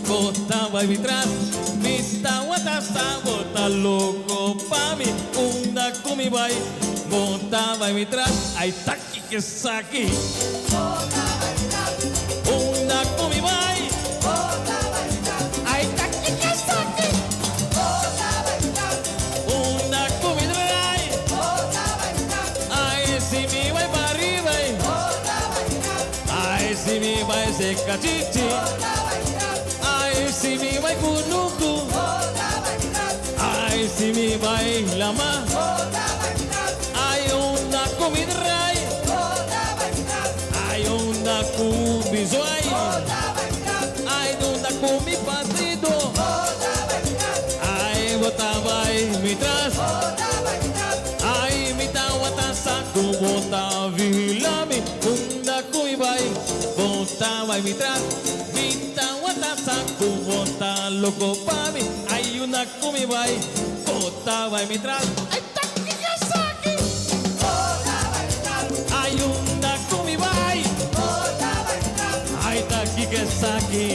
Speaker 3: bo ta bai mi tras. Mi tawata sa bo ta loko pa mi, unda ku mi bai, Bo ta bai mi tras, ai ta kiko esaki? Bo ta bai mi tras. Unda ku mi bai? Bo ta bai mi tras. Ai ta kiko esaki? Bo ta bai mi tras. Unda ku mi drai? Bo ta bai mi tras. Ai si mi bai pa riba? Bo ta bai mi tras. Ai si mi bai seka chichi? Bo ta bai mi tras. Ai si mi bai kunuku? Bo ta bai mi tras. Ai si mi bai lama? Ai unda ku mi drai. Ai unda ku mi zwai. Ai unda ku mi partido. Ai bo ta bai mi tras. Ai mi tawata sa ku bo ta vigila mi. Unda ku mi bai bo ta bai mi tras. Mi tawata sa ku bo ta loko pa mi. Ai unda ku mi bai bo ta bai mi tras. Ai ta kiko esaki? Bo ta bai mi tras. Ai unda ku mi bai? Bo ta bai mi tras. Ai ta kiko esaki?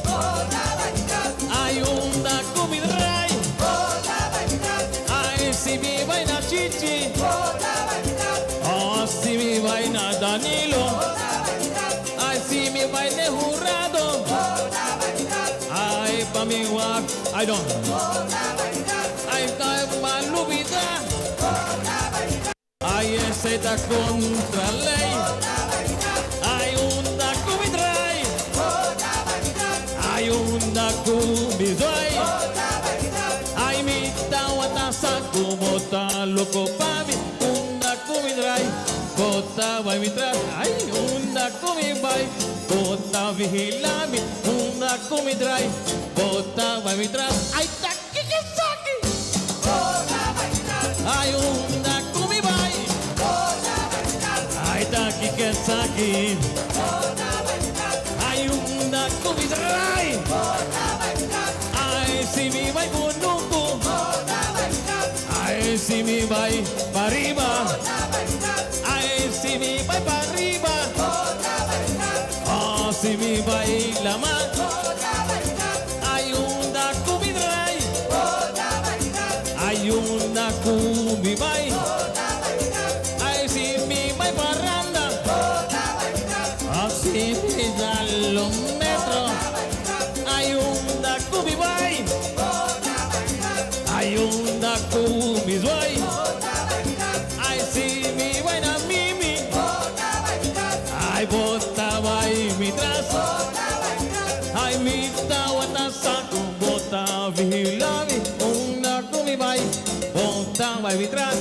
Speaker 3: Bo ta bai mi tras. Ai unda ku mi drai? Bo ta bai mi tras. Ai si mi bai na Chichi? Bo ta bai mi tras. Oh si mi bai na Danilo? Bo ta bai mi tras. Ai si mi bai n'e Hurado? Bo ta bai mi tras. Ai pa mi wak ai no. Bo ta bai mi tras. Ai ta pa lubida. Ai. Esei ta kontra lei. Ai unda ku mi drai. Ai unda ku mi zwaai. Ai mi tawata sa ku bo ta loko pa mi. Unda ku mi drai, bo ta bai mi tras. Ai unda ku mi bai, bo ta vigila mi. Unda ku mi drai, bo ta bai mi tras. Ai ta kiko esaki? Ai unda ku mi bai. Ai ta kiko esaki? Ai unda ku mi drai. Ai si mi bai kunuku. Ai si mi bai pariba. Ai si mi bai pariba. Oh si mi bai lama. Ai unda ku mi drai. Ai unda ku mi bai. Ai si mi bai paranda. Oh si mi dal un metro. Ai unda ku mi bai. Ai unda ku mi zwaai. Ai si mi bai na mimi. Ai bo ta bai mi tras. Ai mi tawata sa ku bo ta vigila mi. Unda ku mi bai, bo ta bai mi tras.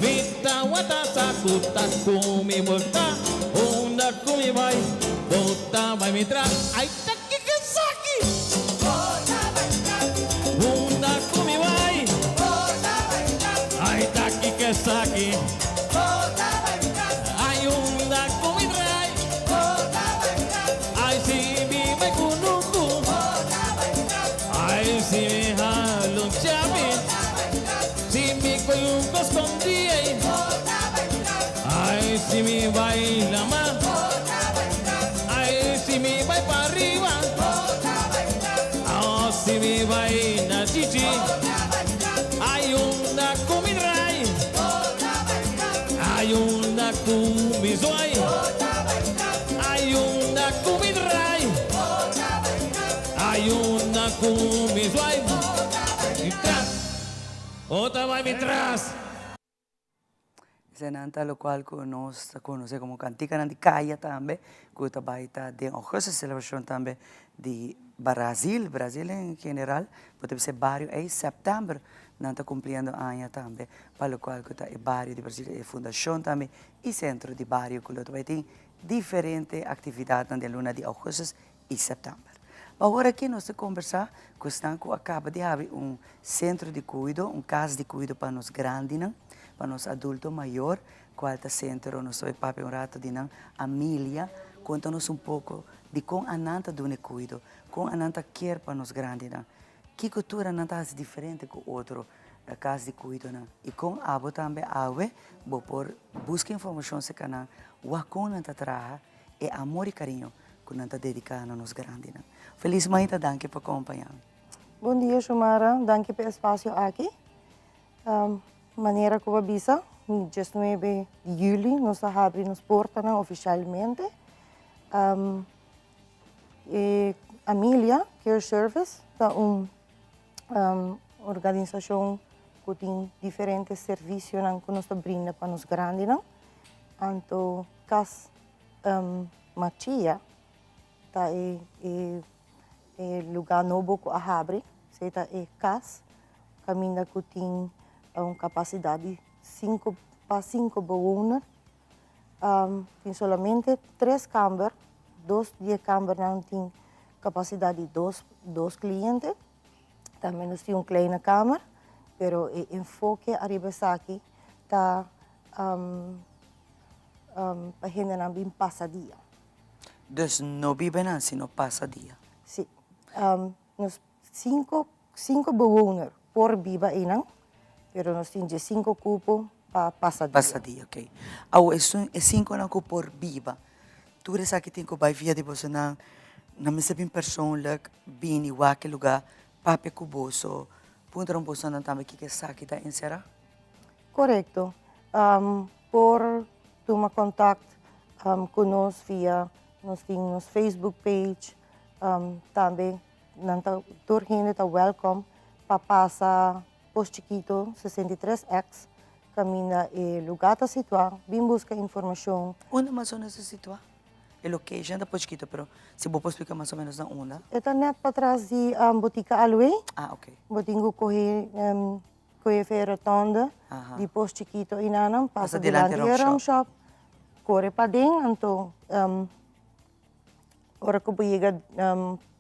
Speaker 3: Mi tawata sa ku ta ku mi bo ta. Unda ku mi bai, bo ta bai mi tras. Ai ta kiko esaki? Unda ku mi bai? Ai ta kiko esaki? Ai unda ku mi drai? Ai si mi bai kunuku? Ai si mi hala un chapi? Si mi koi un kos skondí? Ai si mi bai lama? Ai si mi bai pariba? Oh si mi bai na chichi? Ai unda ku mi drai? Ai unda ku mi zwaai? Ai unda ku mi drai? Ai unda ku mi zwaai? Mi tras. Bo ta bai mi tras.
Speaker 12: Eseinan ta locual cu nos ta conoce como canticanan di caya tambe, cu ta bay ta den augustus, celebracion tambe di Brazil, Brazil en general, bo ta bisa e bario ey, september nan ta cumpliendo aña tambe, pa locual cu ta e bario di Brazil, e fundacion tambe y centro di bario cu lo ta bay tin diferente actividadnan den luna di augustus y september. Pa awor aki nos ta combersa cu esnan cu a caba di habri un centro di cuido, un cas di cuido pa nos grandinan, pa nos adulto mayor, cual ta centro, nos ta bay papia un rato di nan. Amelia, conta nos un poco di con anan ta duna e cuido, con anan ta kier pa nos grandinan, kico tur anan ta haci diferente cu otro cas di cuidonan y con abo tambe awe bo por busca informacion cerca nan, wak con nan ta traha e amor y cariño cu nan ta dedica na nos grandinan. Feliz mainta, danki pa compaña mi.
Speaker 1: Bon dia Xiomara, danki pa e espacio aki. Manera cu bo a bisa, diesnuebe di juli nos a habri nos portanan oficialmente. E Amelia Care Service ta un organisacion cu tin diferente servicionan cu nos ta brinda pa nos grandinan. Anto cas Machia ta e e lugar nobo cu a habri, esey ta e cas caminda cu tin un capacidad di cinco pa cinco bewoner. Tin solamente tres camber, dos di e cambernan tin capacidad di dos dos cliente. Tambe nos tin un kleine kamer, pero e enfoke ariba esaki ta pa hendenan bin pasa dia.
Speaker 12: Dus no biba nan sino pasa dia.
Speaker 1: Si. Nos cinco cinco bewoner por biba einan, pero nos tin diescinco cupo pa pasa dia.
Speaker 12: Pasa dia, ok. Awor esun e cinconan cu por biba, tur esaki tin cu bay via di bosonan, nan mester bin persoonlijk bini wak e lugar, papia cu boso, puntra bosonan tambe kiko esaki ta encera?
Speaker 1: Korekto. Por tuma kontakt ku nos via nos tin nos Facebook page. Tambe nan ta tur hende ta welkom pa pasa Pos Chikito 63 X. kaminda e lugá ta situá, bin buska informashon.
Speaker 12: Unda mas o menos ta situá? E location ta por chikito pero si bo por splika mas o menos na unda.
Speaker 1: E ta nèt patras di Botica Aloe.
Speaker 12: Ah ok.
Speaker 1: Bo tin ku kohe kohe fe e rotonde di Pos Chikito einanan pasa dilanti e rum shop kore paden anto ora ku bo yega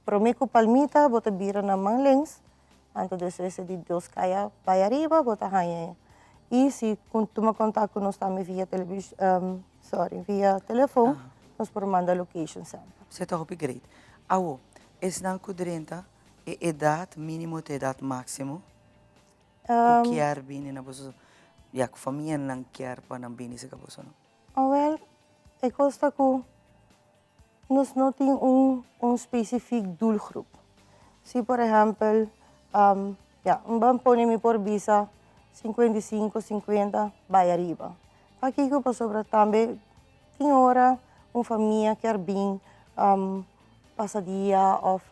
Speaker 1: prome ku Palmita bo ta bira na man links anto despues di dos kaya bai ariba bo ta haña i si tuma kontak ku nos tambe via sorry via telefon nos por manda location semper.
Speaker 12: Esei ta hopi great. Awo, esnan ku drenta e edat minimo te edat maximo ku kier bini na boso, ya ku famianan kier pa nan bini serka boso no?
Speaker 1: Awel, e kos ta ku nos no tin un un specifiek doelgroep. Si por ehempel, ya, un ban pone mi por bisa 55, 50 bai ariba. Pakiko? Pasobra tambe tin ora un famia kier bin pasa dia of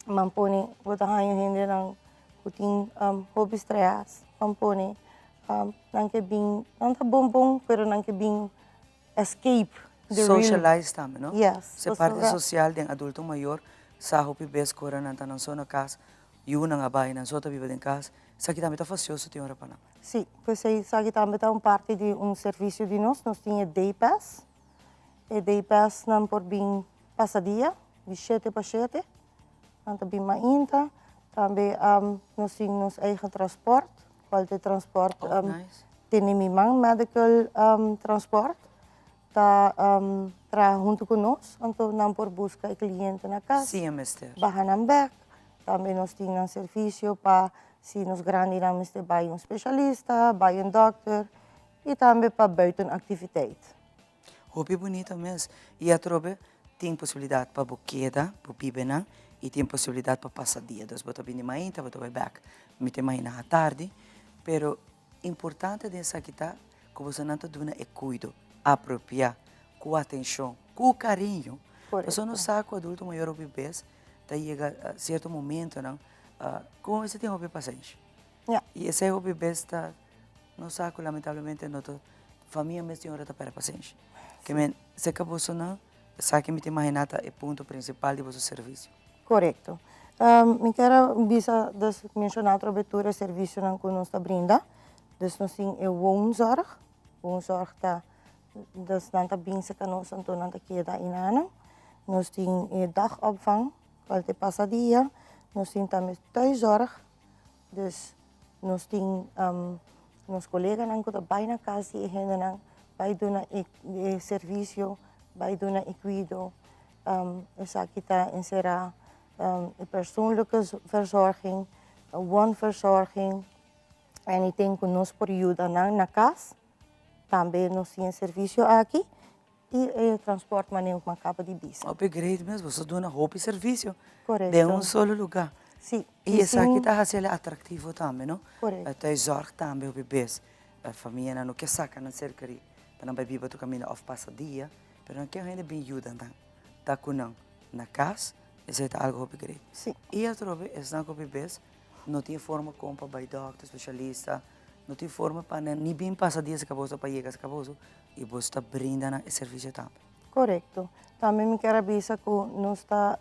Speaker 1: ban pone bo ta haña hendenan ku tin hopi strès, ban pone nan ke bin, nan ta bon bon pero nan ke bin escape the real.
Speaker 12: Socialize tambe no?
Speaker 1: Yes.
Speaker 12: Se parti social den adulto mayor sa hopi bes ku ora nan ta nan so na kas, yunan a bai nan so ta biba den kas, esaki tambe ta fasioso tin ora pa nan.
Speaker 1: Si, p'esei esaki tambe ta un parti di un servisio di nos, nos tin e day pass, e day pass nan por bin pasa dia di shete pa shete, nan ta bin mainta, tambe nos tin nos eigen transport, cual ta e transport Tene Mi Man Medical Transport ta traha hunto cu nos, anto nan por busca e cliente na cas, baha nan bek, tambe nos tin nan servicio pa si nos grandinan mester bay un specialista, bay un dokter y tambe pa buiten activiteit.
Speaker 12: Hopi bunito mes. Y atrobe tin posibilidad pa bo keda, bo biba nan y tin posibilidad pa pasa dia. Dus bo ta bini mainta, bo ta bay bek. Mi ta imagina atardi. Pero importante den esaki ta cu bosonan ta duna e cuido apropia, cu atencion, cu cariño. Pasobra nos sa cu adulto mayor hopi bes ta yega cierto momentonan cu bo mester tin hopi pasenshi. Y esey hopi bes ta Nos sa ku lamentablemente no ta famia mes tin ora ta perde pasenshi. Ke men serka bosonan esaki mi ta imaginá ta e punto prinsipal di boso servisio.
Speaker 1: Korekto. Mi kier a bisa dus menshoná atrobe tur e servisionan ku nos ta brinda. Dus nos tin e woonzorg. Woonzorg ta dus nan ta bin serka nos anto nan ta keda enanan. Nos tin e dagopvang, kual ta e pasadia. Nos tin tambe thuiszorg. Dus nos tin nos koleganan ku ta bai na kas di e hendenan, bai duna e servisio, bai duna e kuido. Esaki ta enserá e persoonlijke verzorging, woonverzorging, anything ku nos por yuda nan na kas, tambe nos tin e servisio aki. I e transport manera ku a kaba di bisa.
Speaker 12: Hopi great mes, boso duna hopi servisio
Speaker 1: Korekto.
Speaker 12: den un solo lugá.
Speaker 1: Si.
Speaker 12: I esaki ta hasi el atraktivo tambe, no?
Speaker 1: Korekto.
Speaker 12: Thuiszorg tambe hopi bes famianan no ke saka nan serka di pa nan bai biba tur kaminda òf pasa dia, pero nan ke un hende bin yuda nan, ta ku nan na kas, esei ta algu hopi great.
Speaker 1: Si.
Speaker 12: I atrobe esnan ku hopi bes no tin forma kon pa bai dòkter, spesialista, no tin forma pa nan ni bin pasa dia serka boso pa yega serka boso, I boso ta brinda nan e servisio tambe.
Speaker 1: Korekto. Tambe mi kier a bisa ku nos ta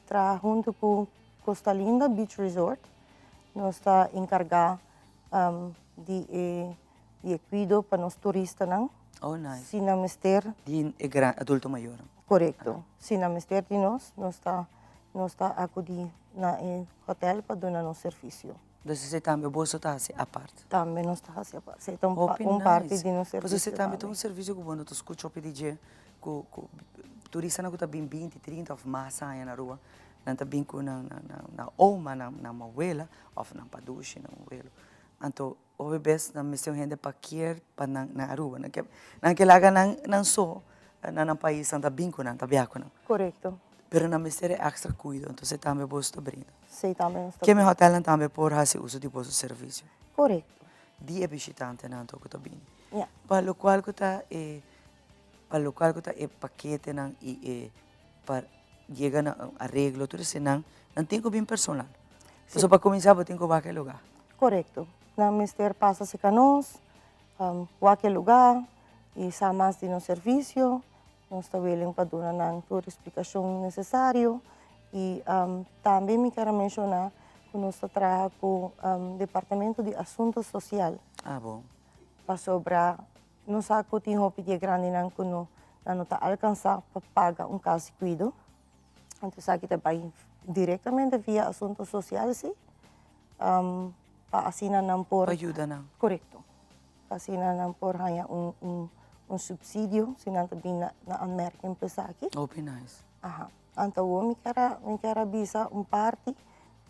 Speaker 1: traha huntu ku Costa Linda Beach Resort. Nos ta enkargá di e di e kuido pa nos turistanan.
Speaker 12: Oh nice.
Speaker 1: Si nan mester.
Speaker 12: Di e gran adulto mayornan.
Speaker 1: Korekto. Si nan mester di nos, nos ta nos ta akudí na e hotel pa duna nos servisio.
Speaker 12: Dus esei tambe boso ta hasi apart?
Speaker 1: Tambe nos ta hasi apart. Esei ta un parti di nos servicio
Speaker 12: tambe. Esei tambe ta un servicio ku bo no ta skucha hopi di dje, ku ku turistanan ku ta bin binti, trinta òf mas aña na Aruba, nan ta bin ku nan nan oma, nan nan abuela òf nan padushi, nan abuelo. Anto hopi bes nan mester un hende pa kier pa nan na Aruba. Nan ke nan ke laga nan nan so na nan pais, nan ta bin ku nan, ta biaha ku nan.
Speaker 1: Korekto.
Speaker 12: Pero nan mester e èkstra kuido, entonces tambe boso ta brinda.
Speaker 1: Sí, tambe nos ta.
Speaker 12: Keme hotelnan tambe por hasi uso di boso servisio.
Speaker 1: Korekto.
Speaker 12: Di e bishitantenan anto ku ta bini.
Speaker 1: Ya.
Speaker 12: Pa lokual ku ta e, pa lokual ku ta e paketenan i e pa yega na un areglo tur eseinan, nan tin ku bin personal.
Speaker 1: Sí.
Speaker 12: Pasobra pa kuminsá bo tin ku wak e lugá.
Speaker 1: Korekto. Nan mester pasa serka nos. Wak e lugá i sa mas di nos servisio. Nos ta willing pa duna nan tur eksplikashon nesesario. I tambe mi kier a menshoná ku nos ta traha ku Departamento di Asunto Sosial.
Speaker 12: Ah bon.
Speaker 1: Pasobra nos sa ku tin hopi di e grandinan ku no nan no ta alkansá pa paga un kas di kuido. Anto esaki ta bai direktamente via Asunto Sosial si. Pa asina nan por.
Speaker 12: Pa yuda nan.
Speaker 1: Korekto. Pa asina nan por haña un un un subsidio si nan ta bin na na aanmerking pa esaki.
Speaker 12: Hopi nice.
Speaker 1: Aha. Anto awor mi kier a mi kier a bisa un parti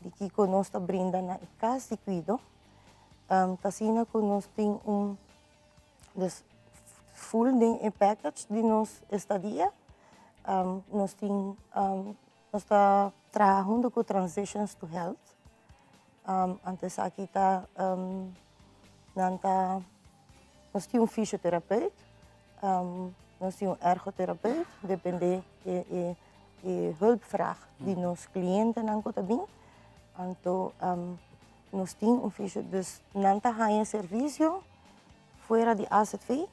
Speaker 1: di kiko nos ta brinda na e kas di kuido. Ta asina ku nos tin un dus full den e package di nos estadia. Nos tin Nos ta traha hunto cu Transitions to Health. Anto esaki ta nan ta nos tin un fysiotherapeut, nos tin un ergotherapeut, depende e e e hulpvraag di nos clientenan cu ta bin. Anto nos tin un fysio, dus nan ta haña servicio fuera di AZV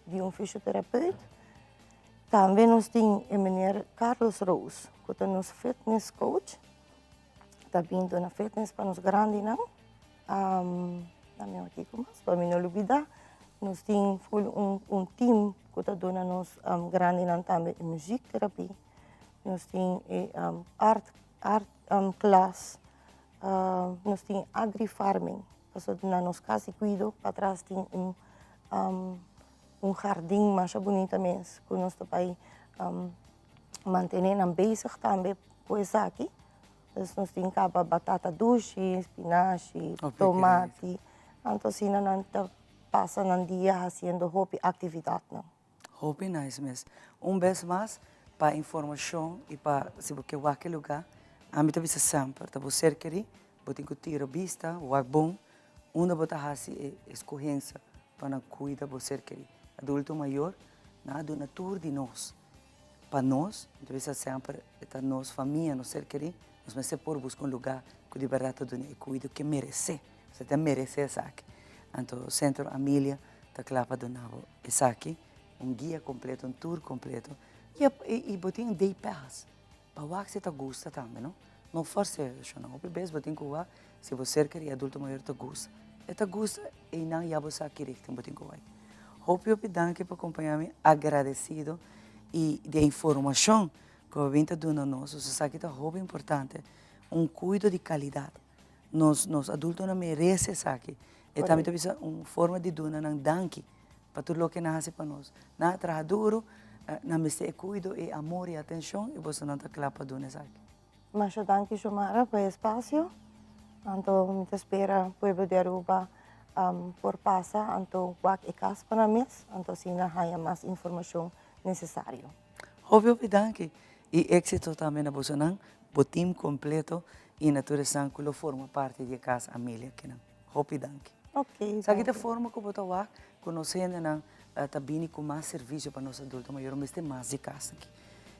Speaker 1: di un fysiotherapeut. Tambe nos tin e meneer Carlos Roos, ku ta nos fitness coach. Ta bin duna fitness pa nos grandinan. Dame aki ku mas pa mi no lubida. Nos tin full un un team ku ta duna nos grandinan tambe e muziektherapie. Nos tin e art art klas. Nos tin agri farming. Pasobra na nos kas di kuido patras tin un Un hardin masha bunita mes ku nos ta bai mantené nan bezig tambe ku esaki. Pues nos tin kaba batata dushi, spinashi, tomati. Anto asina nan ta pasa nan dia hasiendo hopi aktividatnan.
Speaker 12: Hopi nice mes. Un bes mas pa informashon i pa si bo ke wak e lugá, ami ta bisa semper ta bo ser kerí, bo tin ku tira bista, wak bon unda bo ta hasi e eskohensia pa nan kuida bo ser kerí. Adulto mayor, nan a duna tur di nos. Pa nos, mi ta bisa semper, e ta nos famia, nos ser kerí, nos mester por buska un lugá ku di bèrdat ta duna e kuido ke meresé. Nos ta meresé esaki. Anto Sentro Amelia ta kla pa duna bo esaki, un guia kompleto, un tur kompleto. I bo tin un day pass. Pa wak si ta gusta tambe no. No forse shona. Hopi bes bo tin ku wak si bo ser keri adulto mayor ta gusta. E ta gusta einan ya bo sa ki richting bo tin ku bai. Hopi hopi danki pa kompaña mi. Agradesido i di e informashon ku bo bin ta duna nos. Nos esaki ta hopi importante. Un kuido di kalidat. Nos nos adultonan merese esaki. E tambe ta bisa un forma di duna nan danki. Pa tur loke nan hasi pa nos. Nan a traha duru, nan mester e kuido, e amor i atenshon i bosonan ta kla pa duna esaki.
Speaker 1: Masha danki Xiomara pa e espasio. Anto mi ta spera pueblo di Aruba por pasa anto wak e kas pa nan mes, anto asina haña mas informashon nesesario.
Speaker 12: Hopi hopi danki i éksito tambe na bosonan, bo team kompleto i na tur esnan ku lo forma parti di e kas Amelia akinan. Hopi danki.
Speaker 1: Ok.
Speaker 12: Sa ki ta forma ku bo ta wak ku nos hendenan ta bini ku mas servisio pa nos adulto mayor mester mas di kas aki.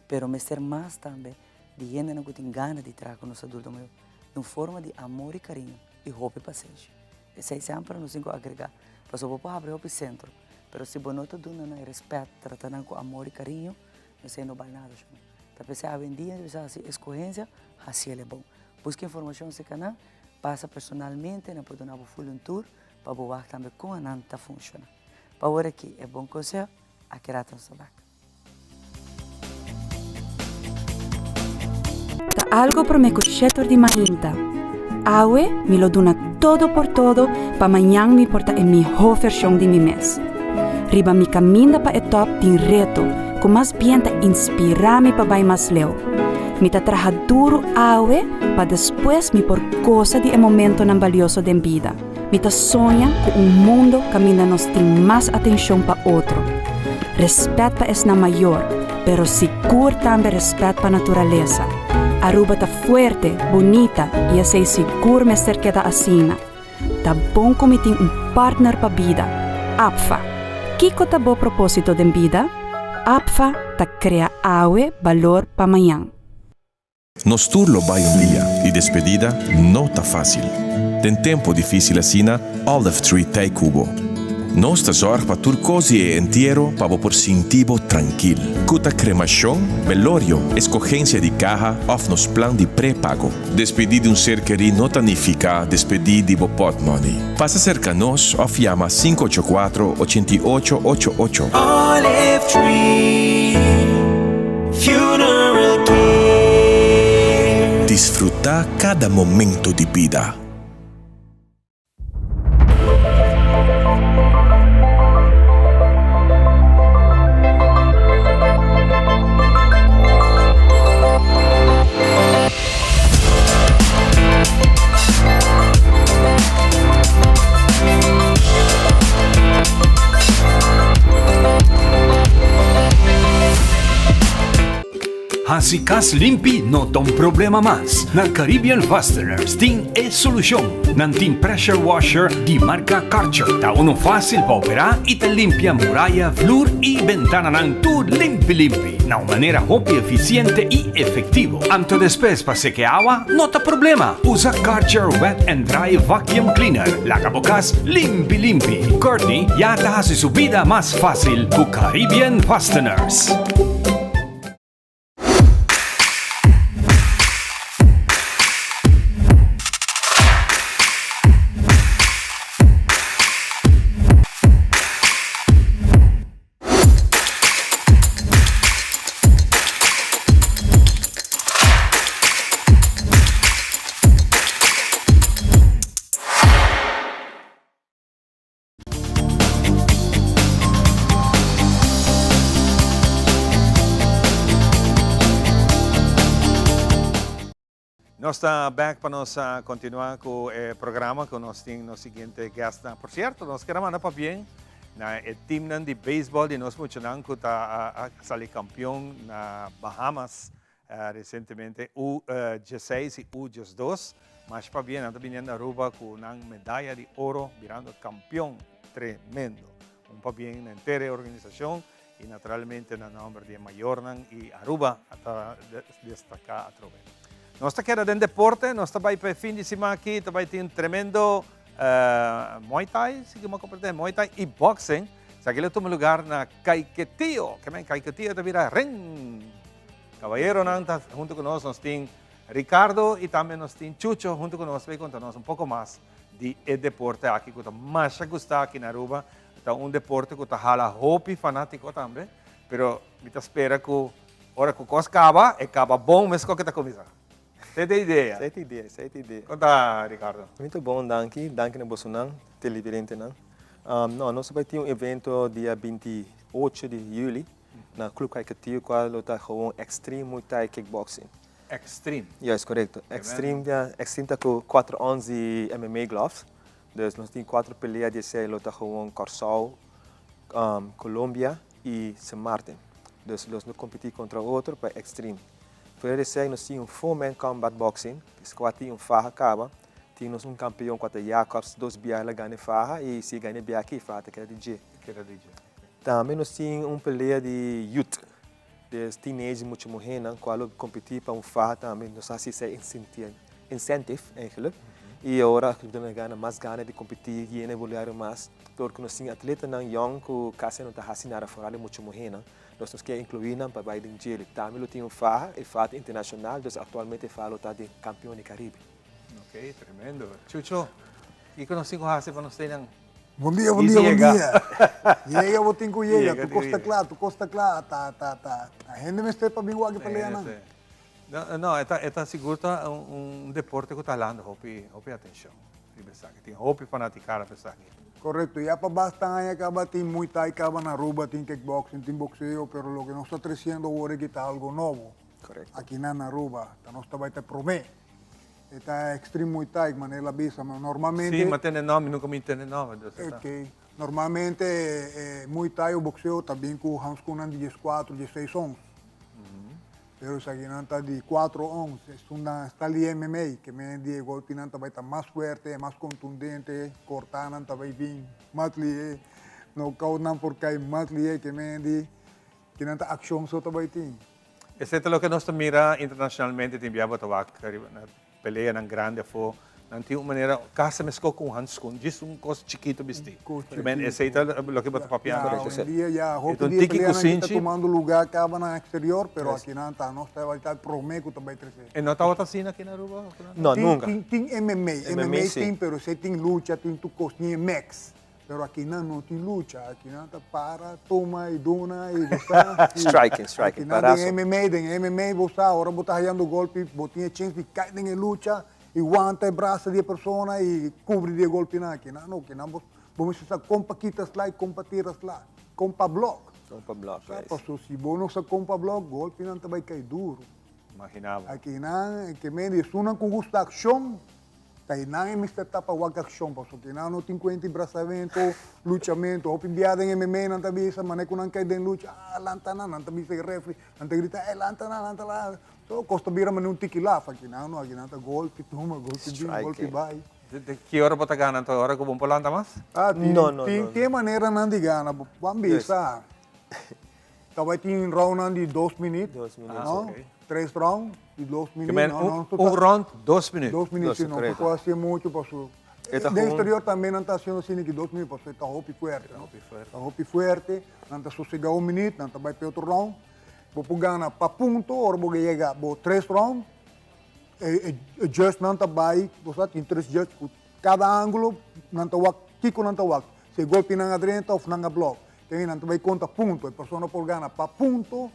Speaker 12: Pero mester mas tambe di hendenan ku tin gana di traha ku nos adulto mayor den un forma di amor i kariño i hopi pasenshi. Esei semper nos tin ku agrega pasobra bo por habri hopi sentro pero si bo no ta duna nan e respet trata nan ku amor i kariño esei no bal nada. Ta p'esei awendia nos bisa hasi eskohensia hasiel e bon. Buska informashon serka nan. Pasa personalmente nan por duna bo full un tour pa bo wak tambe kon nan ta funciona. Pa awor aki e bon conseho, aki rato nos ta bak.
Speaker 4: Ta algo prome cu shetor di mainta. Awe mi lo duna todo por todo pa mañan mi por ta e miho version di mi mes. Riba mi caminda pa e top tin reto cu mas bien ta inspira mi pa bay mas leu. Mi ta traha duru awe pa despues mi por gosa di e momentonan balioso den bida. Mi ta soña ku un mundo kaminda nos tin mas atenshon pa otro, respèt pa esnan mayor, pero sigur tambe respèt pa naturalesa. Aruba ta fuerte, bunita i esei sigur mester keda asina. Ta bon ku mi tin un partner pa bida, APFA. Kiko ta bo propósito den bida? APFA ta krea awe balor pa mañan.
Speaker 5: Nos tur lo bai un dia i despedida no ta fácil. Den tempo difícil asina, Olive Tree t'ei ku bo. Nos ta zorg pa tur kos di e entiero pa bo por sinti bo trankil. Ku ta kremashon, belorio, eskogensia di kaha òf nos plan di prepago. Despedí di un ser kerí no ta nifiká despedí di bo pòtmòni. Pasa serka nos òf yama 584 88 88.
Speaker 20: Olive Tree Funeral Care.
Speaker 5: Disfrutá kada momento di bida.
Speaker 11: Hasi kas limpi no ta un problema mas. Na Caribbean Fasteners tin e solushon. Nan tin pressure washer di marka Karcher. Ta unu fásil pa operá i ta limpia muraya, flur i bentananan tur limpi limpi na un manera hopi efisiente i efektivo. Anto despues pa seke awa no ta problema. Usa Karcher Wet and Dry Vacuum Cleaner. Laga bo kas limpi limpi. Courtney ya ta hasi su bida mas fásil ku Caribbean Fasteners.
Speaker 2: Nos ta back pa nos continua cu e programa cu nos tin nos siguiente guestnan. Por cierto, nos kier a manda pabien na e teamnan di baseball di nos muchanan cu ta a sali campeon na Bahamas Recientemente U dieseis y U diesdos masha pabia nan ta bini na Aruba cu nan medaya di oro birando campeon. Tremendo! Un pabien na henter e organisacion y naturalmente na nomber di e mayornan y Aruba a ta destaca atrobe. Nos ta keda den deporte, nos ta bay pa e fin di siman aki, ta bay tin tremendo Muay Thai, si cu mi a comprende, Muay Thai y boxing. Esaki lo tuma lugar na Caiquetio, ke men Caiquetio ta bira ring. Caballeronan ta hunto cu nos, nos tin Ricardo y tambe nos tin Chucho hunto cu nos bay conta nos un poco mas di e deporte aki cu ta masha gusta aki na Aruba. Ta un deporte cu ta hala hopi fanatico tambe, pero mi ta spera cu ora cu cos caba, e caba bon mesco cu ta cuminsa. Esey ta e idea.
Speaker 21: Esey ta e idea, esey ta e idea.
Speaker 2: Con ta, Ricardo?
Speaker 21: Muito bon, danki. Danki na bosonan, televidentenan. No, nos ta bay tin un evento dia 28 di juli. Na Club Caiquetio cual lo ta gewoon Extreme Muay Thai Kickboxing.
Speaker 2: Extreme?
Speaker 21: Juist, correcto. Extreme, ja, Extreme ta cu cuatro ons di MMA gloves. Dus nos tin cuatro pelea di esey lo ta gewoon Corsou, Colombia y Sint Maarten. Dus los lo competi contra otro pa Extreme. Fuera di esey nos tin un Four Man Combat Boxing, cua tin un faha caba. Tin nos un campeon cua ta Jacobs, dos biaha el a gana e faha y si e gana e biaha aki e faha ta keda di dje.
Speaker 2: Keda di dje.
Speaker 21: Tambe nos tin un pelea di youth, des teenage mucha muhernan cual lo competi pa un faha tambe. Nos haci esey incentive eigenlijk. Y ahora nan gana mas gana di competi, yena e boliario mas. Dor cu nos tin atletanan young cu casi no ta haci nada foral e mucha muhernan. Nos nos kier inclui nan pa bay den djele. Tambe lo tin un faha, e faha ta internacional, dus actualmente e faha lo ta di campeon di Caribe.
Speaker 2: Ok, tremendo. Chucho, kico nos tin cu haci pa nos tenen
Speaker 22: Bon dia, bon dia, bon dia. Yega bo tin ku yega, tu kos ta kla, tu kos ta kla, ta, ta, ta. Hende mester pa bin wak e peleanan.
Speaker 2: No, no, e ta, e ta sigur ta un deporte ku ta halando hopi, hopi atenshon riba esaki. Tin hopi fanatikada pa esaki.
Speaker 22: Korekto, ya pa basta aña kaba tin Muay Thai kaba na Aruba, tin kickboxing, tin boxeo, pero loke nos ta tresiendo awor aki ta algo nobo.
Speaker 21: Korekto.
Speaker 22: Akinan na Aruba, ta nos ta bai ta promé. E ta Extreme Muay Thai, manera el a bisa. Ma normalmente.
Speaker 2: Sí, m'a tende nòmber, mi nunka mi tende nòmber, dus e ta.
Speaker 22: Ok. Normalmente e Muay Thai o boxeo ta bin ku hanskunnan di dieskuatro, diesseis ons. Pero esakinan ta di kuatro ons. Esunnan esta li MMA, ke men di e golpinan ta bai ta mas fuerte, mas kontundente, kortanan ta bai bin mas lihé, nokoutnan por kai mas lihé, ke men di kinan ta akshon so ta bai tin.
Speaker 2: Esei ta loke nos ta mira internacionalmente tin bia bo ta wak riba na peleanan grandi afo. Nan tin un manera kasa meskos ku un handskun, djis un kos chikito bisti. Men esei ta loke bo ta papiando.
Speaker 22: Ya, hoy en dia ya hopi di e peleanan ki ta tumando luga kaba na exterior, pero akinan ta nos ta bai ta prome ku ta bai trese.
Speaker 2: E no tabata asina aki na Aruba?
Speaker 21: No, nunka.
Speaker 22: Tin MMA, MMA tin, pero esei tin lucha, tin tur kos, tin e max. Pero akinan no tin lucha, akinan ta para, tuma y duna y bo sa.
Speaker 21: Striking, striking,
Speaker 22: Akinan den MMA, den MMA bo sa, ora bo ta hayando golpi, bo tin e chens di kai den e lucha y wanta e brasa di e persona y cubri di e golpinan. Akinan no, akinan bo bo mester sa con pa kita sla y con pa tira sla, con pa block.
Speaker 21: Con pa block,
Speaker 22: Sa, paso si bo no sa con pa block, golpinan ta bay kai duro.
Speaker 2: Imagina bo.
Speaker 22: Akinan, ke men di esunnan cu gusta accion, Ta e nan e mester ta pa wak akshon pasobra nan no tin kuenta di brasamentu, luchamentu. Hopi bia den MMA nan ta bisa manera ku nan kai den lucha, ah lanta nan, nan ta bisa e refri, nan ta grita eh lanta nan, lanta nan. So kos ta bira manera un tiki laf aki nan no, aki nan ta golpi tuma, golpi bin, golpi bai.
Speaker 2: Di ki ora bo ta gana anto? Ora ku bo por lanta mas?
Speaker 22: Ah tin, tin, tin e maneranan di gana. Bo a bisa. Ta bai tin roundnan di dos minuut.
Speaker 21: Dos minuut,
Speaker 22: no?
Speaker 21: ok.
Speaker 22: Tres round di dos minuut.
Speaker 2: Men,
Speaker 22: no,
Speaker 2: un,
Speaker 22: no,
Speaker 2: un round, dos minuut.
Speaker 22: Dos minuut, si, no por haci mucho paso.
Speaker 21: E ta
Speaker 22: Den exterior tambe nan ta haciendo asina ki dos minuut paso e ta hopi fuerte.
Speaker 2: Ta hopi fuerte.
Speaker 22: Ta hopi fuerte, nan ta sosega un minuut, nan ta bai pa e otro round. Bo por gana pa punto, ora bo yega bo tres round, e, e, e judge nan ta bai, bo sa tin tres judge cu cada angulo nan ta wak kico nan ta wak. Si e golpi nan a drenta of nan a block. Ten nan ta bai konta punto. E persona por gana pa punto,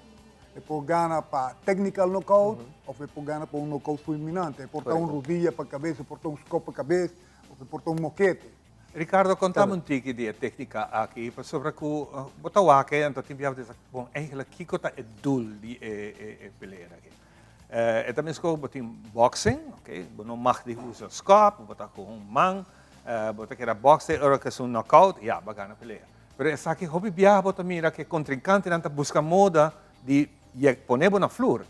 Speaker 22: e por gana pa technical knockout, of e por gana pa un knockout fulminante. E por ta un rodilla pa kabes, e por ta un skop pa kabes, of e por ta un mokete.
Speaker 2: Ricardo, konta mi un tiki di e teknika aki, pasobra ku bo ta wak e, anto tin biaha bo ta bisa, bon, eigenlijk kiko ta e doel di e pelea aki? E ta mesco bo tin boxing, ok, bo no mag di usa skop, bo ta ku un man, bo ta keda box te ora ku es un knockout, ya, bo a gana pelea. Pero esaki hopi biaha bo ta mira ku e kontrinkantenan ta buska moda di pone bo na flur.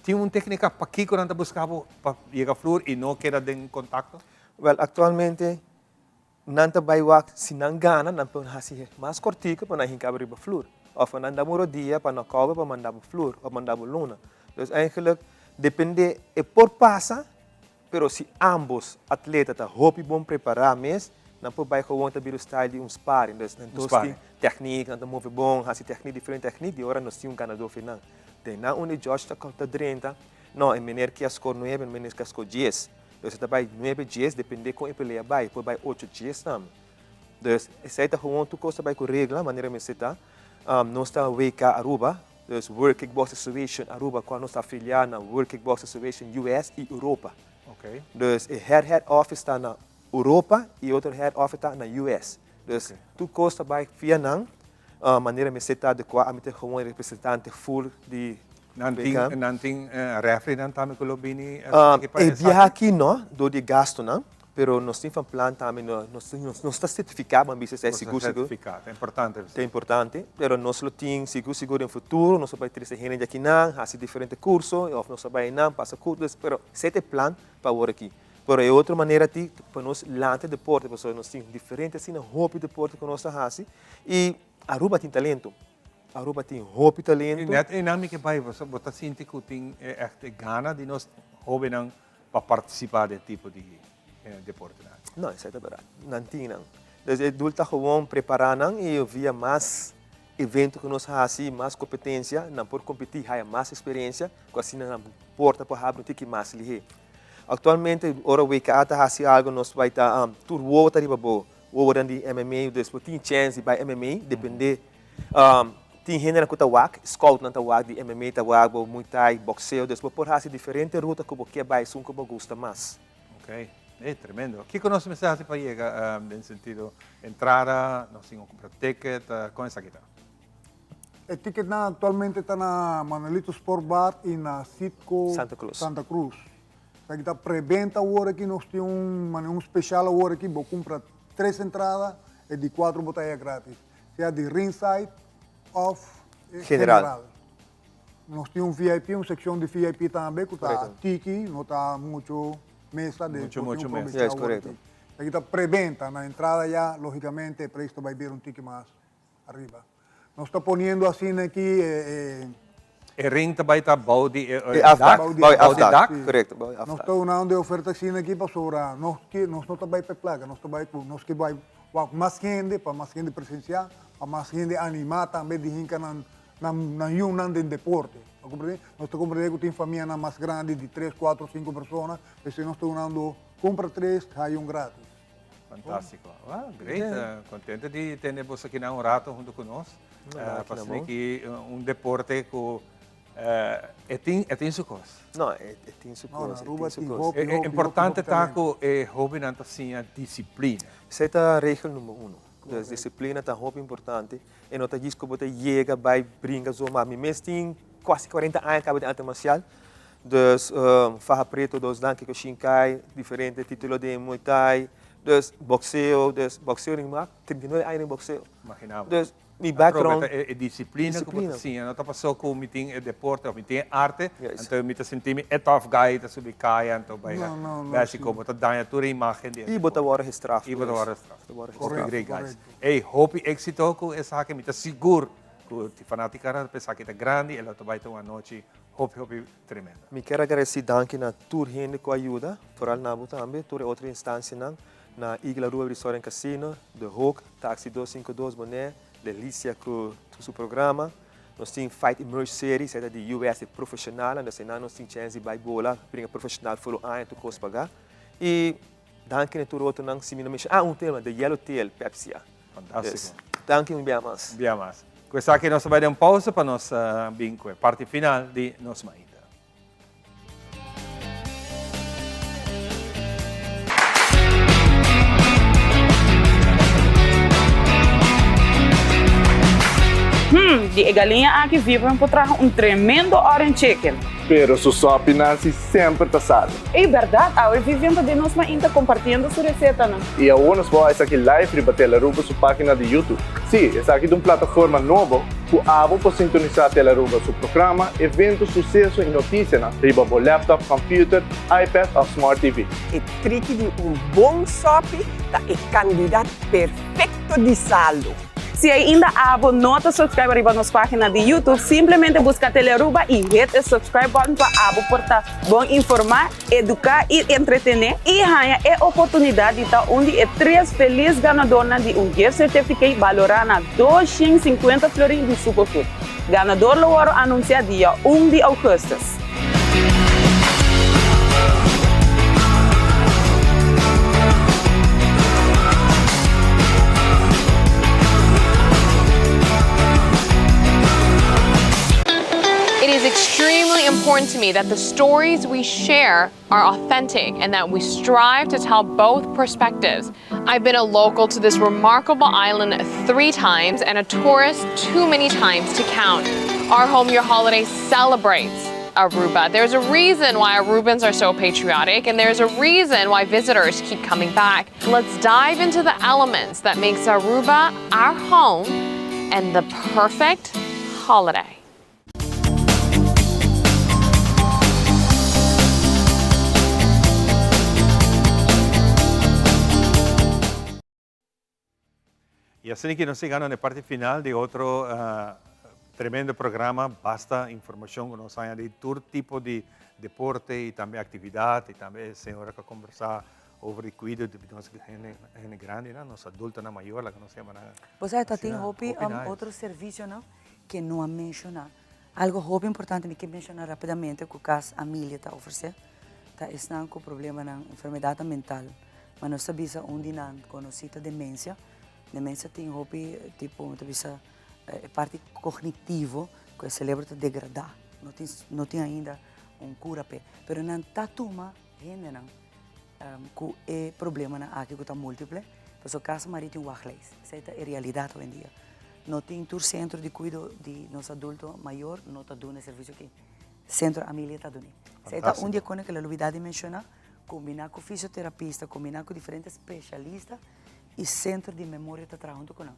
Speaker 2: Tin un teknika pakiko nan ta buska bo pa yega flur i no keda den kontakto?
Speaker 21: Wèl, aktualmente nan ta bai wak si nan gana nan por hasi mas kortiku pa nan hinka bo riba flur. Òf nan da bo un rodia pa nòkòu bo pa manda bo flur òf manda bo luna. Dus eigentlik depende e por pasa. Pero si ambos atleta ta hopi bon prepará mes, nan por bai gewoon ta bira style di un sparring. Dus nan dos tin techniek, nan ta move bon, hasi techniek, diferente techniek, di ora nos tin un ganadó final. Den nan unda e judge ta ta drenta, no, e meneer ke a score nuebe, e meneer ke a score dies. Dus e ta bai nuebe, dies, depende kon e pelea bai, e por bai ocho, dies tambe. Dus esei ta gewoon tur kos ta bai ku regla, manera mester ta. Nos ta WK Aruba, Dus World Kickbox Association Aruba cual nos ta afilia na World Kickbox Association US y Europa.
Speaker 2: Okay.
Speaker 21: Dus e head head office ta na Europa y otro head office ta na US. Dus tur cos ta bay via nan uh, manera mester ta adecua. Ami ta gewoon representante full di
Speaker 2: Nan tin, nan tin uh, referee nan tambe cu lo bini
Speaker 21: uh, e biaha aki no, door di gastonan. Pero nos tin van plan tambe, nos nos ta certifica, ban bisa esei sigur sigur.
Speaker 2: Certifica, ta importante.
Speaker 21: Ta importante, pero nos lo tin sigur sigur den futuro, nos lo bai trece hende di akinan, haci diferente curso, of nos lo bai einan pasa curso, pero esei ta e plan pa awor aki. Pero e otro manera ti pa nos lanta e deporte, pasobra nos tin diferente asina hopi deporte cu nos ta haci y Aruba tin talento, Aruba tin hopi talento.
Speaker 2: Y net einan mi ke bai, bo ta sinti cu tin echt e gana di nos hobennan pa participa den tipo di deportenan aki.
Speaker 21: No, esei ta berdad. Nan tin nan. Dus e doel ta gewoon prepara nan y via mas evento cu nos haci, mas competencia, nan por competi, haya mas experiencia, cu asina nan porta por habri un tiki mas lihe. Actualmente ora WKA ta haci algo nos bay ta tur wowo ta riba bo, wowonan di MMA, dus bo tin chance di bay MMA, depende Tin hendenan ku ta wak, scoutnan ta wak di MMA ta wak bo Muay Thai, boxeo, dus bo por hasi diferente ruta ku bo ke bai esun ku bo gusta mas.
Speaker 2: Ok, e tremendo. Kiko nos mester hasi pa yega den sentido entrada, nos tin ku kumpra ticket, kon esaki ta?
Speaker 22: E ticketnan aktualmente ta na Manuelito Sport Bar i na Citgo
Speaker 21: Santa Cruz.
Speaker 22: Santa Cruz. Esaki ta preventa awor aki, nos tin un manera un special awor aki, bo kumpra tres entrada, e di kuatro bo ta haya gratis. Sea di ringside of
Speaker 21: general.
Speaker 22: Nos tin un VIP, un seccion di VIP tambe cu ta tiki, no ta mucho mesa de
Speaker 2: Mucho, mucho mesa.
Speaker 21: Yes, correcto.
Speaker 22: Aki ta preventa, na entrada ya, logicamente, e prijs ta bay bira un tiki mas ariba. Nos ta poniendo asina aki e.
Speaker 2: E ring ta bai ta bou di e
Speaker 21: E afdak,
Speaker 2: dak?
Speaker 21: bou e
Speaker 2: Bou di
Speaker 21: afdak,
Speaker 2: dak?
Speaker 21: korekto, bou e
Speaker 22: Nos
Speaker 21: afdak.
Speaker 22: ta unando e oferta asina aki pasobra nos ke nos no ta bai pa e plaka, nos ta bai ku nos ke bai pa mas hende, pa mas hende presensiá, pa mas hende animá tambe di hinka nan nan nan yunan den deporte. Bo komprendé? Nos ta komprendé ku tin famianan mas grandi di tres, kuatro, sinku persona, p'esei nos ta unando kumpra tres, haya un gratis.
Speaker 2: Fantástico. Well, great. Contento di tene boso aki na un rato hunto cu nos. Pasobra aki un deporte cu e tin, e tin su cos.
Speaker 21: No, e tin su cos, e tin su cos.
Speaker 2: E importante ta cu e hobennan ta siña disciplina.
Speaker 21: Esey ta regel number uno. Dus disciplina ta hopi importante. E no ta djis cu bo ta yega bay bringa zomaar. Mi mes tin cuasi cuarenta aña caba den arte marcial. Dus faha preto, dos dan, kyokushinkai, diferente titulo den Muay Thai, dus boxeo, dus boxeo den mak 39 aña den boxeo.
Speaker 2: Imagina bo.
Speaker 21: Dus mi background.
Speaker 2: Atrobe ta e disciplina ku bo ta siña, no ta paso ku mi tin e deporte of mi tin e arte, anto mi ta sinti mi e tough guy ta subi kaya anto bai hasi ku bo ta daña tur e imagen di e deporte.
Speaker 21: I bo ta wòrdu gestraf.
Speaker 2: I bo ta wòrdu gestraf. Hopi great guys. Ey, hopi éxito ku esaki, mi ta sigur ku fanatikanan ta pensa aki ta grandi, e lo ta bai ta un anochi Hopi hopi tremendo.
Speaker 21: Mi kier agradeci danki na tur hende cu a yuda, vooral na bo tambe, tur e otro instancianan, na Eagle Aruba Resort and Casino, De Hoek, Taxi 252 Bonaire, Delicia cu tur su programa. Nos tin Fight Emerge Series, esey ta di US, e profesionalnan, dus eynan nos tin chance di bay bola, bringa profesional for un aña tur cos paga. Y danki na tur otronan, si mi no menciona, ah un tema, The Yellow Tail, Pepsi-a.
Speaker 2: Fantástiko.
Speaker 21: Danki un bia mas.
Speaker 2: Un bia mas. Ku esaki nos ta bai den un pausa pa nos bin ku e parti final di nos mainta.
Speaker 7: Hmm, di e galiña aki Vivian por traha un tremendo orange chicken.
Speaker 15: Pero su sopi Nancy semper ta sali.
Speaker 7: Ey berdad, awe Vivian ta den nos mainta compartiendo su recetanan.
Speaker 15: Y awor nos por esaki live riba Telaruba su pagina di YouTube. Sí, esaki ta un plataforma nobo cu abo por sintonisa Telaruba su programa, evento, suceso y noticianan riba bo laptop, computer, iPad of Smart TV.
Speaker 23: E triki di un bon sopi ta e kandidat perfekto di salu.
Speaker 7: Si ainda abo no ta subscribe riba nos pagina di YouTube, simplemente busca Telearuba y hit e subscribe button pa abo por ta bon informa, educa y entretene y haña e oportunidad di ta un di e tres feliz ganadornan di un gift certificate balora na 250 florin di Superfood. Ganador lo wòrdu anuncia dia un di augustus.
Speaker 24: It is extremely important to me that the stories we share are authentic and that we strive to tell both perspectives. I've been a local to this remarkable island three times and a tourist too many times to count. Our Home Your Holiday celebrates Aruba. There's a reason why Arubans are so patriotic and there's a reason why visitors keep coming back. Let's dive into the elements that makes Aruba our home and the perfect holiday.
Speaker 2: Y asina ki nos yegando na e parti final di otro tremendo programa, basta informacion cu nos haña di tur tipo di deporte y tambe actividad y tambe e señora cu a conversa over di cuido di nos hende grandinan, nos adultonan mayor, laga nos yama nan.
Speaker 12: Bo sa ta tin hopi otro servicionan ke no a menshoná. Algo hopi importante mi ke menshoná rapidamente ku Cas Amelia ta ofresé ta esnan ku problemanan, enfermedatnan mental. Ma nos ta bisa un di nan konosí ta demensia. Demensia tin hopi tipo, mi ta bisa e parti kognitivo ku e selebro ta degradá. No tin no tin ainda un kura p'e. Pero nan ta tuma hendenan ku e problemanan aki ku ta multiple, pasobra Casa Maria tin wachtlijst. Esei ta e realidat hoendia. No tin tur centro di cuido di nos adulto mayor no ta duna e servicio aki. Centro Amelia ta duni. Esey ta un di e cosnan cu el a lubida di menciona, combina cu fisioterapista, combina cu diferente specialista y centro di memoria ta traha hunto cu nan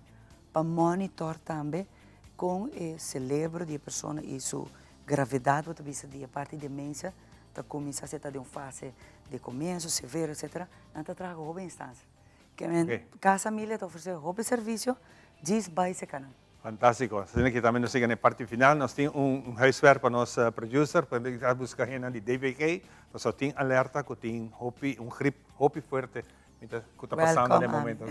Speaker 12: pa monitor tambe con e celebro di e persona y su gravedad bo ta bisa di e parti demencia ta cuminsa si e ta den un fase di comienzo, severo, etcetera. Nan ta traha cu hopi instancia. Ke men Casa Amelia ta ofrece hopi servicio, djis bay seca nan.
Speaker 2: Fantástiko. Asina ki tambe nos yega na e parti final. Nos tin un huiswerk pa nos producer, pa a buska hendenan di DVG, pasobra tin alerta ku tin hopi, un grip hopi fuerte ku ta pasando na e momento.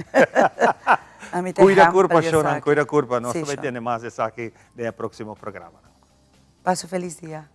Speaker 2: Kuida kurpa, shownan, kuida kurpa. Nos ta bai tende mas esaki den e próksimo programanan.
Speaker 12: Pasa un felis dia.